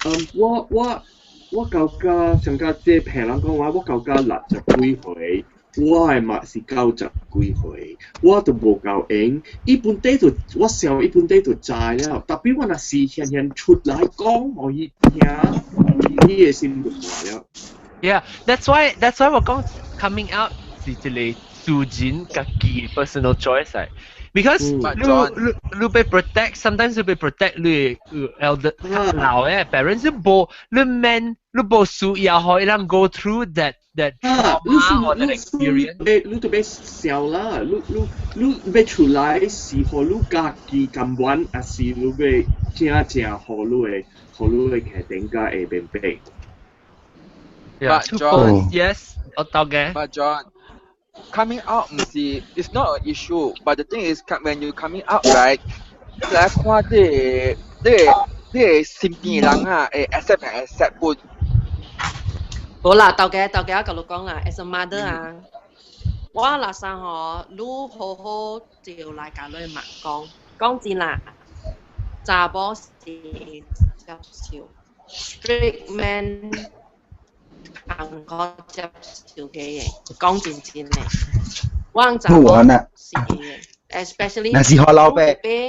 Speaker 6: 嗯，我我我感覺像個這騙人講話，我感覺60幾歲。我的嘛是90幾歲，我都無夠閒。伊本底就我想伊本底就知了，特別我若是現現出來講，予伊聽，伊的心就破了。
Speaker 1: Yeah, that's why 我講 coming out 是一個私人家己 personal choice 嚟。Because 你你你被 protect, sometimes 你被 protect 你 elder 老嘅 parents，你無你免你無需要予伊人 go through that trauma or that experience。
Speaker 6: 你你特別想啦，你你你欲出來是予你家己甘願，還是你欲真正予你的予你的家庭佮會明白？
Speaker 1: Yeah,
Speaker 9: But John,
Speaker 1: yes, 我到嘅。
Speaker 9: But John, coming out 毋是 it's not an issue, but the thing is when you coming out, right，你來看這個這個這個身邊的人啊，會 accept 毋 accept 不？
Speaker 10: 好啦，豆家豆家，我共你講啦，as a mother 啊，我垃圾吼，你好好就來共你媽講，講真啦，查某是接受，straight man 較好接受嘅，講真真的，我查某是，especially
Speaker 2: 若是予老爸，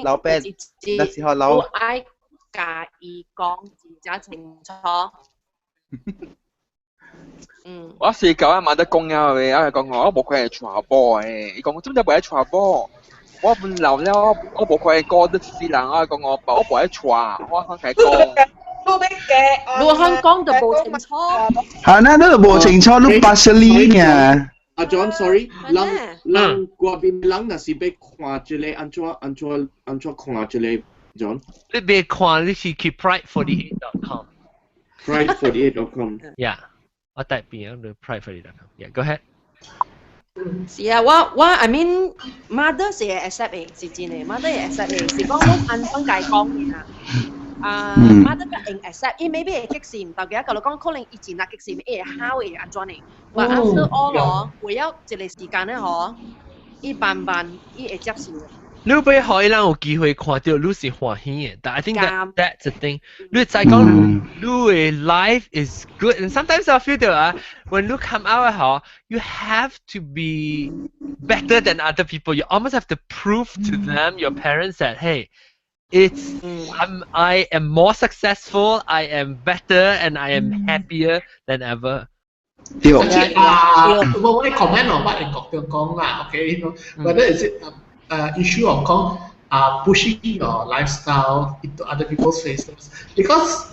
Speaker 2: 老爸，若是予老，
Speaker 10: 我愛共伊講真正清楚。嗯，
Speaker 9: 我是舊阿媽得講了的，我講我無可能娶某的，伊講做咩無愛娶某？我本老了，我無可能顧得死人，我講我我無愛娶，我肯共講。
Speaker 10: 你肯講就無清楚。
Speaker 2: 係啦，你無清楚，你 partially 呢？
Speaker 6: 阿 John，sorry，人人嗰邊人若是欲看這個按怎按怎按怎看這個 John？
Speaker 1: 你欲看你是去 pride48.com。
Speaker 6: pride48.com。
Speaker 1: Yeah，我代表你 pride48.com。Yeah，go ahead。
Speaker 10: 是啊，我 I mean mother 是會 accept 的，是真的，mother 會 accept 的，是講攏按怎解講嘅啊。啊，mother 較會 accept，伊 maybe 會激心，大家甲你講可能伊真若激心，伊會好會按怎的。但 after all 咯，過了一個時間咧嗬，伊慢慢伊會接受。
Speaker 1: 你欲予伊人有機會看到你是歡喜的，但 I think that that's the thing。你再講你的 life is good and sometimes I feel that 啊，when you come out 嗬，you have to be better than other people. You almost have to prove to them, your parents, that hey, it's I am more successful, I am better, and I am happier than ever.
Speaker 2: 對。
Speaker 3: 啊，我 comment on 我英國中講啦，OK，whether is it issue of 講 pushing your lifestyle into other people's faces because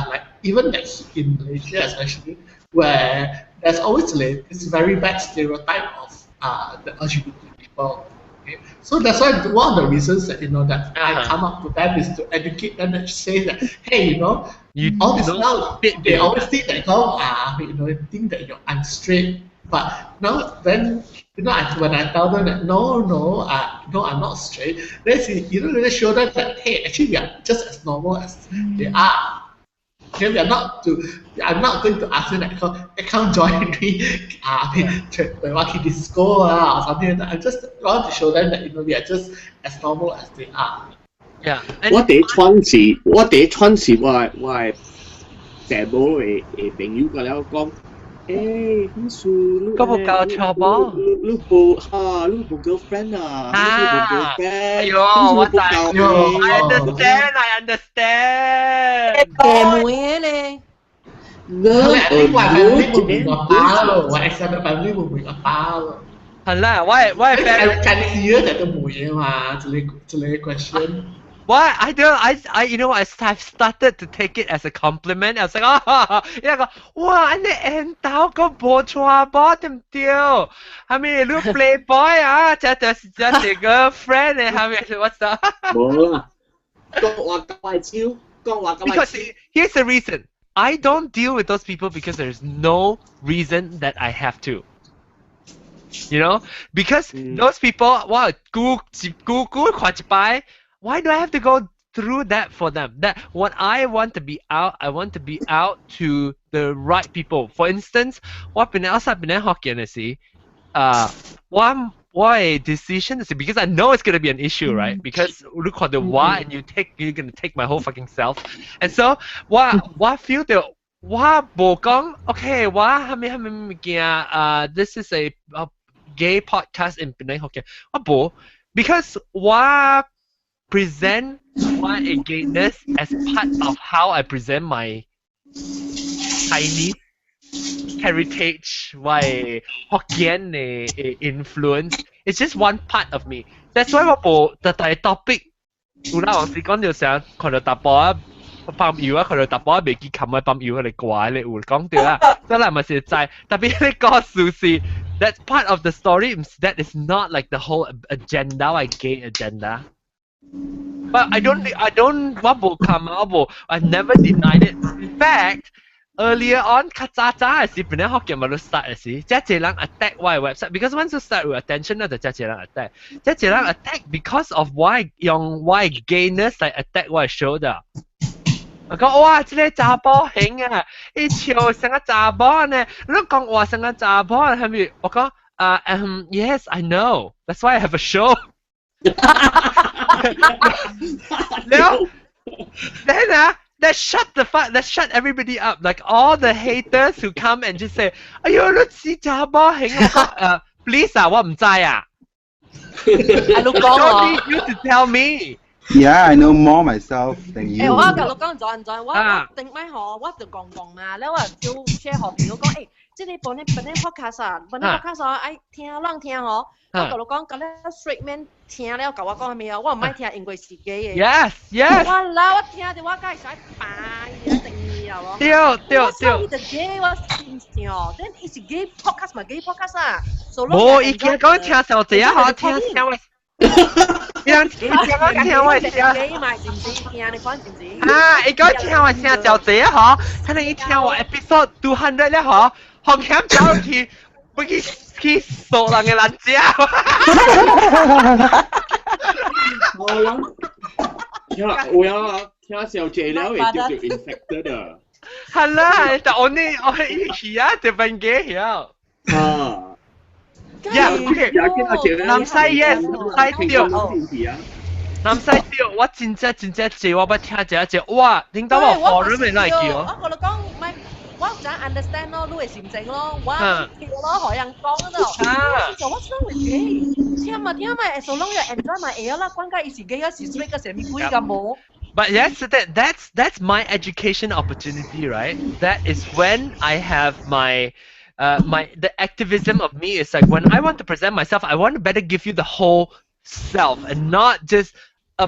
Speaker 3: like even like in Malaysia especially, where there's always like this very bad stereotype of the LGBT people. Okay? So that's why one of the reasons that that I come up to them is to educate them and say that hey,
Speaker 1: you
Speaker 3: all this now they always think that oh, think that you're I'm straight, but now then when I tell them that no, I'm not straight, then really show them that hey, actually we are just as normal as they are. Okay, we are not to I'm not going to ask them that come join me 去我去 disco 啊 or something like that. I just want to show them that we are just as normal as they are.
Speaker 8: 我第一串是我的爸母的的朋友佮了講，欸，彼事你
Speaker 1: 閣無交查某？
Speaker 8: 你無哈，你無 girlfriend 啊？你無 girlfriend？
Speaker 1: 哎呦，我知，I understand, I understand。
Speaker 10: 嫁妹咧。
Speaker 3: No，我 family 會唔會個爸咯？我 extended family 會唔會個爸咯？
Speaker 1: 係啦，我 family
Speaker 3: 近時就都冇嘢嘛，這個這個 question。
Speaker 1: Why I don't I you know I've started to take it as a compliment. I was like, 哦，伊個哇，你緣投閣無娶某對毋對？係咪你 playboy 啊？這就是這是 girlfriend 的係咪？What's up？
Speaker 8: 無啦，講話較壞手，講話較壞
Speaker 1: Because here's the reason. I don't deal with those people because there's no reason that I have to. Because those people, 哇，顧顧顧看一擺。Why do I have to go through that for them? That what I want to be out, I want to be out to the right people. For instance, 我本來我本來福建的時，啊，我的 decision is because I know it's gonna be an issue, right? Because look at the why and you're gonna take my whole fucking self. And so 我 feel 到我無講，OK，我啥物啥物物件啊，this is a gay podcast in 檳城福建，我無，because 我 present 我的 gayness as part of how I present my Chinese heritage, 我福建的 influence. It's just one part of me. That's why 我無特大 topic 有啦，有時講到成看到查埔仔放油啊，看到查埔仔袂記冚嘅放油嚟怪咧，有講到啦，真係咪是知？特別你個事是 that's part of the story. That is not like the whole agenda, like gay agenda. But I don't, 我無冚啊，我無，I never denied it. In fact, earlier on 較早早的時，本來福建嘛都 start 的時，遮濟人 attack 我的 website，because once you start with attention 咧，就遮濟人 attack，遮濟人 attack because of 我用我的 gayness 來 attack 我的 show 的。我講哇，這個查埔型啊，伊笑成個查某呢，你講話成個查某係咪？我講啊，yes I know, that's why I have a show 了，then 啊。That shut everybody up. Like all the haters who come and just say, 哎喲，你是查某型啊？誒，please 啊，我毋知啊。
Speaker 10: 啊，你講
Speaker 1: Don't need you to tell me.
Speaker 2: Yeah, I know more myself than you.
Speaker 10: 欸，我共你講怎怎，我我頂擺吼，我就講講嘛，了我就 share 予朋友講，欸，這個本來本來 podcast 啊，本來 podcast 啊，愛聽亂聽吼。我共你講，佮咧 straight man 聽了，共我講啥物啊？我毋愛聽，因為是 gay 的。
Speaker 1: Yes.
Speaker 10: 我啦，我聽著我敢會使扮伊定義啊！
Speaker 1: 對對對。
Speaker 10: 我伊就 gay，我心想，then 伊是 gay podcast 嘛，gay podcast 啊。
Speaker 1: 無，伊驚講聽小姐啊，好聽聽我。伊人聽我聽我聲。
Speaker 10: gay 嘛，是毋是？聽你講是毋是？
Speaker 1: 啊，伊講聽我聲小姐啊，嗬，可能伊聽我 episode 200 咧，嗬，紅險走去。不去去掃人嘅爛食。
Speaker 8: 我諗聽有啊，聽小姐了會叫做 infected 啊。
Speaker 1: 係啦，但我呢我係去啊，特別嘅曉。
Speaker 8: 啊。
Speaker 1: Yeah, okay. 南西 yes，西對。南西對，我真正真正濟，我捌聽一隻，哇！聽到我 forum 嘅那叫。
Speaker 10: 我同你講，唔係，我唔知 understand 咯，你嘅心情咯，我跳咯，何人講嗰度。啊！就 what's wrong with gay？聽嘛聽嘛，so long you enjoy 嘛會啦，關鍵伊是 gay 還是 straight 個啥物鬼咁無？
Speaker 1: But yes, that's my education opportunity, right? That is when I have my the activism of me is like when I want to present myself, I want to better give you the whole self and not just a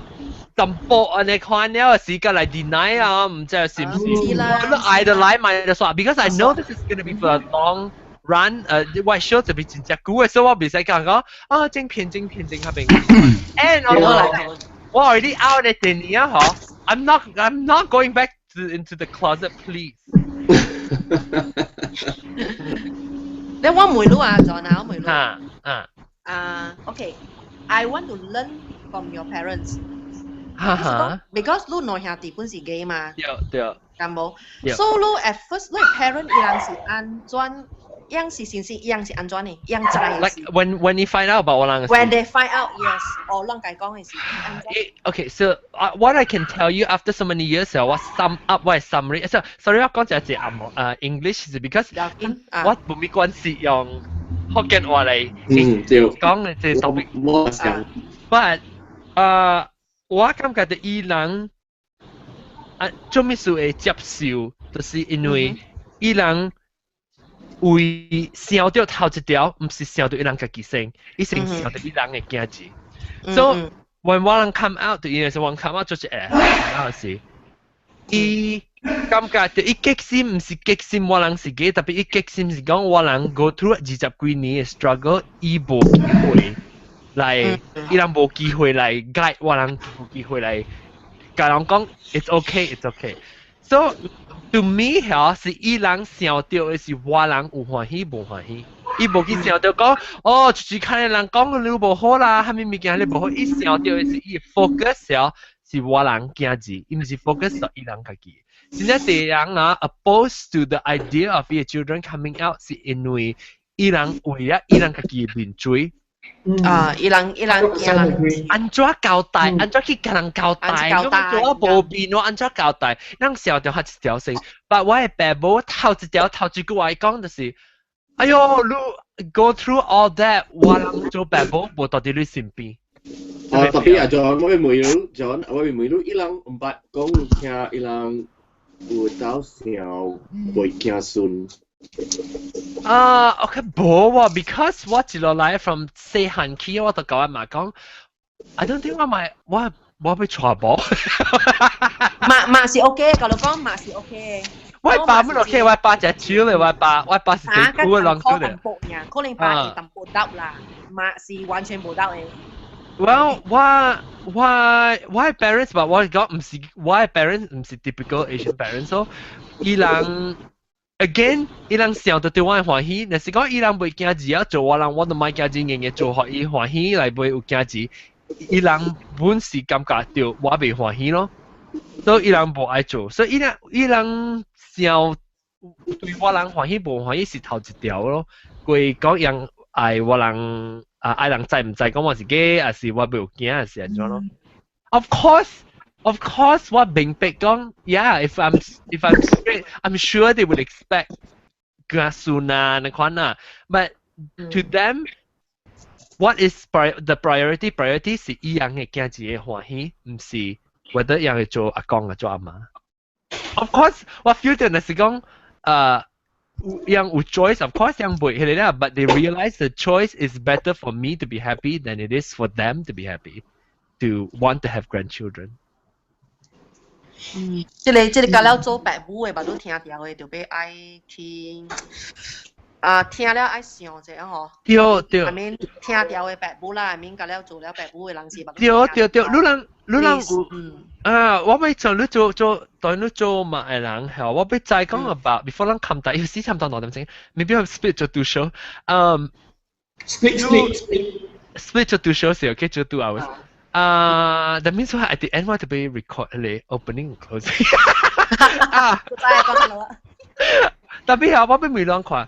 Speaker 1: 淡薄按呢看了時間來 deny 啊，唔知是唔是？咁愛就來買就煞，because I know this is going to be for a long run，我 show 就比真正久嘅，所以我袂使講講啊，正片正片正較邊。And on 我 already out 嘅電影啊，嗬，I'm not going back to into the closet, please。
Speaker 10: 你我問你啊，John 啊，我問你。
Speaker 1: 啊啊。
Speaker 10: 啊，OK。I want to learn from your parents。
Speaker 1: 哈哈。
Speaker 10: Because 你兩兄弟本是 gay 嘛。
Speaker 1: 對對。
Speaker 10: 敢無？So 你 at first 你 parent 伊人是按怎？樣是先是樣是按怎呢？樣知。
Speaker 1: Like when you find out about 我人。
Speaker 10: When they find out, yes，哦，咱家講的是。
Speaker 1: Okay, so what I can tell you after so many years, 我 sum up 我 summary. So sorry，我講一隻啊 English 是 because 我冇咩關係用福建話嚟講嘅這 topic。
Speaker 8: 我想。
Speaker 1: But 我感覺到伊人啊，做咩事會接受，就是因為伊人會想到頭一條，毋是想到伊人家己先，伊先想到伊人的囝兒。So when 我人 come out，就因為我 come out 就是會，是伊感覺到伊激心，毋是激心我人是 gay，特別伊激心是講我人 go through 20幾年的 struggle，伊無機會來，伊人無機會來 guide 我人，無機會來共人講 it's okay，it's okay。So to me 嚇是伊人想到的是我人有歡喜無歡喜，伊無去想到講哦，就是看的人講你無好啦，啥物物件你無好，伊想到的是伊 focus 嚇是我人囝兒，伊毋是 focus 到伊人家己。現在啲人啊，opposed to the idea of 伊 children coming out 是因為伊人為咗伊人家己的面子。
Speaker 10: 啊，伊人伊人伊人
Speaker 1: 按怎交代？按怎去共人交代？
Speaker 10: 交代
Speaker 1: 做我無面，我按怎交代？咱笑掉較一條線。但我的爸母頭一條頭一句話講就是：哎喲，你 go through all that，我人做爸母無佇你身邊。
Speaker 8: 哦，特別啊，John，我問你，John，我問你，伊人毋捌講聽，伊人有鬥想袂驚孫。
Speaker 1: 啊，OK，無喎，because 我一路來 from 細漢起，我就共我媽講，I don't think 我咪我我欲娶某。
Speaker 10: 嘛嘛是 OK，共你講嘛是 OK。
Speaker 1: 我爸冇 OK，我爸隻手咧，我爸我爸是最苦嘅人嚟。
Speaker 10: 淡薄爾，可能爸會淡薄得啦，嘛是完全無得的。
Speaker 1: Well，我我我 parents 吧，我講毋是我 parents 毋是 typical Asian parents，所以伊人 again 伊人想到對我歡喜，若是講伊人袂驚字啊，做我人我都莫驚字，硬硬做予伊歡喜來袂有驚字，伊人本是感覺到我袂歡喜咯，所以伊人無愛做，所以伊人伊人想對我人歡喜無歡喜是頭一條咯，佢講人愛我人。啊，愛人知毋知講我是 gay，還是我袂有驚，還是按怎咯？Of course, of course，我明白講，yeah，if I'm straight, I'm sure they would expect 囝孫啊，那款啊，but to them, what is the priority? Priority 是伊人的囝兒會歡喜，毋是 whether 伊人會做阿公啊做阿媽。Of course，我 feel 到若是講，人有 choice, of course 人會彼個啦，but they realize the choice is better for me to be happy than it is for them to be happy, to want to have grandchildren.
Speaker 10: 嗯，這個這個甲了做爸母的，嘛都聽著的，就欲愛去啊，聽了愛想者吼。
Speaker 1: 對對。
Speaker 10: I mean 聽著的爸母啦，I mean 甲了做了爸母的人是。
Speaker 1: 對對對，你人有啊，我欲做你做做對你做嘛的人係，我欲再講 about before 咱冚大，有時差唔多2點鐘，maybe 我 split 做 two show，split
Speaker 3: split split
Speaker 1: split 做 two show 是 OK 做 2 hours。啊，that means at the end 我特別 record 你 opening and closing
Speaker 10: 啊，再講啦。
Speaker 1: 特別係我欲問兩看，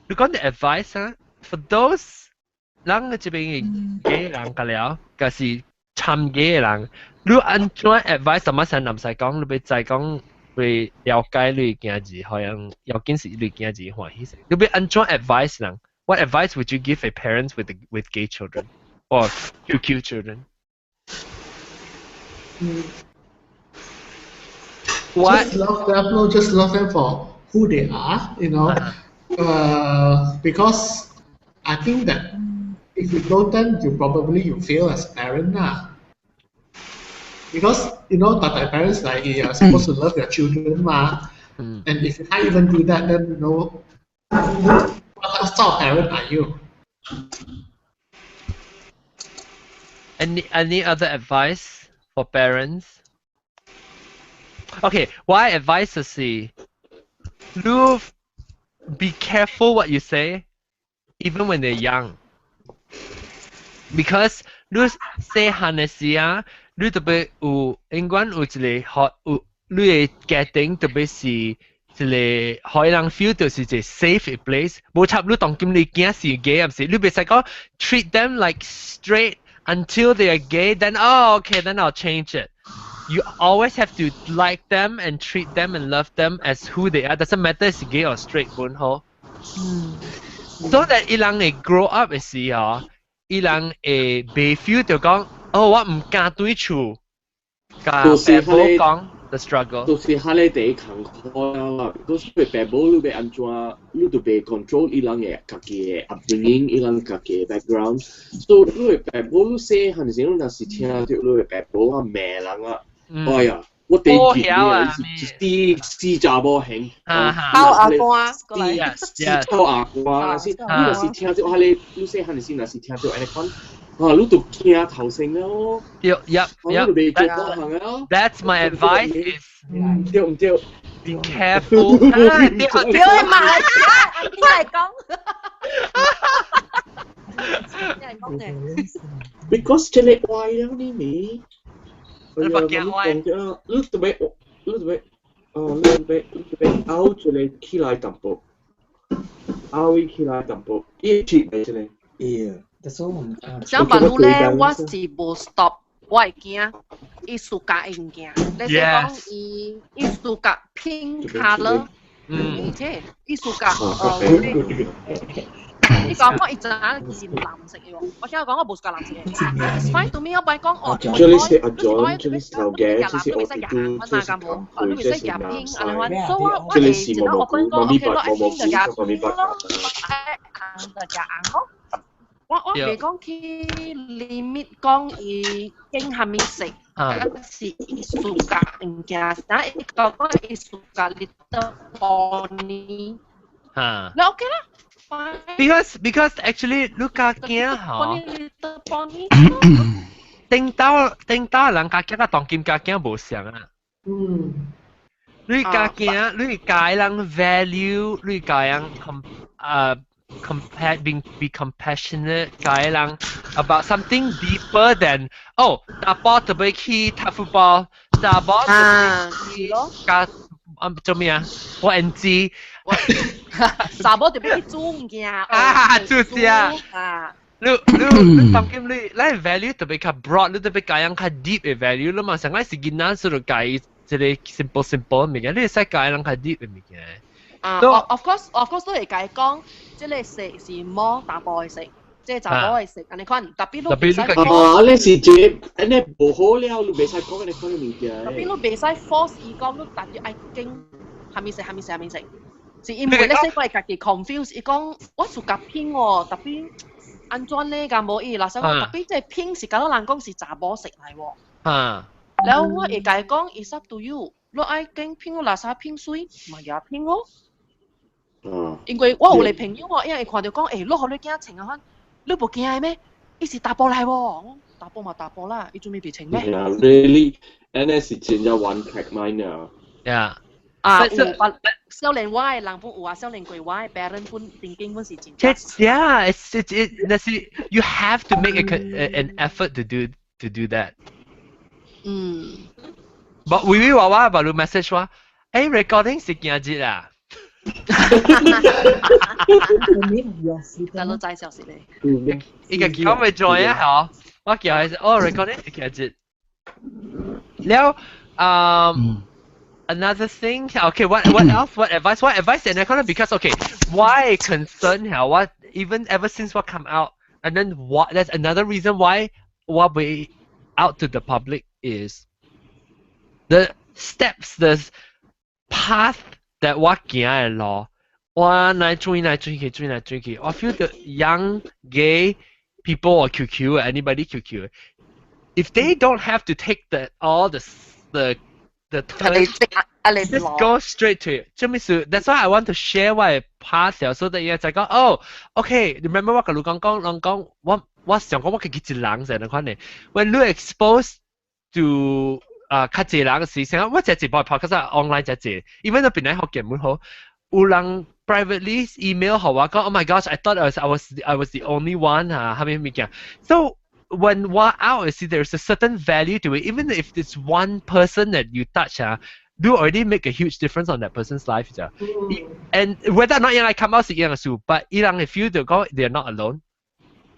Speaker 1: 你講啲 advice 啊，for those 人嘅這邊嘅 gay 人個了，就是參 gay 嘅人，你按怎 advice 什麼先唔使講，你欲再講會了解你囝兒，好像要緊是你囝兒歡喜勢。你欲按怎 advice 人？What advice would you give a parents with gay children or QQ children?
Speaker 3: What? Just love them, no, just love them for who they are. Because I think that if you don't, then you probably you fail as a parent lah. Because that the parents, like, you are supposed to love your children 嘛. And if you can't even do that, then what sort of parent are you?
Speaker 1: Any other advice for parents? Okay, why advice 是，你 be careful what you say, even when they're young. Because 你細漢的時啊，你特別有永遠有一個學有你的家庭特別是一個予人 feel 就是一個 safe place。無插你當今你囝是 gay 抑是，你袂使講 treat them like straight until they are gay, then, oh, okay, then I'll change it. You always have to like them and treat them and love them as who they are. Doesn't matter 是 gay or straight 本好。So that 伊人會 grow up 的時候，伊人會袂 feel 就講，哦，我毋敢對厝，共爸母講 the struggle。
Speaker 8: 就是彼个第一艱苦啦，because 爸母你欲按怎，你就袂 control 伊人的家己的 upbringing，伊人家己的 background。So 你的爸母你細漢時，你若是聽著你的爸母啊罵人啊，哎呀，我第一件啊，是死死查某型，
Speaker 10: 臭阿官過來，
Speaker 8: 死臭阿官，若是你若是聽著彼个，你細漢時若是聽著按呢款。啊！你就驚頭先咯。
Speaker 1: 對，yep。
Speaker 8: 你就袂做嗰項咯。
Speaker 1: That's my advice is
Speaker 8: 對毋對
Speaker 1: ？Be careful。對
Speaker 10: 對嘛，你來講。你來講呢
Speaker 8: ？Because 這個歪了你咪。
Speaker 1: 你別驚歪。
Speaker 8: 你特別，你特別，哦，你特別，你特別拗一個起來淡薄，拗伊起來淡薄，伊切嚟這個。
Speaker 13: 會。
Speaker 10: 想問你咧，我是無 stop 我的囝，伊 suka 的物件。你說講伊伊 suka pink colour，而且伊 suka 你講我伊知影伊是藍色的喎，我聽我講我無 suka 藍色的。It's fine to me，我唔講哦。
Speaker 8: 這裡是阿 John，這裡是頭家，這是我弟，這是康輝，這是南山，這裡是毛毛菇，媽咪白毛毛菇，媽咪白。
Speaker 10: 愛紅就食紅咯。我袂講去 limit 講伊揀啥物色，是伊 suka 物件，但伊講講伊 suka little pony，那 OK 啦。
Speaker 1: Because actually 你家囝吼，
Speaker 10: little pony，
Speaker 1: 頂到頂到人家囝佮當今家囝無相啊。你家囝，你教人 value，你教人 com 啊。Compa being be compassionate 教人 about something deeper than oh 查埔特別去踢 football，查埔特別去加啊做咩啊？我唔知。
Speaker 10: 查埔特別去煮物件。
Speaker 1: 啊，煮食。
Speaker 10: 啊。
Speaker 1: 你你你當今你你 value 特別較 broad，你特別教人較 deep 的 value 啦嘛。上個是囡仔所教伊這個 simple simple 物件，你會使教人較 deep 的物件。
Speaker 10: 啊，of course 都會共伊講，這個色是摸查埔的色，這個查某的色，按呢款，特別你袂使
Speaker 8: 啊，你是這按呢無好了，你袂使講按呢款的物件。
Speaker 10: 特別你袂使 force 伊講，你特別愛揀啥物色，啥物色，啥物色，是因為你細個會家己 confuse，伊講我 suka pink 喎，特別按怎咧敢無伊，老實講，特別這 pink 是敢若人講是查某色來喎。然後我會共伊講，is up to you，你愛揀 pink，垃圾 pink 水，嘛也 pink 哦。因為我有個朋友哦，伊會看著講，欸，你予你囝穿啊款，你無驚咩？伊是查埔來喎，查埔嘛查埔啦，伊做咩袂穿咩
Speaker 8: ？Yeah, really, NS 是真正 one track mind 啊。
Speaker 10: 啊，有少年我的人本有啊，少年過我的 parent 本 thinking 本是真正。
Speaker 1: Yeah, it's it it 那是 you have to make an effort to do that. But 微微話我把你 message 話，誒 recording 是今日啊。
Speaker 10: 大佬知消息咧。
Speaker 1: 伊個叫我咪 join 啊，嗬，我叫佢哦 recording 是今日。了，another thing, okay, what else? What advice? What advice? And I kind of because okay, why concern how what even ever since what come out, and then what? That's another reason why what we out to the public is the steps, the path that 我行的路，我來追來追去，追來追去。I feel the young gay people or QQ anybody QQ, if they don't have to take the all the turn, just go straight to it. That's why I want to share 我的 path 所以就講哦，OK，remember 我共你講講，人講我我想講我家己一人就係款的。When you expose to 啊較濟人時，成我這一部 podcast online 這濟，even 到邊來福建本好，有人 privately email 予我講，Oh my gosh, I thought I was the only one 啊，蝦米物件。So when 我 out, see there's a certain value to it, even if it's one person that you touch 啊，you already make a huge difference on that person's life 咋。And whether or not 伊來 come out 是一樣嘅事，but 伊人會 feel 到講 they are not alone.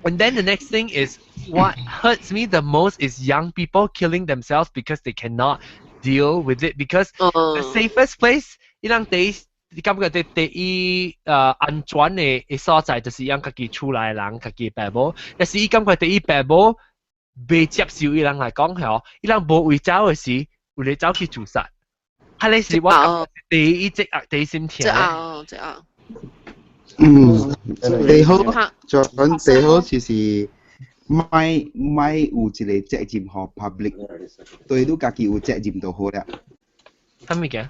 Speaker 1: And then the next thing is what hurts me the most is young people killing themselves because they cannot deal with it because the safest place 伊人第你感覺第第一安全的的所在就是讓家己厝內人、家己爸母，但是伊感覺第一爸母袂接受伊人來講吼，伊人無位走的時，有咧走去自殺。係你是我第一隻啊，第一心痛。
Speaker 10: 這啊，這啊。
Speaker 2: 嗯，最好做緊最好就是莫莫有一個責任予 public，對你家己有責任就好了。
Speaker 1: 啥物件？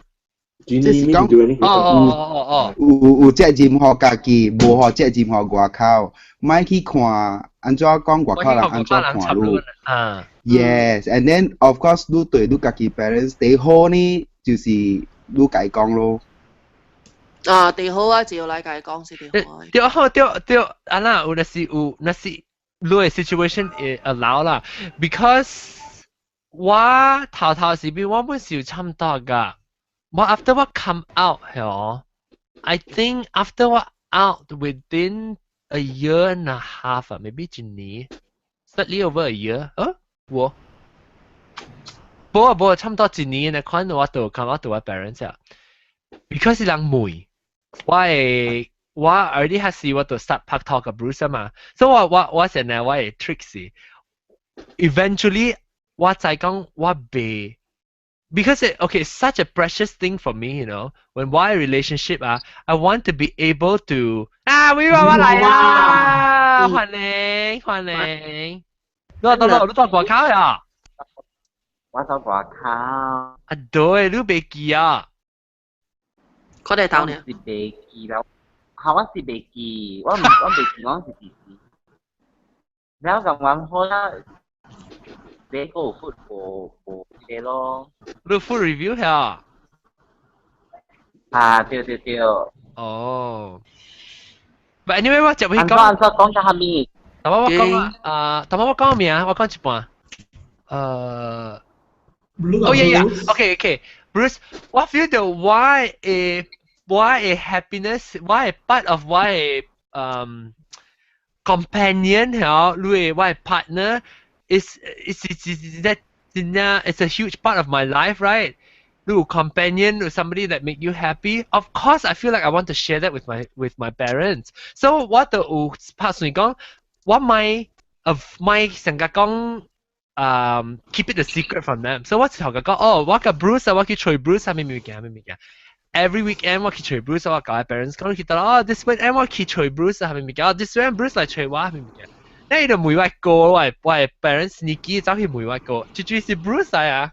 Speaker 2: 即是講，
Speaker 1: 哦哦哦哦，
Speaker 2: 有有責任予家己，無予責任予外口，莫去看按怎講外口人按怎看你。Yes，and then of course 你對你家己 parents 最好呢，就是你家講咯。
Speaker 10: 啊，最好啊，就要來共伊講是最好。
Speaker 1: 對好對對，啊啦，有那是有那是你的 situation 會 allow 啦，because 我頭頭是比我本是有差唔多噶。我 after 我 come out 嗬，I think after 我 out within a year and a half 啊，maybe 一年，slightly over a year，啊，我，無啊無啊，差唔多一年的款我就 come out to 我 parents 啊，because 人問，我會我 already 開始我就 start 拍拖佮 Bruce 嘛，所以我我我現在我的 trick 是，eventually 我知講我袂。because it, okay, it's such a precious thing for me, When why relationship 啊，I want to be able to 啊，喂我我來啊，歡迎歡迎，你到到你到外口呀？
Speaker 13: 我到外口。
Speaker 1: 啊對，你袂記啊？
Speaker 10: 看得到呢？
Speaker 13: 是袂記啦，嚇我是袂記，我唔我袂記，我是幾時？然後咁玩好啦。你個 food 無無這咯。
Speaker 1: 你 food review 下？
Speaker 13: 啊，對對對。
Speaker 1: 哦。But anyway，我就會講。
Speaker 13: 按怎講緊下面？
Speaker 1: 頭先我講啊，頭先我講咩啊？我講一半。Oh yeah. Okay. Bruce, 我 feel the why a happiness, why a part of why a companion 嚇，你的我的 partner is that it's a huge part of my life, right? 你 companion or somebody that make you happy. Of course, I feel like I want to share that with my parents. So 我就有拍算講，我咪 of 咪成日講。Keep it a secret from them. So 我就同佢講，哦，我佮 Bruce 啊，我去揣 Bruce 啊，咩物件咩物件。Every weekend 我去揣 Bruce，我共 parents 講，去到哦，this weekend 我去揣 Bruce 啊，咩物件，哦，this weekend Bruce 來揣我咩物件。你就問我哥，我我 parents 你記走去問我哥，最主是 Bruce 來啊。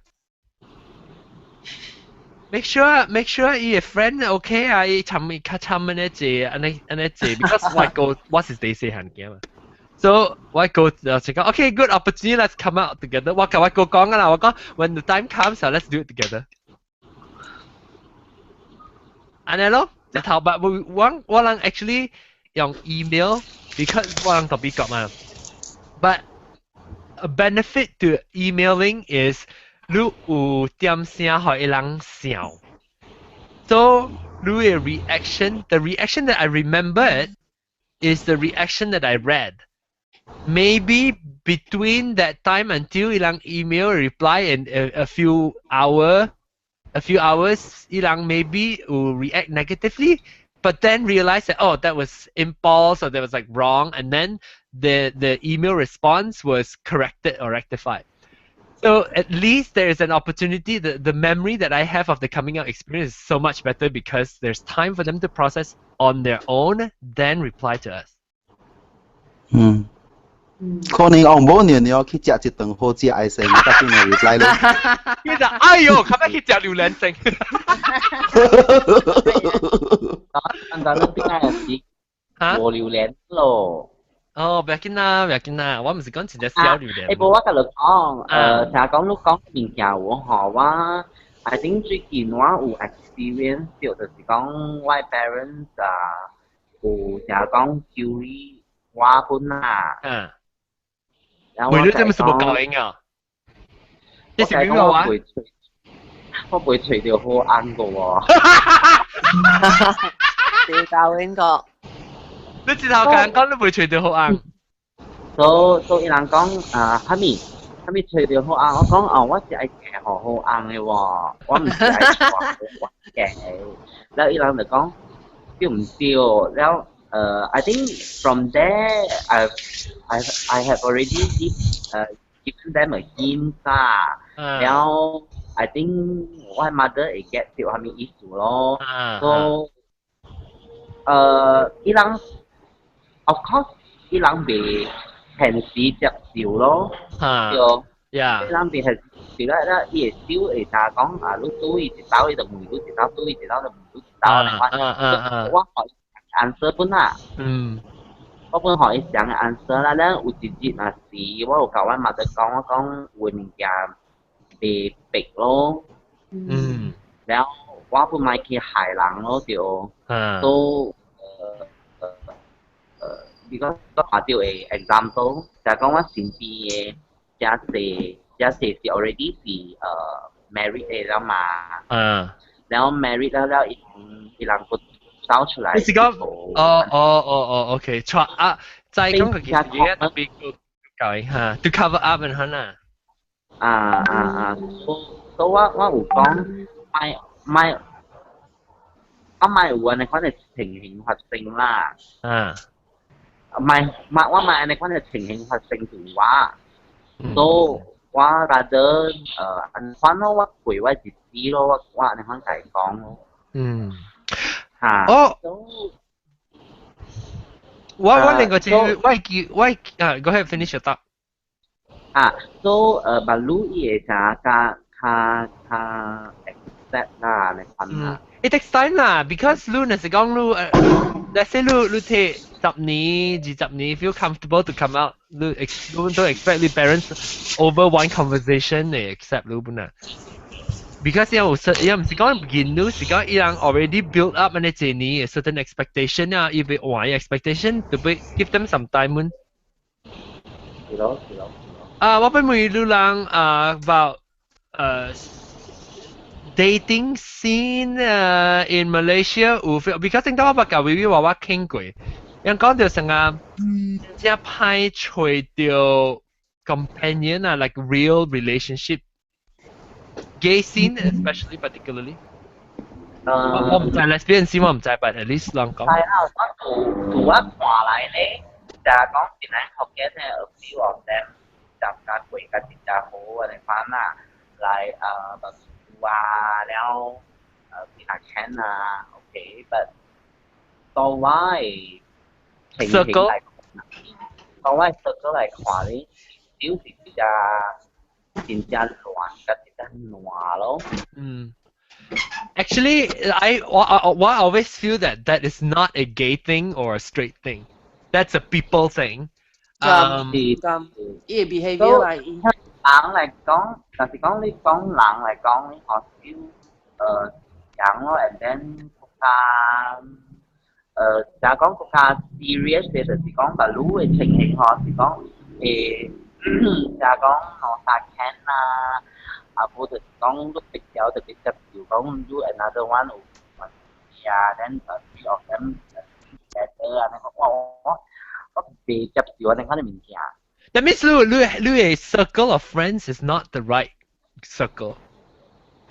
Speaker 1: Make sure 伊個 friend OK 啊，伊尋伊較慘安尼濟，按呢按呢濟，because 我個我是第細漢囝嘛。So 我個就講 OK good opportunity, let's come out together。我共我哥講啊啦，我講 when the time comes, let's do it together。按呢咯，一頭白我我我人 actually 用 email because 我人特別講嘛。But a benefit to emailing is 你有點聲予伊人想。So 你的 reaction, the reaction that I remembered is the reaction that I read. Maybe between that time until 伊人 email reply in a few hours, 伊人 maybe will react negatively, but then realize that, oh, that was impulse or that was like wrong, and then the email response was corrected or rectified. So at least there is an opportunity. The memory that I have of the coming out experience is so much better because there's time for them to process on their own, then reply to us.
Speaker 2: 嗯，可能我某年你要去食一頓好食的先，才先會 reply 你。
Speaker 1: 其實，哎呦，琴日去食榴蓮先。
Speaker 13: 但係你邊個是無榴蓮咯？
Speaker 1: 哦，不要緊啦，不要緊啦，我唔是講真正小榴蓮。
Speaker 13: 誒，無我共你講，成日講你講物件有吼，我 I think 最近我有 experience 到，就是講我 parents 啊，有成日講修理我本啊。
Speaker 1: 然後我這麼是無教應啊？
Speaker 13: 我講我袂揣，我袂揣著好翁個喎。
Speaker 10: 對教應個。
Speaker 1: 你直頭講講你袂揣著好翁。
Speaker 13: 所以伊人講啊，哈咪哈咪揣著好翁，我講哦，我是愛嫁予好翁的喎，我毋是愛娶好翁的。了伊人就講對毋對？了I think from there I have already given them a hint 啦。了 I think 我 mother 會 get 到啥物意思咯。So 伊人 of course 伊人袂現時接受咯，對，伊人袂現時咧咧，伊會手會咋講啊？你對伊一刀，伊就問你一刀；對伊一刀就問你一刀。我予伊 answer 本啦，我本予伊想 answer 啦。咧有一日若是我有共我 mother 講，我講有物件袂白咯，了我本莫去害人咯，對，都你講我看著的 example，就講我身邊的遮濟遮濟是 already 是married 的了嘛，然後 married 了了，伊伊人閣走出來。
Speaker 1: 你是講哦哦哦哦，OK，錯啊，再講個其實嘢特別教嚇，to cover up 咁樣啊。
Speaker 13: 啊啊啊！所以我我有講，莫莫，我莫有按呢款的情形發生啦。莫莫我莫按呢款的情形發生佇我，所以我 rather 按款咯，我過我日子咯，我我按呢款共伊講咯。嚇。
Speaker 1: 哦。我我另外一個我記我啊，go ahead finish your thought。
Speaker 13: 啊，so 馬路伊會較較較較 accept 啦，你看啦。
Speaker 1: It takes time 啦，because 你若是講你let's say 你你提10年、20年 feel comfortable to come out，你 ex 你都 expect 你 parents over one conversation 嚟 accept 你本啊。Because 有因毋是講見你，是講伊人 already build up 按呢一年 certain expectation 啊，伊欲換 expectation，就欲 give them some time。
Speaker 13: 是咯，是咯。
Speaker 1: 啊，我欲問你人啊，about dating scene in Malaysia 有 because 正當我捌共微微娃娃傾過，人講著成啊，真歹揣著 companion 啊，like real relationship。Gay scene especially particularly。我毋知 lesbian scene 我毋知，but at least 人講。
Speaker 13: 係啦，我圖圖我看來咧，就係講現在福建咧，a few of them 就較過較真正好嘅款啦，來啊，了比較淺啊，OK，but 到我的情形來看，到我的 circle 來看咧，少是比較真正亂，較真正亂咯。
Speaker 1: Actually, I always feel that that is not a gay thing or a straight thing. That's a people thing.
Speaker 10: 咁伊個 behavior 嚟。
Speaker 13: 人嚟講，但是講你講人嚟講，你學少人咯，and then 國家就講國家 serious 嘅，就是講白魯嘅情形嗬，是講就講攞沙 can 啦，啊無就是講你比較特別接受講你 another one 有問題啊，then three of them together 啊，我我我袂接受啊，你看啲物件。
Speaker 1: That means 你 a circle of friends is not the right circle.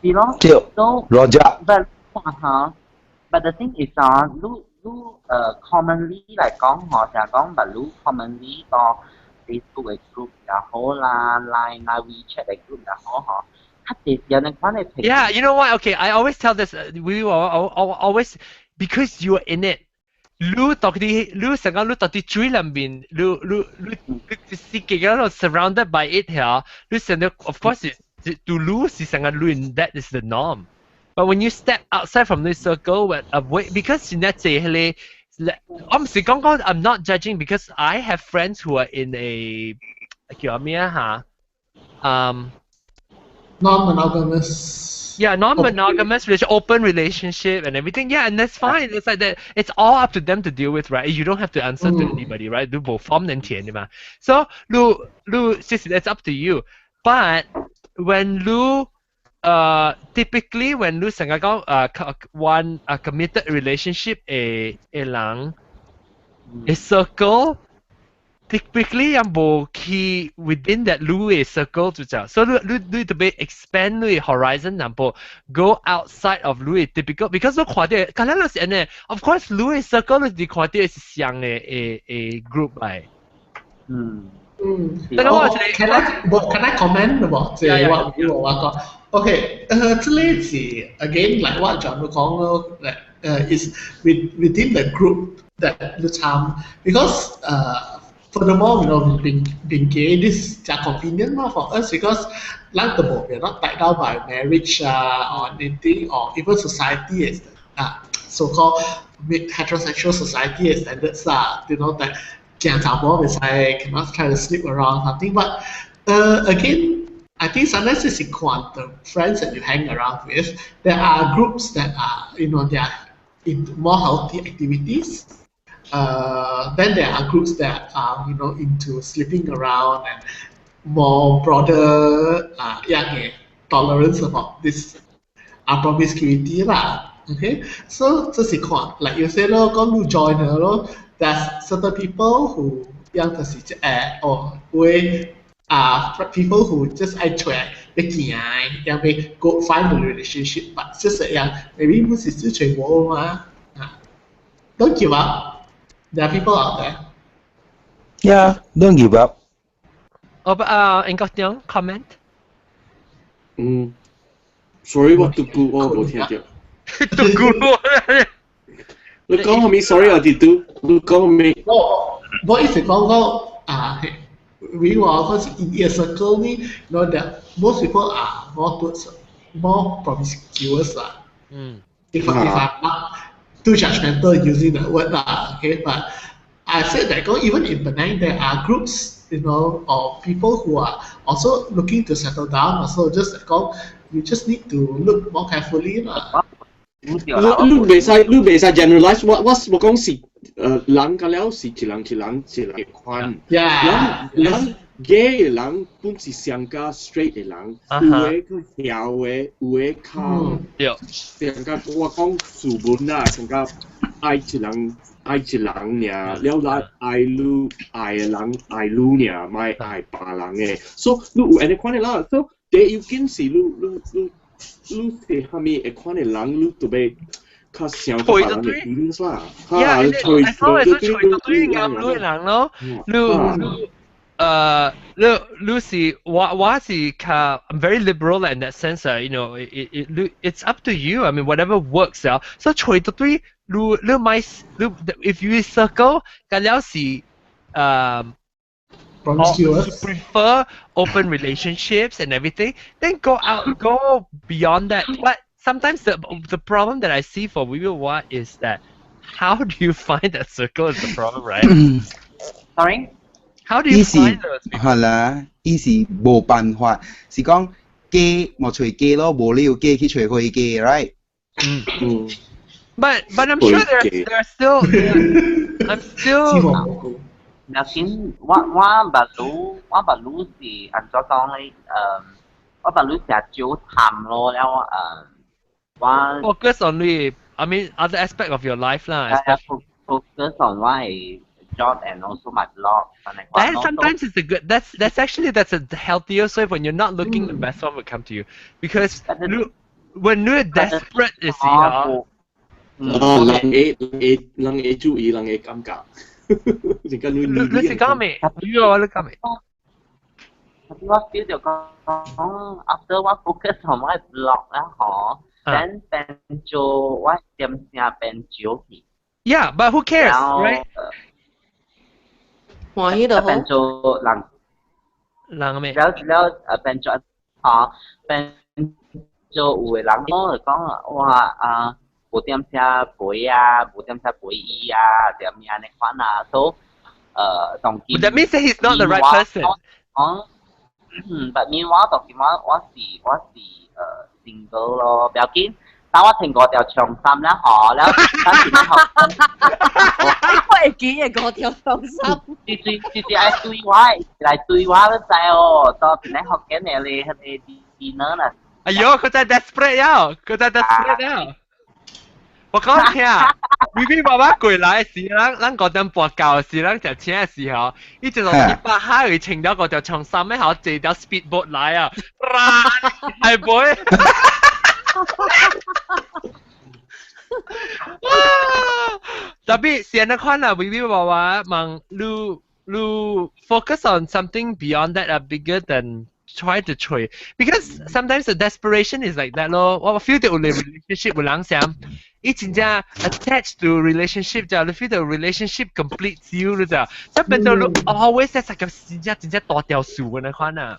Speaker 13: 是咯。
Speaker 2: 對。
Speaker 13: So
Speaker 2: Roger.
Speaker 13: But 哈，but the thing is 啊，你你commonly 嚟講，嗬，就係講，but 你 commonly 個 Facebook 嘅 group 又好啦，Line 啦、WeChat 嘅 group 又好，嗬，較濟是有人款嘅情。
Speaker 1: Yeah, you know what? Okay, I always tell this. We will always, because you are in it. 你到底你成個你到底水裏面，你你你你是幾個 surrounded by it 嚇？你成個 of course is to lose 是成個亂，that is the norm. But when you step outside from this circle, when away, because 現在這個我唔是講講 I'm not judging because I have friends who are in a 叫咩啊嚇？
Speaker 3: Non-monogamous.
Speaker 1: Yeah, non-monogamous relation, open relationship and everything. Yeah, and that's fine. It's like that. It's all up to them to deal with, right? You don't have to answer to anybody, right? 你無 form 人填的嘛。So, 你你就是 that's up to you. But when 你 typically when 你成日講one a committed relationship 的的人的 circle typically 也無去 within that 你的 circle 就這，所以你你你特別 expand 你的 horizon 淡薄，go outside of 你的 typical because 你看到，可能就是按呢，of course 你的 circle 你看到是相的的的 group 來。但係我
Speaker 3: Can I comment about 這我我我講？OK，這裡是 again like what John 講咯，like is within the group that 你參，because furthermore, being gay, this is convenient for us because like the we're not tied down by marriage or anything, or even society is so-called heterosexual society standards that 行查某袂使 cannot try to sleep around something. But again, I think sometimes it's the friends that you hang around with. There are groups that are, they are in more healthy activities. Then there are groups that are, into sleeping around and more broader yeah, tolerance about this promiscuity lah. Okay, so 這是看，like you say 咯，講你 join 咯，there's certain people who 樣就是哦會啊 people who just 愛出來欲行，樣欲 go find the relationship, but 就是樣 maybe 不是只找無嘛啊，don't give up. There are people out there.
Speaker 2: Yeah, don't give up.
Speaker 1: Oh, but 英國點 comment？
Speaker 8: 嗯，sorry，我讀過我無聽到。
Speaker 1: 讀過。
Speaker 8: 你講後面，sorry 我跌到，你講後面。
Speaker 3: 我我一直講講啊，we 話嗰時 in a circle 呢，you know that most people are more towards more promiscuous 啦。If I'm not too judgmental using that word lah, okay, but I said that even in Penang there are groups, of people who are also looking to settle down. Also, just like you just need to look more carefully lah.
Speaker 8: 你你袂使你袂使 generalize，我我我講是人個了是一人一人一人款。人人 gay 的人本是上較 straight 的人，有的較囂的，有的較上較我講斯文啦，上較愛一人愛一人爾，了來愛你愛的人愛你爾，莫愛別人的。所以你有按呢款的啦，所以第一要緊是你你你你是啥物會款的人，你就欲較想別人的 feelings 啦。
Speaker 1: Yeah, as long as 你揣到對啱你的人咯，你你你你是我我是較 I'm very liberal in that sense 啊，it's up to you. I mean, whatever works 啊。所以揣到對你你買你 if you circle 個了是
Speaker 3: promiscuous
Speaker 1: prefer open relationships and everything, then go out, go beyond that. But Sometimes the problem that I see for we what is that how do you find that circle is the problem, right?
Speaker 13: Sorry?
Speaker 1: How do you find those people?
Speaker 2: 係啦，伊是無辦法，是講假無揣假咯，無理由假去揣回假，right？
Speaker 1: 嗯嗯。But I'm sure there are still I'm still
Speaker 13: 若先我捌愈是按怎講咧？我捌愈成少談咯，了我
Speaker 1: focus on 你，I mean, other aspect of your life 啦。
Speaker 13: Focus on 我嘅 job and also my blog.
Speaker 1: That sometimes it's a good. That's actually that's a healthier way. When you're not looking, the best one will come to you because when you're desperate, 嘅時候。
Speaker 8: 哦，人會會人會注意，人會感覺。
Speaker 1: 你你是講咩？你話你講咩？
Speaker 13: 我 feel 就講，after 我 focus on 我 blog 啦，嗬，then 變做我點聲變少去。
Speaker 1: Yeah, but who cares, right?
Speaker 10: 歡喜就好。
Speaker 13: 變做人
Speaker 1: 人咩？
Speaker 13: 了了變做嚇變做有的人講就講哇啊，無點聲陪啊，無點聲陪伊啊，點樣按呢款啊，所以當
Speaker 1: 今。 That means that he's not the right person.
Speaker 13: 講，嗯，but meanwhile 當今我是 single 咯，不要緊。當我穿五條長衫啦，嗬，了當時咧學，
Speaker 10: 我會記得五條長衫。
Speaker 13: 最最最最愛對我，來對我都知哦，到邊咧學緊嘅咧，彼个 dinner 啦。
Speaker 1: 哎呦，佢真 desperate 了，佢真 desperate 了。我講聽，明明爸爸過來時，咱咱5點半到時，咱食請的時候，伊就從一百海去穿了五條長衫，然後坐條 speedboat 來啊，係唔會？特別是那款啊，微微娃娃問你你 focus on something beyond that 啊，bigger than try to 揣，because sometimes the desperation is like that 咯。我 feel 到有 relationship 有人想，伊真正 attached to relationship 就你 feel 到 relationship completes you 你就，即變到你 always 係個真正真正大條樹嘅那款啊。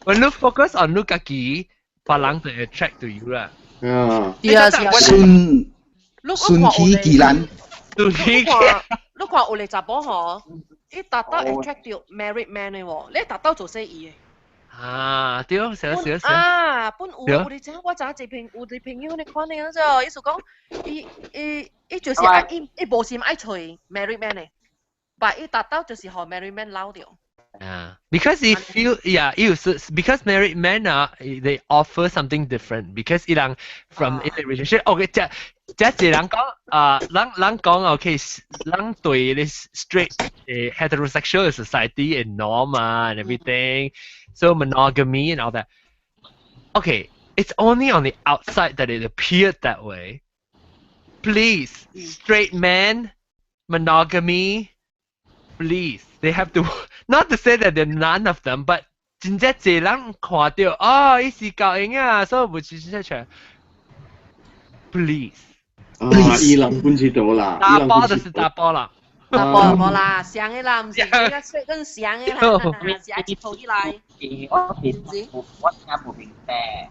Speaker 1: When you focus on 你家己，別人就 attract to you 啦。
Speaker 8: 啊，
Speaker 10: 是啊是啊。
Speaker 2: 順順其自然。
Speaker 1: 順其。
Speaker 10: 你看有個查某吼，伊達到 attract 到 married man 的喎，你達到做生意的。
Speaker 1: 啊，對，是啊是啊是
Speaker 10: 啊，本有有你知我知影一朋有一朋友你看你嗰陣，意思講，伊伊伊就是愛伊伊無心愛揣 married man 的，但伊達到就是予 married man 撈著。
Speaker 1: Yeah, because if you yeah, you because married men 啊，they offer something different because 伊人 from in a relationship, okay，這這一人講啊，人人講 okay，人對 this straight heterosexual society and norm 啊 and everything, so monogamy and all that. Okay, it's only on the outside that it appeared that way. Please, straight men, monogamy, please. They have to not to say that they're none of them, but 真正濟人看到哦，伊是夠用啊，所以無真正出。Please，
Speaker 8: 啊，伊人本知道啦，
Speaker 1: 打波就是打波啦，
Speaker 10: 打波無啦，上的啦，毋是你個說跟上的啦，是愛一套起來。
Speaker 13: 我我聽無明白。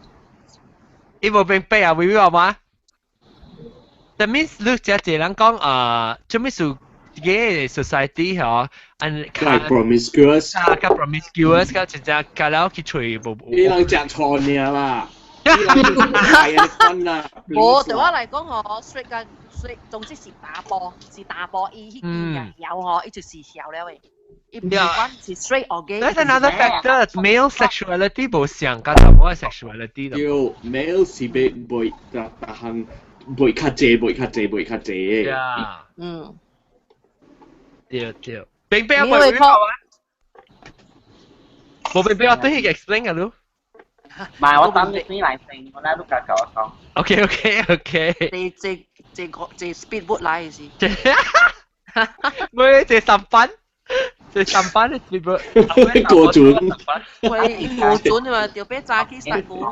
Speaker 1: 伊無明白啊，微微話嘛？That means 你這濟人講啊，做咩事？嘅 society 嗬，and
Speaker 8: 較 promiscuous
Speaker 1: 啊，較 promiscuous，較真正較了去揣無。
Speaker 8: 伊人食錯爾啦，伊人係啊分啦。
Speaker 10: 無對我來講嗬，straight 甲 straight，總之是打波，是打波，伊彼間嘅曉嗬，伊就是曉了的。伊唔管是 straight or gay。
Speaker 1: That's another factor. Male sexuality 無像佮查某 sexuality。
Speaker 8: 對，male 是袂袂逐逐項袂較濟，袂較濟，袂較濟。
Speaker 1: Yeah。
Speaker 10: 嗯。
Speaker 1: 對對，並並冇明白嗎？冇明白我對佢 explain 啊，你。
Speaker 13: 唔係，我等你先來先，我來你家教我講。
Speaker 1: OK OK OK。
Speaker 10: 這這這個這 speedboat 來的是。
Speaker 1: 唔係這三班，這三班的 speedboat。
Speaker 8: 過船。
Speaker 10: 喂，過船嘛，就俾早起殺過。
Speaker 1: 唔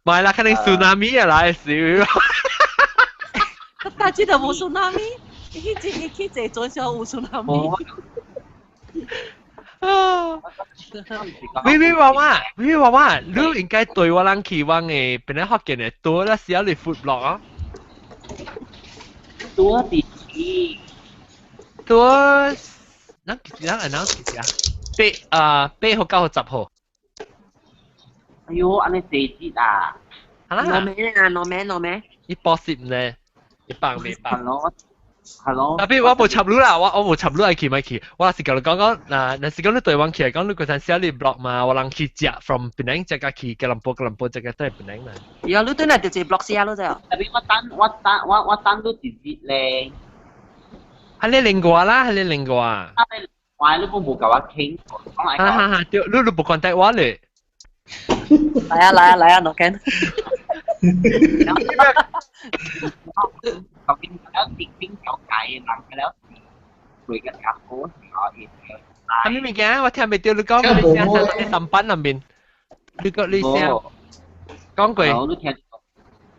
Speaker 1: 係啦，肯定 tsunami 啊來時。
Speaker 10: 大家都冇 tsunami。伊去坐伊去坐船時有 tsunami。
Speaker 1: 微微娃娃，微微娃娃，你應該對我人期望嘅，本來福建嘅多啦，寫你 food blog 啊。
Speaker 13: 多啲。
Speaker 1: 多，咱幾時咱 announce 幾時啊？八啊，8號9號10號。
Speaker 13: 哎喲，按呢濟節啊！
Speaker 1: 好啦。
Speaker 10: 攞名啊，攞名攞名。
Speaker 1: 伊報攝呢？一百未百。
Speaker 13: Hello，hello。
Speaker 1: 特別我無插你啦，我無插你愛去咪去，我是共你講講，嗱，若是講你台灣去來講，你嗰陣寫你 blog 嘛，我人去食 from 檳城食到去吉隆坡，吉隆坡食到轉檳城嘛。
Speaker 10: 呀，你對那就一 blog 寫咯，就。
Speaker 13: 特別我等我等我等你一日咧。
Speaker 1: 係你另外啦，係你另外。
Speaker 13: 啊，你你都無共我傾，講來
Speaker 1: 哈哈哈，對，你無 contact 我咧。
Speaker 10: 來啊來啊來啊，攞緊。
Speaker 13: 究竟了定定條界人了會個較好，可以。
Speaker 1: 係咩物件？我聽袂著你講，你聲喺上班那邊，你講你聲講過。
Speaker 13: 你聽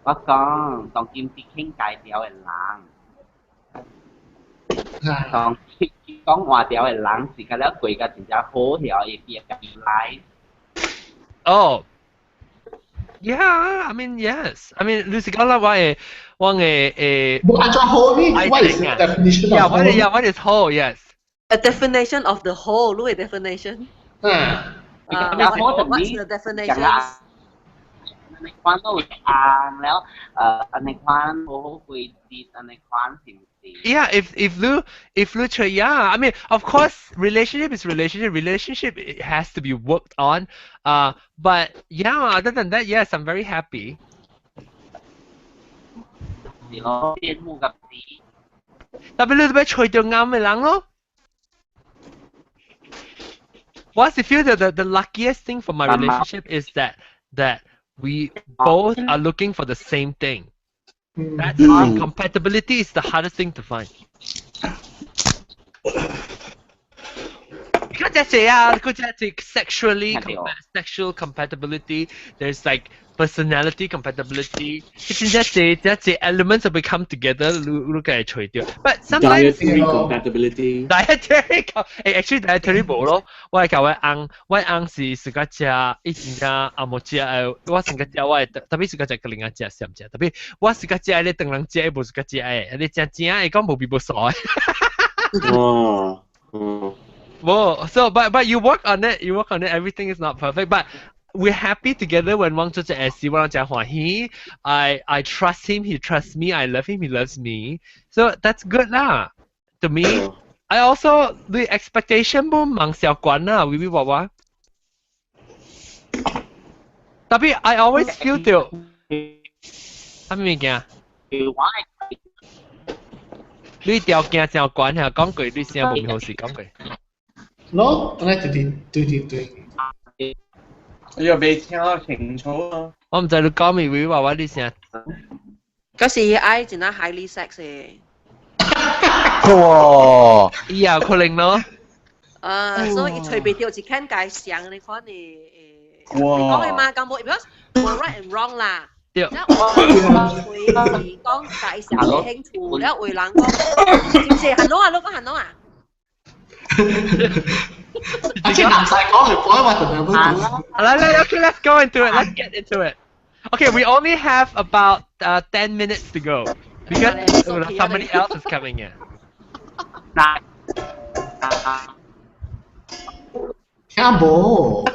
Speaker 13: 我講，當今啲傾偈條的人，當講話條的人是個了過個真正好條，會變來。
Speaker 1: 哦。Yeah, I mean yes. I mean 你是講啦，我嘅
Speaker 3: 無按怎好呢？What is the definition of
Speaker 1: Yeah, what is yeah, what is 好？Yes.
Speaker 10: A definition of the 好，你嘅 definition。
Speaker 3: 嗯。
Speaker 10: 啊，what's the definition？
Speaker 13: 按呢款都有啱了，按呢款好好規節，按呢款是毋是？
Speaker 1: Yeah, if you try, yeah, I mean, of course, relationship is relationship. Relationship, it has to be worked on. But yeah, other than that, yes, I'm very happy.
Speaker 13: 是咯，羨慕甲死。
Speaker 1: 特別你欲揣著啱嘅人咯。我是 feel that the luckiest thing for my relationship is that we both are looking for the same thing. That's compatibility is the hardest thing to find. Because that's it, yeah, because that's it, sexual compatibility. There's like personality compatibility. 真正這這這 elements will come together，你你梗係除掉。But sometimes
Speaker 8: dietary compatibility
Speaker 1: dietary actually dietary 無咯。我係教我翁，我翁是自家食，伊真正也無食誒。我成個食我會特別自家食個另外食食唔食？特別我自家食，你當人食，無自家食誒。你食正會講無味無素的。
Speaker 8: 哦，嗯。
Speaker 1: 無，so but you work on it, you work on it. Everything is not perfect, but we're happy together when 我做這個事，我誠歡喜。I trust him, he trusts me. I love him, he loves me. So that's good 啦. To me, I also the expectation 無茫小懸啦，微微娃娃。特別 I always feel 到，啥物物件？你條件真懸嚇，講過你聲無好事講過。
Speaker 3: 喏，等下對對對對對。
Speaker 6: 又未聽得清楚啊！
Speaker 1: 我毋知你講咩話，我你聲。
Speaker 10: 嗰時愛真係 highly sex 嘅。
Speaker 1: 哇！伊也可能咯。
Speaker 10: 啊，所以隨便掉一間界上，你看你誒，
Speaker 6: 哇
Speaker 10: 你講嘅嘛，咁冇，because 冇 right and wrong 啦。
Speaker 1: 對。
Speaker 10: 我會是講介紹嘅興趣，了有人講，是唔是？行儂啊，你講行儂啊？
Speaker 3: 而且男仔講係講話同人講。
Speaker 1: 來來，okay, let's go into it. Let's get into it. Okay, we only have about 10 minutes to go because somebody else is coming in.
Speaker 3: 聽無？
Speaker 1: 我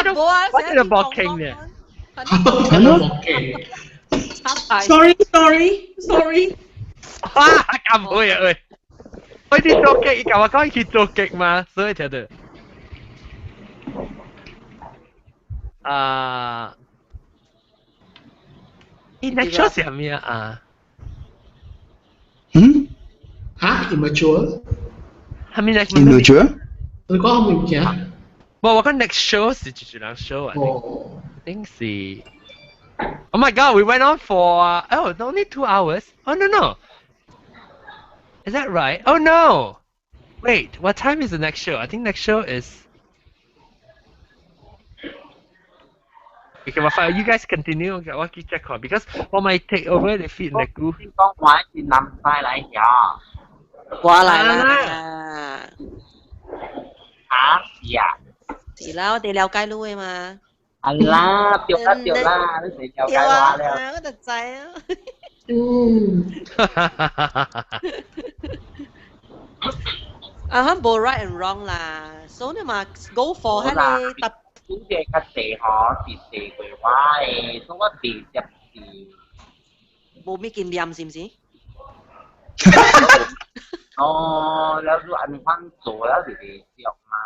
Speaker 10: 聽無啊！
Speaker 1: 我喺度搏傾呢。
Speaker 3: 聽到搏傾。
Speaker 11: Sorry, sorry, sorry。
Speaker 1: 啊，咁會啊喂！我啲做劇，伊共我講去做劇嘛，所以聽到。啊，伊 next show 是啥物啊？
Speaker 2: 嗯？
Speaker 3: 嚇？Immature？
Speaker 1: 係咪 next？
Speaker 2: Immature？
Speaker 3: 你講啥物件？
Speaker 1: 無，我講 next show 是一人 show 啊。I think 是。Oh my god, we went on for oh only 2 hours. Oh no. Is that right? Oh no! Wait, what time is the next show? I think next show is. Okay, well, fine. You guys continue. Okay, 我去 check 看 because 我咪 take over the feed 那個。
Speaker 13: 講話是男仔來呀。
Speaker 10: 我來啦。
Speaker 13: 嚇是啊。
Speaker 10: 是啦，我哋了解你嘅嘛。
Speaker 13: 啊啦，對啦對啦，你誰了解我了？
Speaker 10: 我就知啊。
Speaker 3: 嗯。
Speaker 10: 啊，哈，無 right and wrong 啦，所以你嘛 go for 彼個特。
Speaker 13: 主嘅較濟吼是濟過我的，所以我袂接受。
Speaker 10: 無咩經驗是毋是？
Speaker 13: 哦，了你按怎做了就袂俗嘛。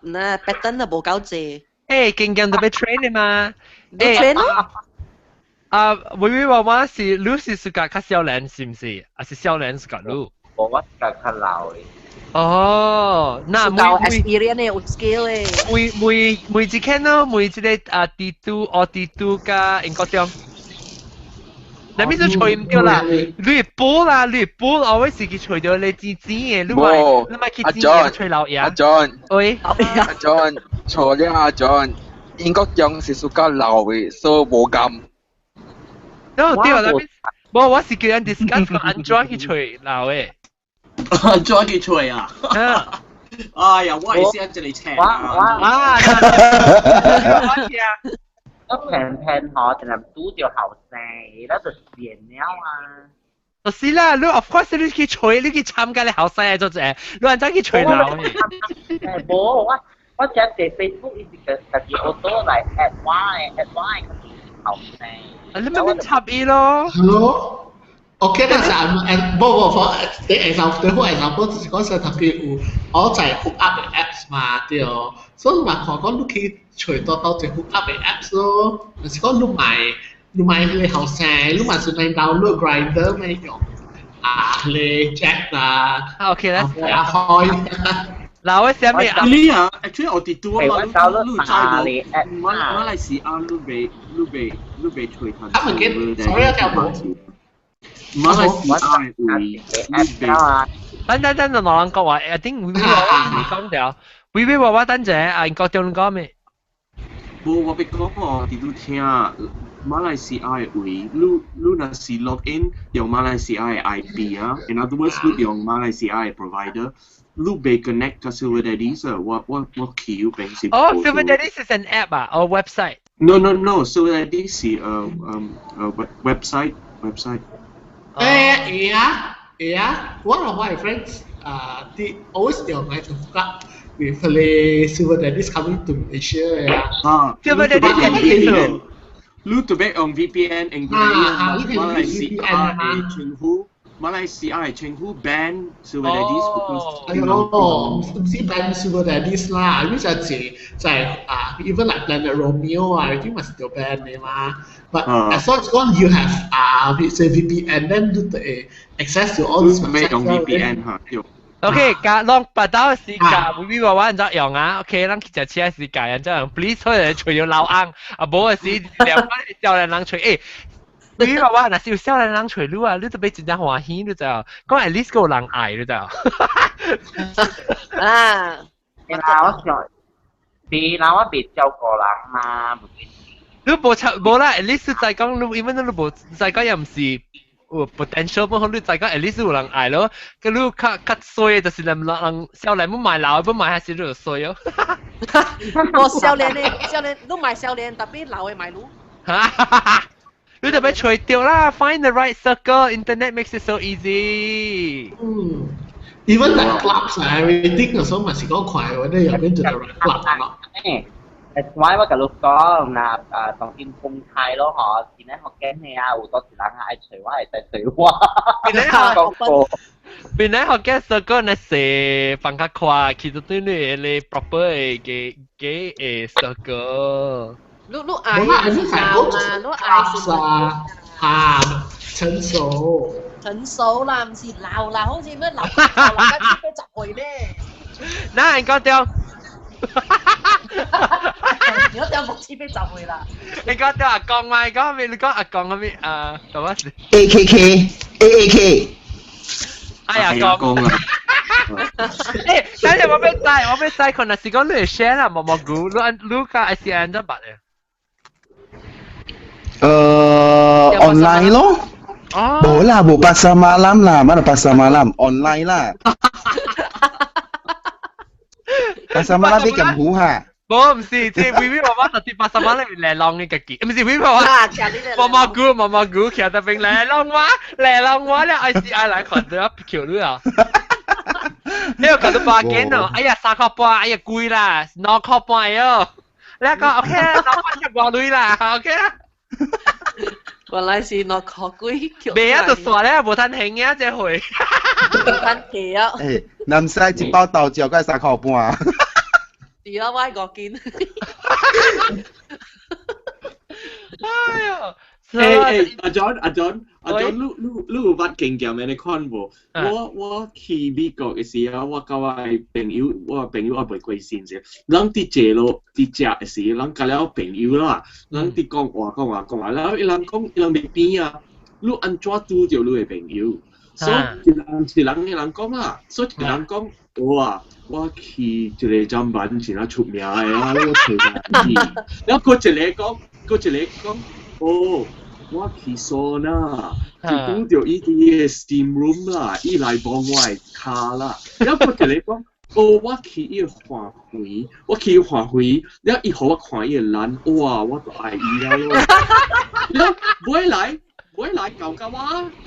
Speaker 10: 那 pattern 都無夠濟。
Speaker 1: 欸，經驗都欲 train 的嘛。
Speaker 10: 你 train 咯。
Speaker 1: 啊，微微娃娃是你是屬較少年是毋是？還是少年屬較你？
Speaker 13: 無，我是較老的。
Speaker 1: 哦，那每
Speaker 10: 有 experience 的，有 skill 的。
Speaker 1: 每每每一間咯，每一個啊 D2 哦 D2 佮英國中。那咪就揣毋著啦，你補啦，你補，後尾是去揣著你錢錢的，你莫你莫去錢錢揣老爺。
Speaker 9: 阿 John，
Speaker 1: 喂，
Speaker 9: 阿 John，錯了阿 John，英國中是屬較老的，所以無甘。
Speaker 1: 對對，那咪，無我是叫人 discuss 講按怎去揣老的。
Speaker 6: 按怎去揣啊？哎呀，我係先一個請
Speaker 13: 我我
Speaker 1: 啊！我聽。
Speaker 13: 我平平吼，定係拄著後生，咱就變了啊。
Speaker 1: 就是啦，你 of course 你去揣，你去參加你後生做者，你按怎去揣老的？
Speaker 13: 誒，無我我只佇 Facebook 伊是家己 auto 來 add 我的，add 我的後生。
Speaker 1: 啊，你咪免插伊咯。
Speaker 3: Hello。OK，但是誒，無無，for 啲 example，對好 example 就是講說特別有我在 hook up 的 apps 嘛，對，所以嘛看講你去揣到到一 hook up 的 apps 咯，就是講你買你買彼個後生，你嘛是來 download Grindr 咩用啊，彼個 Jack 啦，OK
Speaker 1: 啦，
Speaker 3: 阿開。
Speaker 1: 嗱，我寫咩啊？
Speaker 6: 你啊，actually 我哋拄啊嘛，你你知無？馬馬來西亞你袂你袂你袂揣趁。
Speaker 3: 啊，唔記，sorry 啊，聽無。
Speaker 6: 馬來西亞的位，你袂。
Speaker 1: 等等等，等，我人講話，I think 微微娃娃你講掉，微微娃娃等陣，啊，國中講咩？
Speaker 6: 無，我欲講哦，佇拄聽馬來西亞的位，你你若是 log in 用馬來西亞的 IP 啊，in other words，你用馬來西亞的 provider，你袂 connect 佮 Silver Daddy 所以我我我去嗰邊是。
Speaker 1: 哦，Silver Daddy 是 an app 啊，or website？
Speaker 6: No no no，Silver Daddy 是誒誒誒 website website。
Speaker 3: 誒會啊會啊，one of my friends 啊，they always 用來to hook up with the Silver Daddies coming to Malaysia
Speaker 6: 啊
Speaker 1: ，Silver Daddy 係咩意思？
Speaker 6: 你特別用 VPN 用馬來西亞的政府，馬來西亞的政府 ban Silver Daddies because
Speaker 3: 哎喲，毋是 ban Silver Daddies 啦，因為就係在啊，even like Planet Romeo 啊，everything 嘛是著 ban 的嘛。But as long as you have 啊，say VPN, then 你就會 access to all these
Speaker 6: 咩用 VPN 嚇？對。
Speaker 1: OK，加攏白刀時間，微微娃娃按怎用啊？OK，咱去食車時間，按怎用？Please，出來揣著老翁，啊，無的時兩班少年人揣，欸，微微娃娃若是有少年人揣你啊，你都欲真正歡喜，你知無？講 at least 閣有人愛，你知無？
Speaker 10: 啊，
Speaker 13: 啦，我想，是啦，我袂照顧人嘛，
Speaker 1: 你無插無啦，at least 在講你，因為你無在講也毋是。有 potential 不好，你再講 at least 有人愛咯。佮你較較衰就是人人少年欲買老的，欲買還是你就衰哦。
Speaker 10: 我少年的少年，你買少年，特別老的買你。
Speaker 1: 你就欲揣著啦，find the right circle. Internet makes it so easy.
Speaker 3: 嗯，even like clubs and everything 有時候嘛是講快，我哋入邊就 the right club 咯。
Speaker 13: That's why 我共你講，若啊當今公開咯嗬，見咧學驚你啊，有多時人愛揣我，會使揣我。
Speaker 1: 邊咧學邊咧學嘅 circle 那是放較快，其實對你你 proper 嘅嘅嘅 circle。
Speaker 10: 你你愛是老嘛？你愛是
Speaker 3: 啊，嚇成熟。
Speaker 10: 成熟啦，毋是老啦，好似咩老老老到70歲咧。
Speaker 1: 那你講掉。
Speaker 10: 如果掉木7、80歲啦。
Speaker 1: 你講掉阿公嘛？你講咩？你講阿公嗰咩？啊，什麼事
Speaker 2: ？A K K A A K。
Speaker 1: 哎呀，公啊！欸，等陣我欲知，我欲知，可能是講你會 share 啦，毛毛菇，你按你較還是按怎辦的？online
Speaker 2: 咯。
Speaker 1: 哦。
Speaker 2: 無啦，無pasar malam 啦，mana pasar malam online 啦。80蚊你咁好嚇？
Speaker 1: 無，唔是，這微微媽媽特別80蚊咧嚟浪嘅家己，唔是微微媽媽，媽媽姑媽媽姑，徛特邊嚟浪我，嚟浪我咧，愛是愛來看到橋女啊！你又講到八件哦，哎呀3塊半，哎呀貴啦，2塊半喲，你講 OK 啦，2塊一個女啦，OK 啦。
Speaker 10: 原來是2塊幾。
Speaker 1: 未啊，就算咧，無趁興啊，這回。
Speaker 10: 無趁氣啊！
Speaker 2: 誒，南西一包豆椒該3塊半。
Speaker 10: 是啊，我5斤。
Speaker 1: 哎呀！
Speaker 8: 誒誒，阿 John 阿 John 阿 John，你你你有捌經驗的？你看無？我去美國的時候，我佮我的朋友，我朋友還袂過身者，咱佇坐路佇食的時，咱佮了朋友啦，咱佇講話講話講話，然後伊人講伊人袂變啊，你按怎拄著你的朋友？所以一人一人一人講啦，所以一人講，哇！我去一個砧板真啊出名的啊，我揣伊。然後閣一個講，閣一個講，哦，我去桑拿，就拄著伊佇個 steam room 啦，伊來幫我的跤啦。然後閣一個講，哦，我去伊個花園，我去伊花園，然後伊予我看伊個蘭，哇，我都愛伊了咯。然後尾來。尾來舊甲我，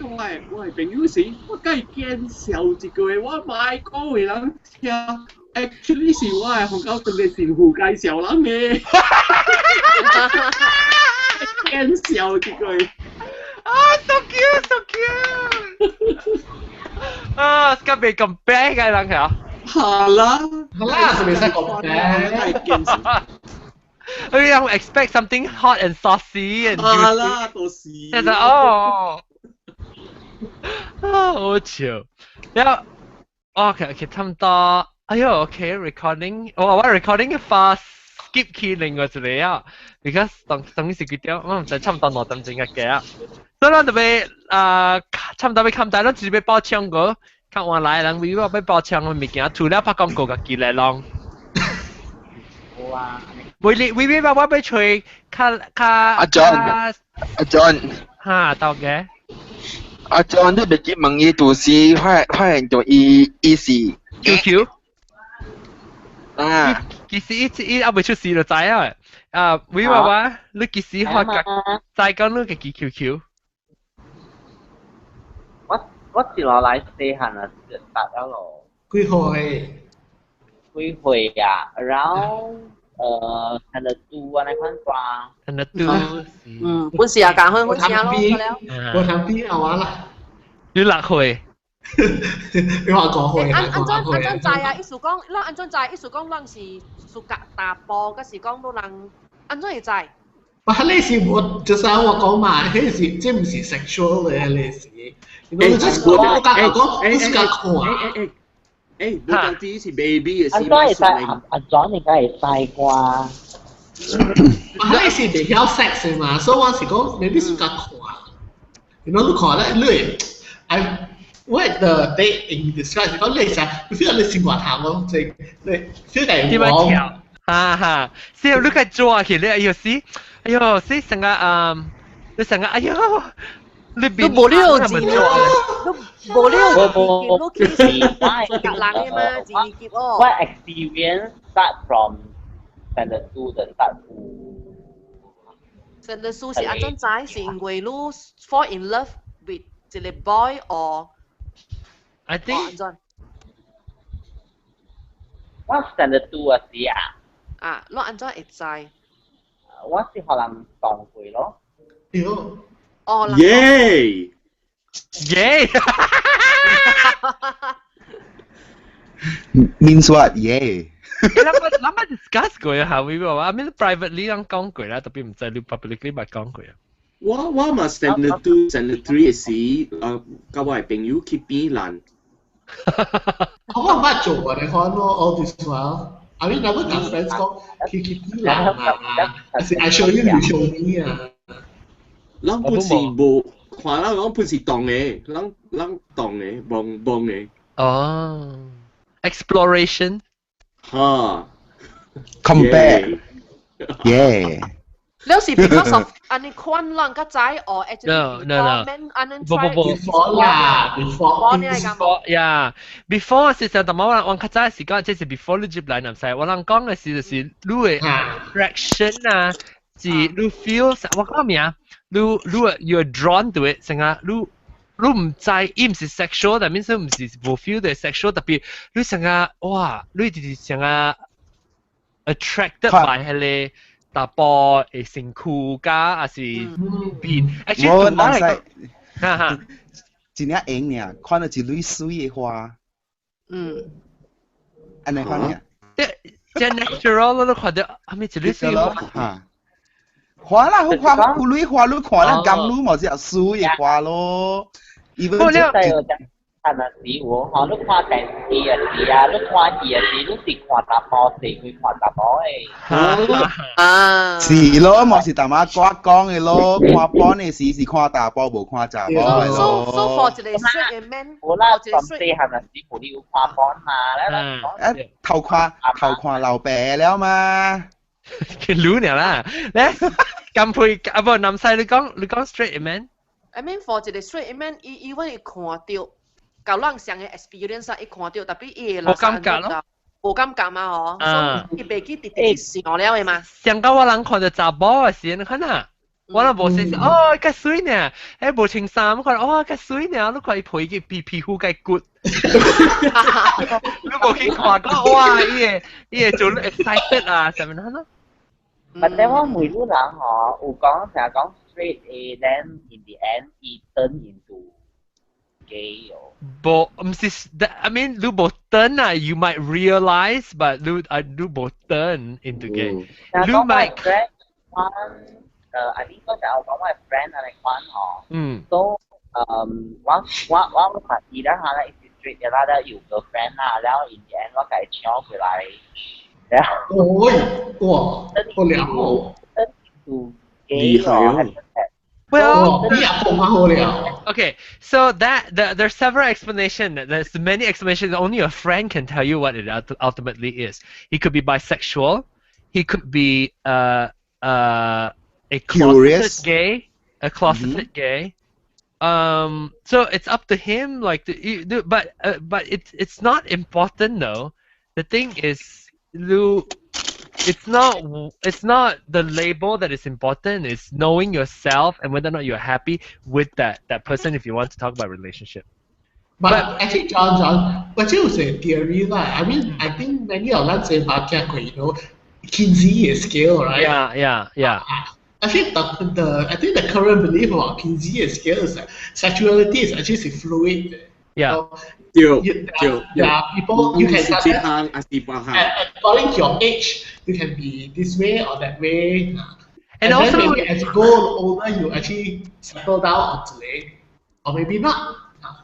Speaker 8: 我我的朋友時，我共伊見笑一句，我嘛愛講予人聽。Actually 是我的紅狗當個新婦介紹人的，見笑一句。
Speaker 1: 啊，so cute，so cute。啊，今日咁白嘅人係。
Speaker 8: 好啦，
Speaker 3: 好啦，是袂使講白。
Speaker 8: 見笑。
Speaker 1: 我 expect something hot and saucy and
Speaker 8: 好啦，都是。
Speaker 1: 但是哦，啊，好笑。然後，OK OK，差唔多。哎喲，OK recording，我 recording 發 skip 去另外一個啊，because 當當時幾點？我唔知差唔多2點鐘嘅嘅啊。所以咱特別啊，差唔多欲冚台，咱直接報唱歌，較晚來人為我欲報唱嘅物件，除了拍廣告家己來弄。
Speaker 13: 好啊。
Speaker 1: 為你為咩我欲揣較較
Speaker 9: 阿 John 阿 John
Speaker 1: 哈，到嘅。
Speaker 9: 阿 John 你袂記問伊，就是發發現到伊伊是
Speaker 1: QQ
Speaker 9: 啊，
Speaker 1: 其實伊伊猶未出世就知啊。啊，為爸爸，你幾時發覺？知講你家己 QQ？
Speaker 13: 我我自落來細漢啊，就達了咯。
Speaker 3: 幾歲？
Speaker 13: 幾歲啊？Around standard two 啊，那款啩。
Speaker 1: Standard two。
Speaker 10: 嗯，本時啊，揀開本時啊咯，
Speaker 3: 我談邊啊玩啦。
Speaker 1: 你6歲？
Speaker 3: 你話講歲
Speaker 10: 安安怎安怎知啊？意思講，咱安怎知？意思講，咱是屬格大波，抑是講咱人安怎會知？
Speaker 3: 我迄是我就是我講嘛，彼是這毋是 sexual 的，彼是。你就是我我講，你是講看。
Speaker 8: 誒，無當只是 baby 的
Speaker 13: 時，安怎會使？安怎應該會使啩？
Speaker 3: 我彼是袂曉 sex 的嘛，所以我是講，maybe 是較看。你講你看咧，你，I what the date in describe 是講你是，你 feel 你生活頭講，即你 feel 係
Speaker 1: 點樣跳？哈哈，是你個抓起來，哎呦死，哎呦死，成個嗯，你成個哎呦。你
Speaker 10: 你無了錢啊！你無了錢，你去是夾人的嘛，自己哦。
Speaker 13: 我 experience start from standard two 的 start to
Speaker 10: standard two 是按怎知？是因為你 fall in love with 一個 boy or
Speaker 1: I think
Speaker 10: 按怎？
Speaker 13: 我 standard two 啊是啊。
Speaker 10: 啊，你按怎會知？
Speaker 13: 我是予人當過咯。
Speaker 3: 喲。
Speaker 10: 哦，
Speaker 8: 耶
Speaker 1: 耶
Speaker 2: ！Means what？耶！
Speaker 1: 咱捌咱捌 discuss 過啊，會無？I mean privately 咱講過啦，特別毋知你 publicly 捌講過啊。
Speaker 8: 我我嘛 standard two、standard three 的時，啊，佮我的朋友去變蘭。
Speaker 3: 我捌做過你看咯，all this while。I mean，咱們共 friends 講去去變蘭啊，還是 I show you，you show me 啊。
Speaker 8: 咱本是無看咱講本是動的，咱咱動的，望望的。
Speaker 1: 哦，exploration。
Speaker 8: 哈。
Speaker 2: Compare。Yeah。
Speaker 10: 你是 because of 按呢款人較知哦，actually
Speaker 1: No, no, no.
Speaker 10: man 按呢
Speaker 1: 不不不
Speaker 3: Before 啦，before
Speaker 10: 你係咁
Speaker 1: Before, yeah. Before 是實，但我我較早時講，這是 before 你入來南西，我人講嘅是就是你嘅 attraction 啊，是你 feel，我講咩啊？你你 you are drawn to it，成日你你唔知，伊唔是 sexual，但 means 唔是無 feel 的 sexual，特別你成日哇，你就是成日 attracted by 彼個查埔的身軀加還是面，actually
Speaker 2: 我
Speaker 1: 對我來
Speaker 2: 南西
Speaker 1: 講，哈哈。
Speaker 2: 真正閒爾，看到一蕊水的花，按呢款爾。
Speaker 1: 即即 natural 咯，你看到係咪一蕊水花？
Speaker 2: 嚇。花啦，好花，有蕊花，你看啦，甘露嘛是水的花咯。
Speaker 13: 不過你看啊時我吼，你看電視啊時啊，你看戲啊時，你是看查埔是會看查埔的。
Speaker 10: 啊，
Speaker 2: 是咯，嘛是大媽歌講的咯，看本的時是看查埔，無看查某的
Speaker 10: So
Speaker 2: 咯。
Speaker 10: so for 一個 straight 的 man，
Speaker 13: 有啦，從細漢啊時無你有看本嘛，咧
Speaker 2: 誒，頭看頭看老爸了嘛。
Speaker 1: 擼爾啦，咧咁配啊不，南西你講你講 straight man，
Speaker 10: I mean for 一個 straight 的 man，伊伊會看到，舊人上嘅 experience 啊，伊看到，特別伊會
Speaker 1: 無感覺咯，
Speaker 10: 無感覺嘛嗬，
Speaker 1: 啊
Speaker 10: 所以伊袂去直直去想了的嘛。
Speaker 1: 上到我人看到查某的時，你看啊，我人無先哦，較水呢，誒無穿衫，我看哦較水呢，你看伊皮嘅皮皮膚較骨，你無去看講哇，伊會伊會做 excited 啊，啥物款咯？
Speaker 13: 或者我每個人吼有講成日講 straight A，then in the end 伊 turn into gay 哦。
Speaker 1: 無，毋是，I mean 你無 turn 啊，you might realize，but 你啊你無 turn into gay，你
Speaker 13: 成日講我
Speaker 1: might
Speaker 13: friend 款，I think 嗰時候講我 friend 啊，你款吼，都我我我發現啦嚇咧，伊是 straight 的啦，了有 girlfriend 啦，了 in the end 我共伊搶回來，了。
Speaker 3: 哦，哇，好了哦。
Speaker 13: turn into gay
Speaker 8: 厲害哦
Speaker 13: 哦，還是
Speaker 1: Well,
Speaker 3: 你也碰下好了。
Speaker 1: Okay, so there's several explanations. There's many explanations. Only a friend can tell you what it ultimately is. He could be bisexual. He could be a closeted
Speaker 2: Curious.
Speaker 1: gay, a closeted gay. So it's up to him. Like, but it's not important though. The thing is, 你, it's not the label that is important. It's knowing yourself and whether or not you're happy with that person. If you want to talk about relationship.
Speaker 3: But actually, John, John, 我只有一個 theory 啦。I mean, I think many of 咱這捌聽過，Kinsey scale, right?
Speaker 1: Yeah.
Speaker 3: Actually, I think the current belief about Kinsey scale is that sexuality is actually fluid.
Speaker 8: 對
Speaker 3: 對
Speaker 8: 對
Speaker 3: There are people you can
Speaker 8: 是一項還是別項？
Speaker 3: According to your age, you can be this way or that way.
Speaker 1: And
Speaker 3: then
Speaker 1: also-
Speaker 3: maybe as you go older, you actually settle down onto it, or maybe not.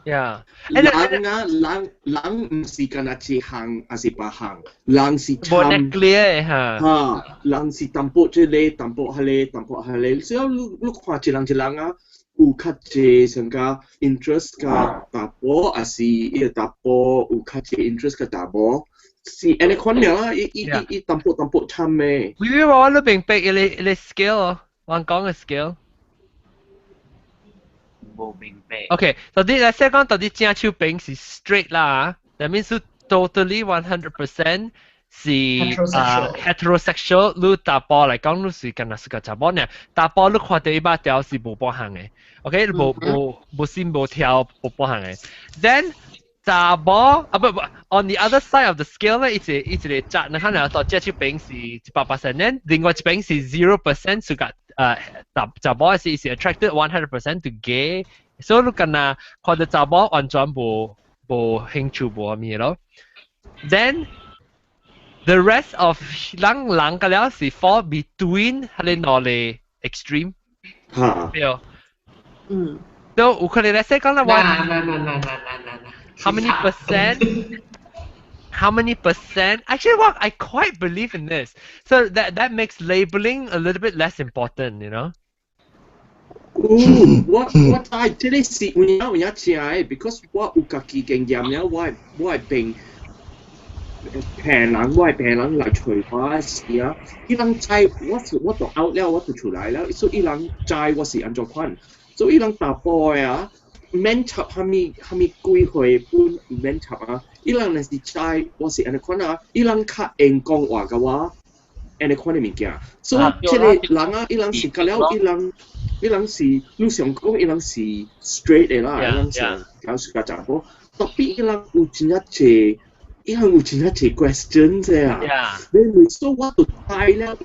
Speaker 1: And
Speaker 8: 人啊，人人毋是干焦一項，還是別項，人是
Speaker 1: 無
Speaker 8: 參
Speaker 1: clear 的哈。
Speaker 8: 哈，人是淡薄這個，淡薄彼個，淡薄彼個，所以你你看一人一人啊，有較濟上加 interest 佮查埔，還是伊個查埔有較濟 interest 佮查某，是按呢款爾啦，伊伊伊伊淡薄淡薄參的。
Speaker 1: 喂喂，我你明白伊個伊個 scale 哦，我講的 scale。
Speaker 13: 無明白。
Speaker 1: OK，到底來先講到底正手邊是 straight 啦，that means totally 100% 是啊 heterosexual，你查埔來講，你是干焦是個查某呢？查埔你看到伊肉條是無半項的，OK，無無無心無跳無半項的。Then 查某啊不不，on the other side of the scale 咧，伊一個伊一個窄，你看到正手邊是100%，then 另外一邊是 0% 是個查查某是是 attracted 100% to gay，所以你干焦看到查某完全無無興趣無啥物咯。Then the rest of 人人個了是 fall between 彼兩個 extreme。
Speaker 8: 嚇。
Speaker 1: 對。
Speaker 10: 嗯。
Speaker 1: 都有可能來說講啦，我
Speaker 3: 嗱嗱嗱嗱嗱嗱嗱。
Speaker 1: How many percent? How many percent? Actually, what I quite believe in this. So that makes labeling a little bit less important.
Speaker 8: 哦，我我知這個是有影有影正的，because 我有家己經驗了，我的我的病，病人，我的病人來揣我時啊，伊人知我是我就 out 了，我就出來了，所以伊人知我是按怎款，所以伊人查埔的啊，毋免插蝦米蝦米幾歲本，毋免插啊，伊人若是知我是按呢款啊，伊人較會講話共我，按呢款的物件，所以這个人啊，伊人是甲了，伊人伊人是，你想講伊人是 straight 的啦，伊人是講是較查埔，特別伊人有真正濟。伊人有真正濟 question 者啊，你為所以我就知了，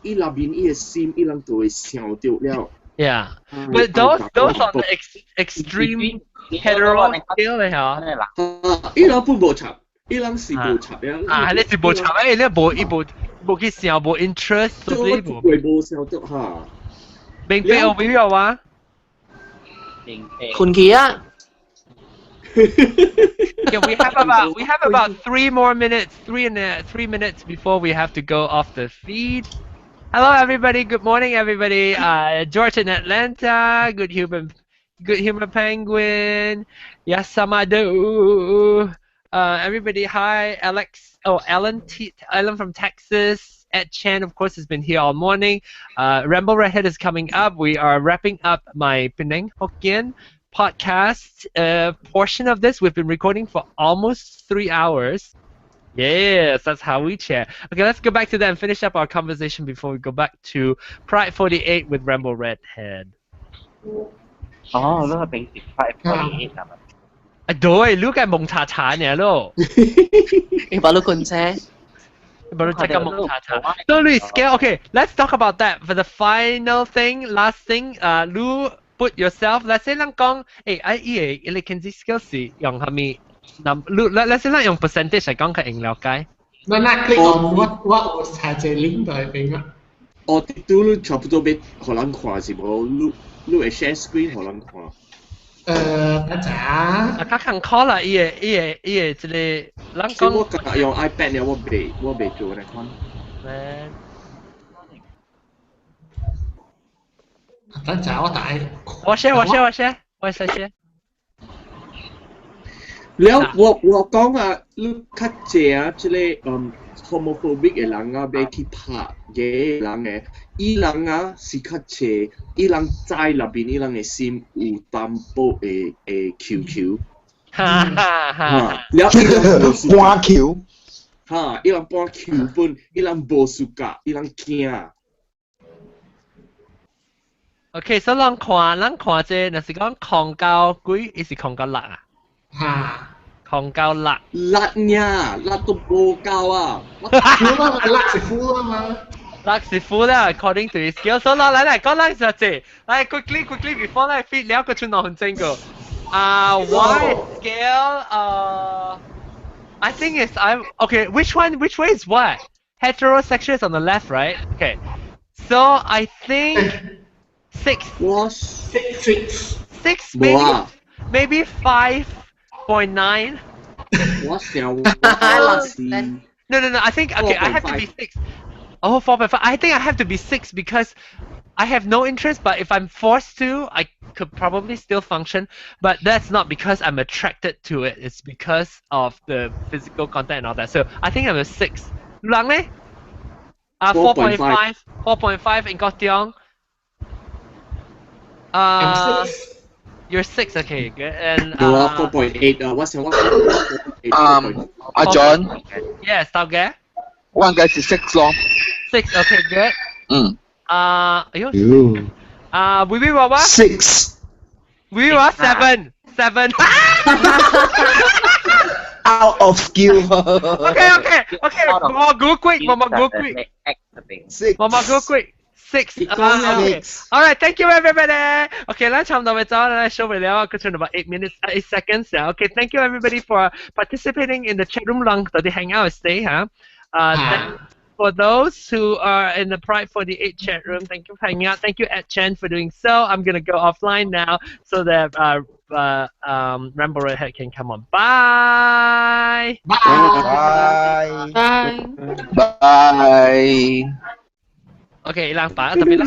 Speaker 8: 伊伊內面伊的心，伊人就會想著了。
Speaker 1: Yeah, but those on the extreme hetero scale 咧嚇。
Speaker 8: 伊人本無插，伊人是無插的。
Speaker 1: 啊，你是無插誒，你無伊無無去想無 interest，所以
Speaker 8: 無無想著哈。
Speaker 1: 明白有沒有啊？
Speaker 13: 明白。
Speaker 10: 困去啊！
Speaker 1: Yeah, we have about 3 more minutes, 3 minutes before we have to go off the feed. Hello, everybody. Good morning, everybody. George in Atlanta. Good human penguin. Yasamadu. Everybody, hi, Alex. Oh, Alan T. Alan from Texas. Ed Chan, of course, has been here all morning. Rambo Redhead is coming up. We are wrapping up my Penang Hokkien podcast portion of this. We've been recording for almost 3 hours. Yes, that's how we chat. Okay, let's go back to that and finish up our conversation before we go back to Pride 48 with Rambo Redhead.
Speaker 13: 哦，你係平時 Pride 48 係咪？
Speaker 1: 啊，對，你個蒙查查呢咯。
Speaker 10: 你把你困車。
Speaker 1: 把你這個蒙查查。So, 你 scale, okay, let's talk about that for the final thing, last thing. 你 put yourself, let's say 咱講，誒，啊，伊個伊個 Kinsey scale 是用啥物？嗱，你 let's say 咱用 percentage 嚟講較用了解。
Speaker 3: 咱咱 click on 我我有查一 link 在邊啊。
Speaker 8: 哦，拄你差不多欲予人看是無？你你會 share screen 予人看？
Speaker 3: 等陣
Speaker 1: 啊。啊，較艱苦啦，伊個伊個伊個這個，咱講。
Speaker 8: 我今日用 iPad 了，我袂我袂做來看。
Speaker 1: 咩？
Speaker 3: 等陣我打。
Speaker 1: 我 share 我 share 我 share 我 share。
Speaker 8: 了，我我講啊，你較濟啊，這個嗯 homophobic 的人啊，欲去拍嘅人嘅，伊人啊是較濟，伊人知內邊伊人的心有淡薄的的球球。
Speaker 1: 哈哈哈！
Speaker 8: 了，伊人無
Speaker 2: 搬球。
Speaker 8: 哈，伊人搬球本，伊人無 suka，伊人驚。
Speaker 1: OK，所以咱看，咱看這，若是講空到幾，伊是空到六啊？
Speaker 3: 哈。
Speaker 1: 空到六。
Speaker 8: 六爾，六都無夠啊！
Speaker 3: 負啦嘛，六是負啦嘛。
Speaker 1: 六是負啦，according to his scale。所以來來講咱實際，來 quickly quickly before 咱 feed 了個剩2分鐘個。啊，Y scale？I think it's I'm okay. Which one? Which way is what? Heterosexual is on the left, right? Okay. So I think six.
Speaker 8: Was
Speaker 3: six six
Speaker 1: six maybe maybe 5.9.
Speaker 8: 我想我是
Speaker 1: No. I think, okay. I have to be 6. Oh, 4.5. I think I have to be 6 because I have no interest, but if I'm forced to, I could probably still function. But that's not because I'm attracted to it. It's because of the physical content and all that. So I think I'm a 6. 人呢？啊，4.5, 4.5 in 國中。You're 6, okay, good. And
Speaker 8: 我 4.8 啊，我想我
Speaker 9: 阿 John。
Speaker 1: Yes, 到嘅。
Speaker 9: 我應該是 six 咯。
Speaker 1: 6, okay, good.
Speaker 9: 嗯。
Speaker 1: 啊，哎呦。啊，微微娃娃。
Speaker 2: Six。
Speaker 1: 微微娃 seven, seven.
Speaker 2: Out of scale.
Speaker 1: Okay. 我go quick, 我 go quick.
Speaker 2: Six.
Speaker 1: 我 go quick. Six. Okay. All right. Thank you, everybody. Okay, 咱差不多走來收尾了，佢剩 about 8 minutes, 8 seconds now. Okay, thank you, everybody, for participating in the chat room. 攏到底 hang out stay, huh? For those who are in the Pride 48 chat room, thank you for hanging out. Thank you, Ed Chen, for doing so. I'm gonna go offline now so that Rambo Redhead can come on. Bye.
Speaker 2: Bye.
Speaker 10: Bye.
Speaker 9: Bye.
Speaker 1: OK，人把特別啦，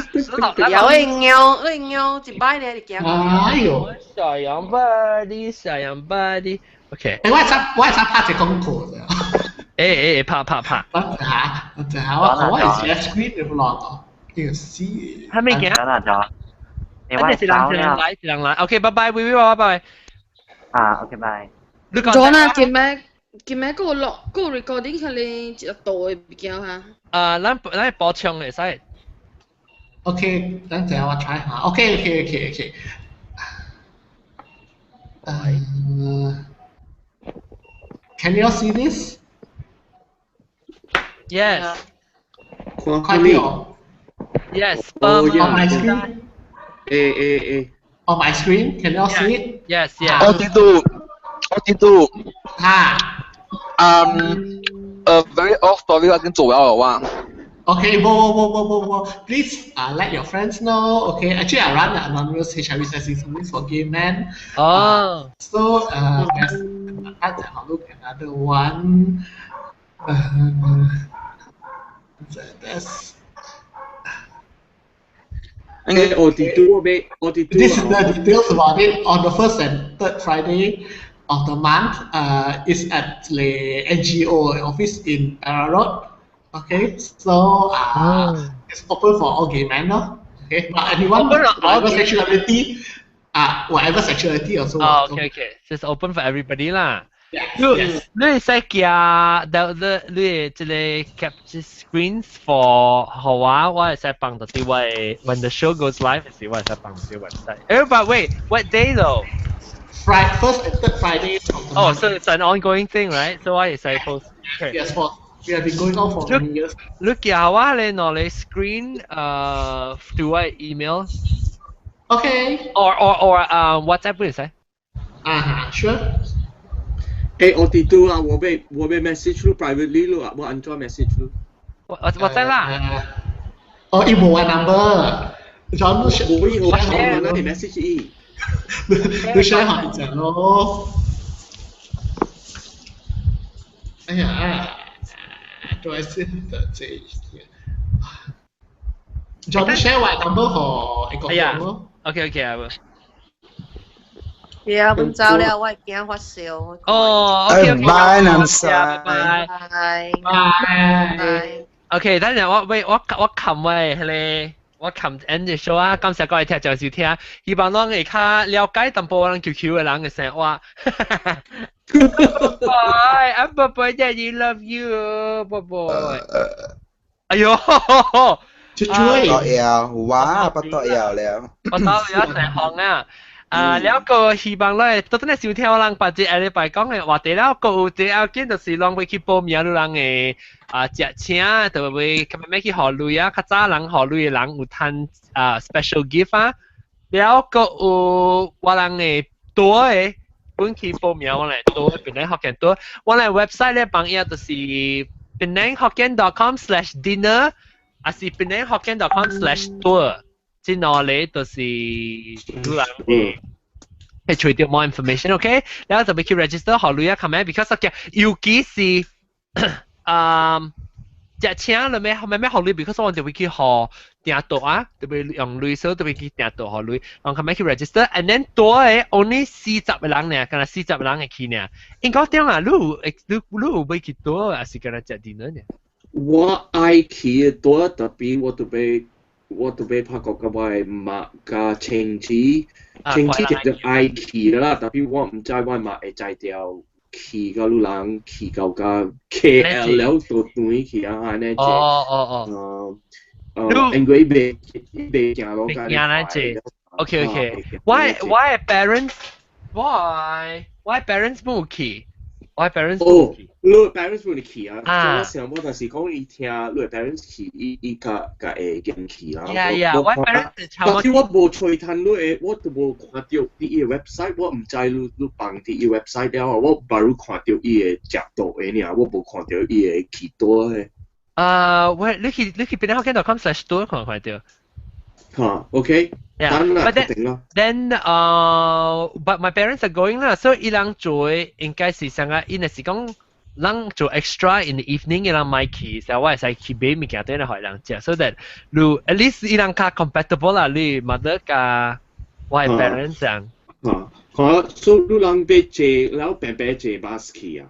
Speaker 10: 有你尿，你尿一擺咧，你驚。
Speaker 3: 哎呦！
Speaker 1: 小羊 buddy，小羊 buddy。OK。
Speaker 3: 誒，我會使我會使拍一個廣告啫。
Speaker 1: 欸欸，拍拍拍。
Speaker 3: 等下，等下，我係 share screen 你唔落個，呢個 C。
Speaker 1: 係咪嘅？
Speaker 13: 等下咗。你
Speaker 1: 我是人人來，是人來。OK，拜拜，微微，拜拜。
Speaker 13: 啊，OK，拜。
Speaker 1: 你講。
Speaker 11: 咗啦，今日今日個錄個 recording 係你一個度嘅物件哈。
Speaker 1: 啊，咱咱補充會使。
Speaker 3: OK，等陣我 try 下。OK，OK，OK，OK。Can you all see this?
Speaker 1: Yes.
Speaker 3: 快啲哦。
Speaker 1: Yes.
Speaker 3: On my screen.
Speaker 8: 誒誒誒。
Speaker 3: On my screen, can you all see it?
Speaker 1: Yes.
Speaker 9: 我知道，我知道。
Speaker 3: 哈。
Speaker 9: A very off story 我已經做咗啦，哇。
Speaker 3: Okay, whoa, whoa, whoa, whoa, whoa, whoa. Please let your friends know. Okay, actually, I run an anonymous HIV testing service for gay men.
Speaker 1: Oh.
Speaker 3: So there's I'll look another one. That's
Speaker 8: 我哋都俾我哋
Speaker 3: This is the details about it. On the first and third Friday of the month, is at the NGO office in Perak Road. Okay, so it's open for all gay men, no? Okay, but anyone
Speaker 1: Open for all
Speaker 3: whatever
Speaker 1: gay-
Speaker 3: sexuality, whatever sexuality also.
Speaker 1: Oh,
Speaker 3: welcome.
Speaker 1: okay. So it's open for everybody 啦。
Speaker 3: Yes,
Speaker 1: 你
Speaker 3: yes.
Speaker 1: 你會使寄到你你這個 capture screens for 予我，我會使放到佇我的 when the show goes live 時，我會使放佇 website。Eh, but wait, what day though?
Speaker 3: Friday, first and third Fridays of the
Speaker 1: Oh,
Speaker 3: month.
Speaker 1: so it's an ongoing thing, right? So 我會使 post. Okay.
Speaker 3: Yes, for we have been going on for many years.
Speaker 1: 你寄我咧，攞嚟 screen through 我 email.
Speaker 3: Okay.
Speaker 1: Or WhatsApp 會使。
Speaker 3: 啊哈，sure.
Speaker 8: 誒，我哋都啊，我俾 message 你 privately 咯，我按怎 message 你？
Speaker 1: 我我知啦。
Speaker 3: 哦，伊無我 number，就
Speaker 8: 無伊我我那你 message 伊。
Speaker 3: 你 share 下就咯。哎呀，do I see the 這？就 share 我 number 予一個
Speaker 1: 哎呀
Speaker 3: 咯。
Speaker 1: ，OK OK 啊。
Speaker 10: 呀，阮走了，我會驚發燒。
Speaker 1: 哦，OK OK，
Speaker 2: 拜，南
Speaker 1: 拜拜。
Speaker 10: 拜
Speaker 3: 拜
Speaker 10: 拜。
Speaker 1: OK，等陣我喂我我冚喂，迄個我冚 end the show 啊，感謝各位聽眾收聽，希望咱會較了解淡薄咱 QQ 的人的生活。Bye, I'm Boy Daddy love you, boy. 哎呦，
Speaker 3: 出
Speaker 2: 不得了，哇，不得了了。
Speaker 1: 我到了成行啊！啊，了個希望咧，到陣收聽我人別節下禮拜講的話題了，閣有一要緊就是攏會去報名，你人的啊食請，就會較慢去予鐳啊，較早人予鐳的人有趁啊 special gift 啊，了閣有我人的多的，本去報名我來多檳城福建多，我來 website 咧網頁就是 penanghokkien.com/dinner，還是 penanghokkien.com/tour，這兩個就是你人。去取得 more information，OK？然後就欲去 register 予鐳啊，come because 嘅，尤其是食請了咩？咩咩予鐳，because 我就會去予訂桌啊，特別用鐳所以特別去訂桌予鐳，然後去 register，and then 多的 only 40個人呢，敢若四十個人會去呢。應該點啊？你有你你有欲去桌，還是敢若食 dinner 呢？
Speaker 8: 我愛去多特別，我都欲拍過個我的媽佮親戚，親戚就愛去啦，特別我毋知我媽會知著去到你人去到甲 KL 了就轉去啊，按呢
Speaker 1: 哦哦
Speaker 8: 哦，因為袂袂行路
Speaker 1: 袂行來這。OK OK。Why why parents why why parents 無去？我 parents
Speaker 8: 哦，你 parents 無去啊？我想我就是講伊聽你 parents 去，伊伊較較會堅去啦。
Speaker 1: Yeah，我 parents
Speaker 8: 但是我無揣趁你的，我都無看著佇伊個 website，我毋知你你放佇伊 website 了後，我捌有看著伊個食桌的爾，我無看著伊個去桌的。
Speaker 1: 啊，喂，你去 penanghokkien.com/tour 看看著。
Speaker 8: 嚇，OK。
Speaker 1: Yeah, but then but my parents are going 啦，所以伊人做應該是啥個？伊若是講人做 extra in the evening，伊人莫去，所以我會使去買物件轉來予人食，so that 你 at least 伊人較 compatible 啦，你 mother 佮我 parents 這樣。
Speaker 8: 啊，看，所以你人欲坐，然後平平坐 bus 去啊？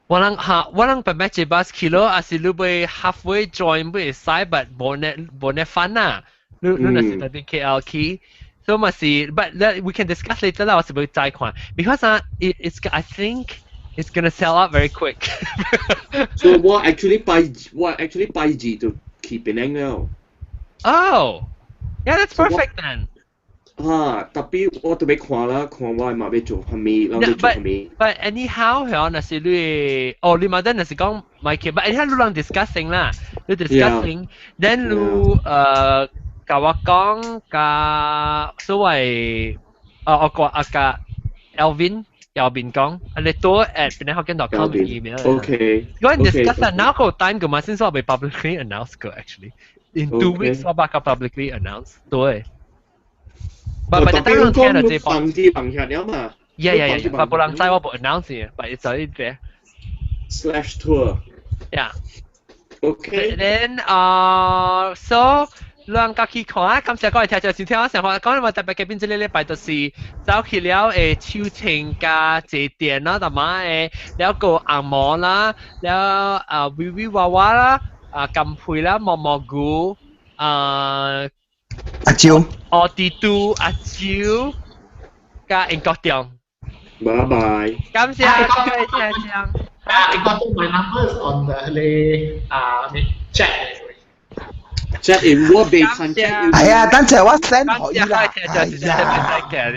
Speaker 1: 我人嚇，我人白白坐 bus 去咯，還是你會 halfway join 會使，but 無呢無呢翻啊。你你若是特別 KL 去，所以嘛是，but that we can discuss later 啦，我是會再看，because 啊，I think it's gonna sell out very quick。
Speaker 8: So 我 actually 拜二就去檳城了。
Speaker 1: Oh, yeah, that's perfect then.
Speaker 8: 啊，特別我特別看啦，看我嘛欲做啥物，人欲做啥物。
Speaker 1: But anyhow，係若是你，哦，你嘛等若是講咪去，but anyhow 你人 discussing 啦，你 discussing，then 你共我講共所謂，哦我個阿個 Alvin 右邊講，你多 at penanghokkien.com email。
Speaker 8: OK。
Speaker 1: Go and discuss that now 個 time 個嘛，先說被 publicly announce 個 actually。In 2 weeks 我把個 publicly announce，對。不不，但係聽到這
Speaker 8: 放啲放下了嘛。
Speaker 1: Yeah，不無人知我無 announce 嘅，but it's already there。
Speaker 8: /tour。
Speaker 1: Yeah。
Speaker 8: Okay。
Speaker 1: Then so 咱家己看啊，感謝各位聽眾收聽我上話講話特別嘅邊這個禮拜就是走去了誒手清加坐墊啦，同埋誒了個紅毛啦，了啊微微娃娃啦，啊金佩啦，毛毛菇啊。
Speaker 2: 阿蕉，
Speaker 1: 奧迪都阿蕉，加英國中。
Speaker 8: 拜拜。
Speaker 1: 感謝各位聽眾。
Speaker 3: I got my numbers on the 啊 chat。
Speaker 8: chat 因我未看 chat。
Speaker 2: 係啊，等陣我 send 可以啦。
Speaker 1: 哎呀，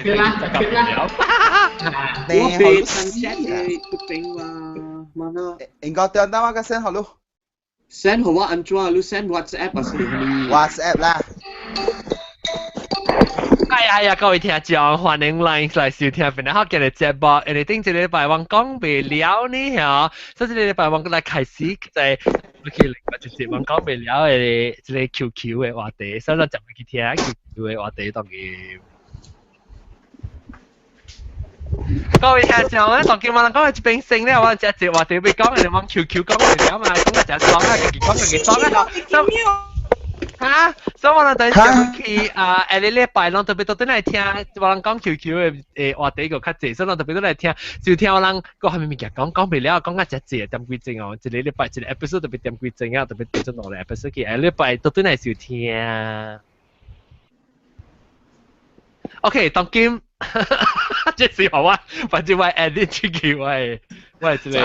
Speaker 3: 對啦，對啦。
Speaker 8: 我未看 chat 嘅決定嘛，嘛啦。
Speaker 2: 英國中等我個 send 好咯。
Speaker 8: send 予我按怎？你 send WhatsApp 還是啥物
Speaker 2: ？WhatsApp 啦。
Speaker 1: 哎呀呀，各位聽眾，歡迎來來收聽本來福建的節目。因為頂一禮拜我講袂了呢，嚇，所以這個禮拜我來開始在去另外一節我講袂了的這個 QQ 的話題，所以咱就去聽 QQ 的話題當佢。各位聽眾咧，當今我講一邊先咧，我這節話題欲講，你往 QQ 講袂了嘛，講個誠爽啊，家己講家己爽啊，嚇！所以我等陣去啊，下個禮拜攏特別倒轉來聽，我人講 QQ 的誒話題個較濟，所以咱特別倒來聽，就聽我人講啥物物件講講袂了，講較誠濟點幾鐘哦，一個禮拜一個 episode 特別點幾鐘啊，特別變做兩個 episode 去，下禮拜倒轉來收聽。OK，當今這是我，反正我 edit 出去，我係我係一個。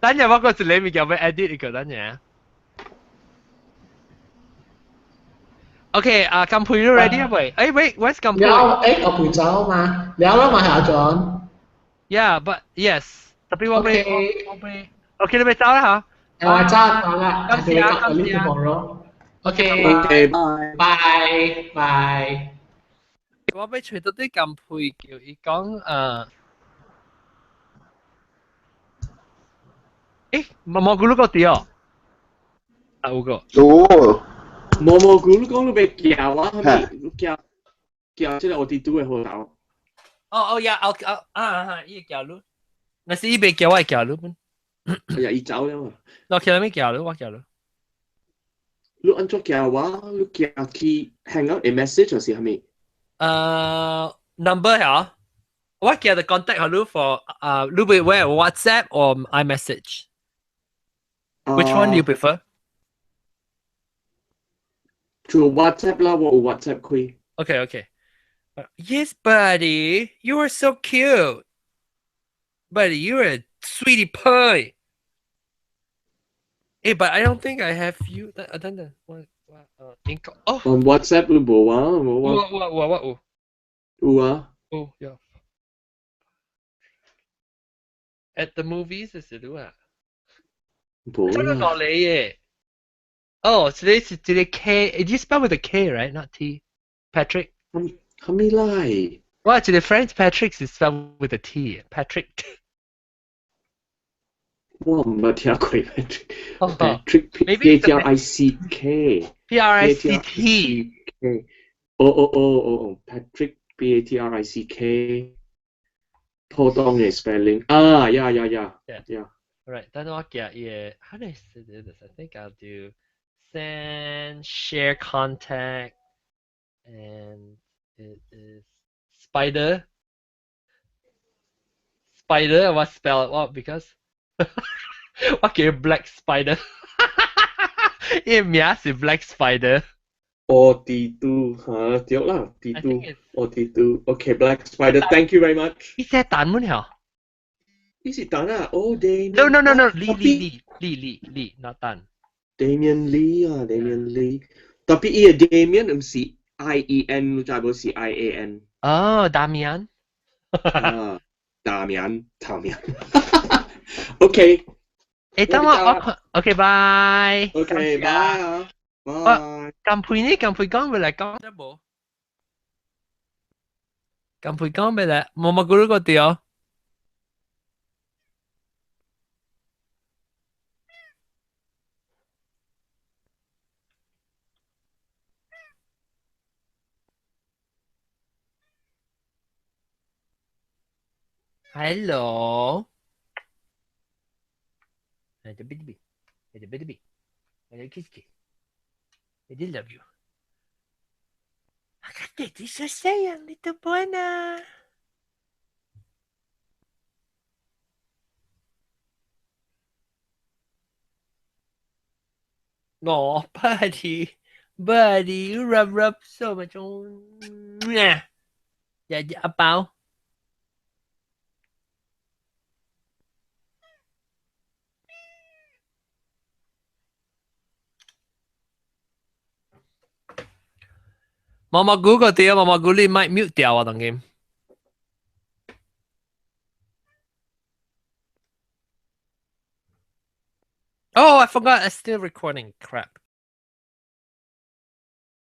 Speaker 1: 等陣我個一個物件欲 edit 一個，等陣。OK，啊，金佩都 ready 啊未？誒，wait，where's 金佩？
Speaker 3: 了，誒，我陪走嘛，了啦嘛，阿 John。
Speaker 1: Yeah，but yes，特別我未，我未，OK，你未走啦嚇？
Speaker 3: 我走走啦，
Speaker 1: 感謝啊，感
Speaker 3: 謝。OK。
Speaker 8: OK，
Speaker 3: 拜拜。
Speaker 1: 我欲揣到啲金佩叫伊講誒，誒，毛毛菇你個佇哦？啊，有個。
Speaker 2: 有。
Speaker 8: 毛毛菇你講你欲寄我，係咪？你寄寄這個我哋拄的號頭。
Speaker 1: 哦哦呀，我啊啊，伊會寄你，若是伊袂寄，我會寄你本。
Speaker 8: 哎呀，伊走了嘛。
Speaker 1: 我寄咩寄你？我寄你。
Speaker 8: 你按怎寄我？你寄去 Hangout 的 message 還是啥物？
Speaker 1: Number 嚇，我寄的 contact 予你 for 你欲 where WhatsApp or iMessage？Which one do you prefer？
Speaker 8: 做 WhatsApp 啦，我有 WhatsApp 開。
Speaker 1: Okay. Yes, buddy, you are so cute. Buddy, you're a sweetie pie. Hey, but I don't think I have you. 等等，我我應該哦。
Speaker 8: On WhatsApp 你無啊？無啊？
Speaker 1: 有啊有啊我有。
Speaker 8: 有啊。
Speaker 1: 有有。At the movies 是你啊？
Speaker 8: 無
Speaker 1: 這個落嚟耶。哦，這個是這個 K，you spell with a K, right? Not T. Patrick.
Speaker 8: 啥物來？
Speaker 1: 我這個 friend Patrick 是 spell with a T. Patrick.
Speaker 8: 我毋捌聽過 Patrick。Patrick P A T R I C K。
Speaker 1: P R I C T。
Speaker 8: 哦哦哦哦哦，Patrick P A T R I C K。普通的 spelling 啊，yeah。
Speaker 1: Right，等我記伊 how do I do this? I think I'll do send share contact and it is spider. Spider, what spell it? What because 我叫 Black Spider，伊名是 Black Spider。
Speaker 8: 42嚇，對啦，42，42，OK，Black Spider，thank you very much。
Speaker 1: 伊寫蛋滿了。
Speaker 8: 伊是蛋啊，哦，Damien。
Speaker 1: No no no no，李李李李李李，not 蛋。
Speaker 8: Damien Lee 啊，Damien Lee，特別伊個 Damien 唔是 I E N，你知無是 I A N。
Speaker 1: 哦，Damian。
Speaker 8: 啊，達明，達明。OK。
Speaker 1: 誒，等我我，OK，bye。
Speaker 8: OK，bye 啊。
Speaker 1: 我近配呢？近配講未嚟講得無？近配講未嚟？冇冇估到個掉。Hello。来，这边这边，来这边这边，来 kiss kiss。I did love you. 弟是sayang, little boy 呢？Oh, buddy, buddy, you rub rub so much. 呀呀，阿寶。毛毛菇個掉，毛毛菇你咪 mute 掉啊，當今。Oh, I forgot. It's still recording. Crap.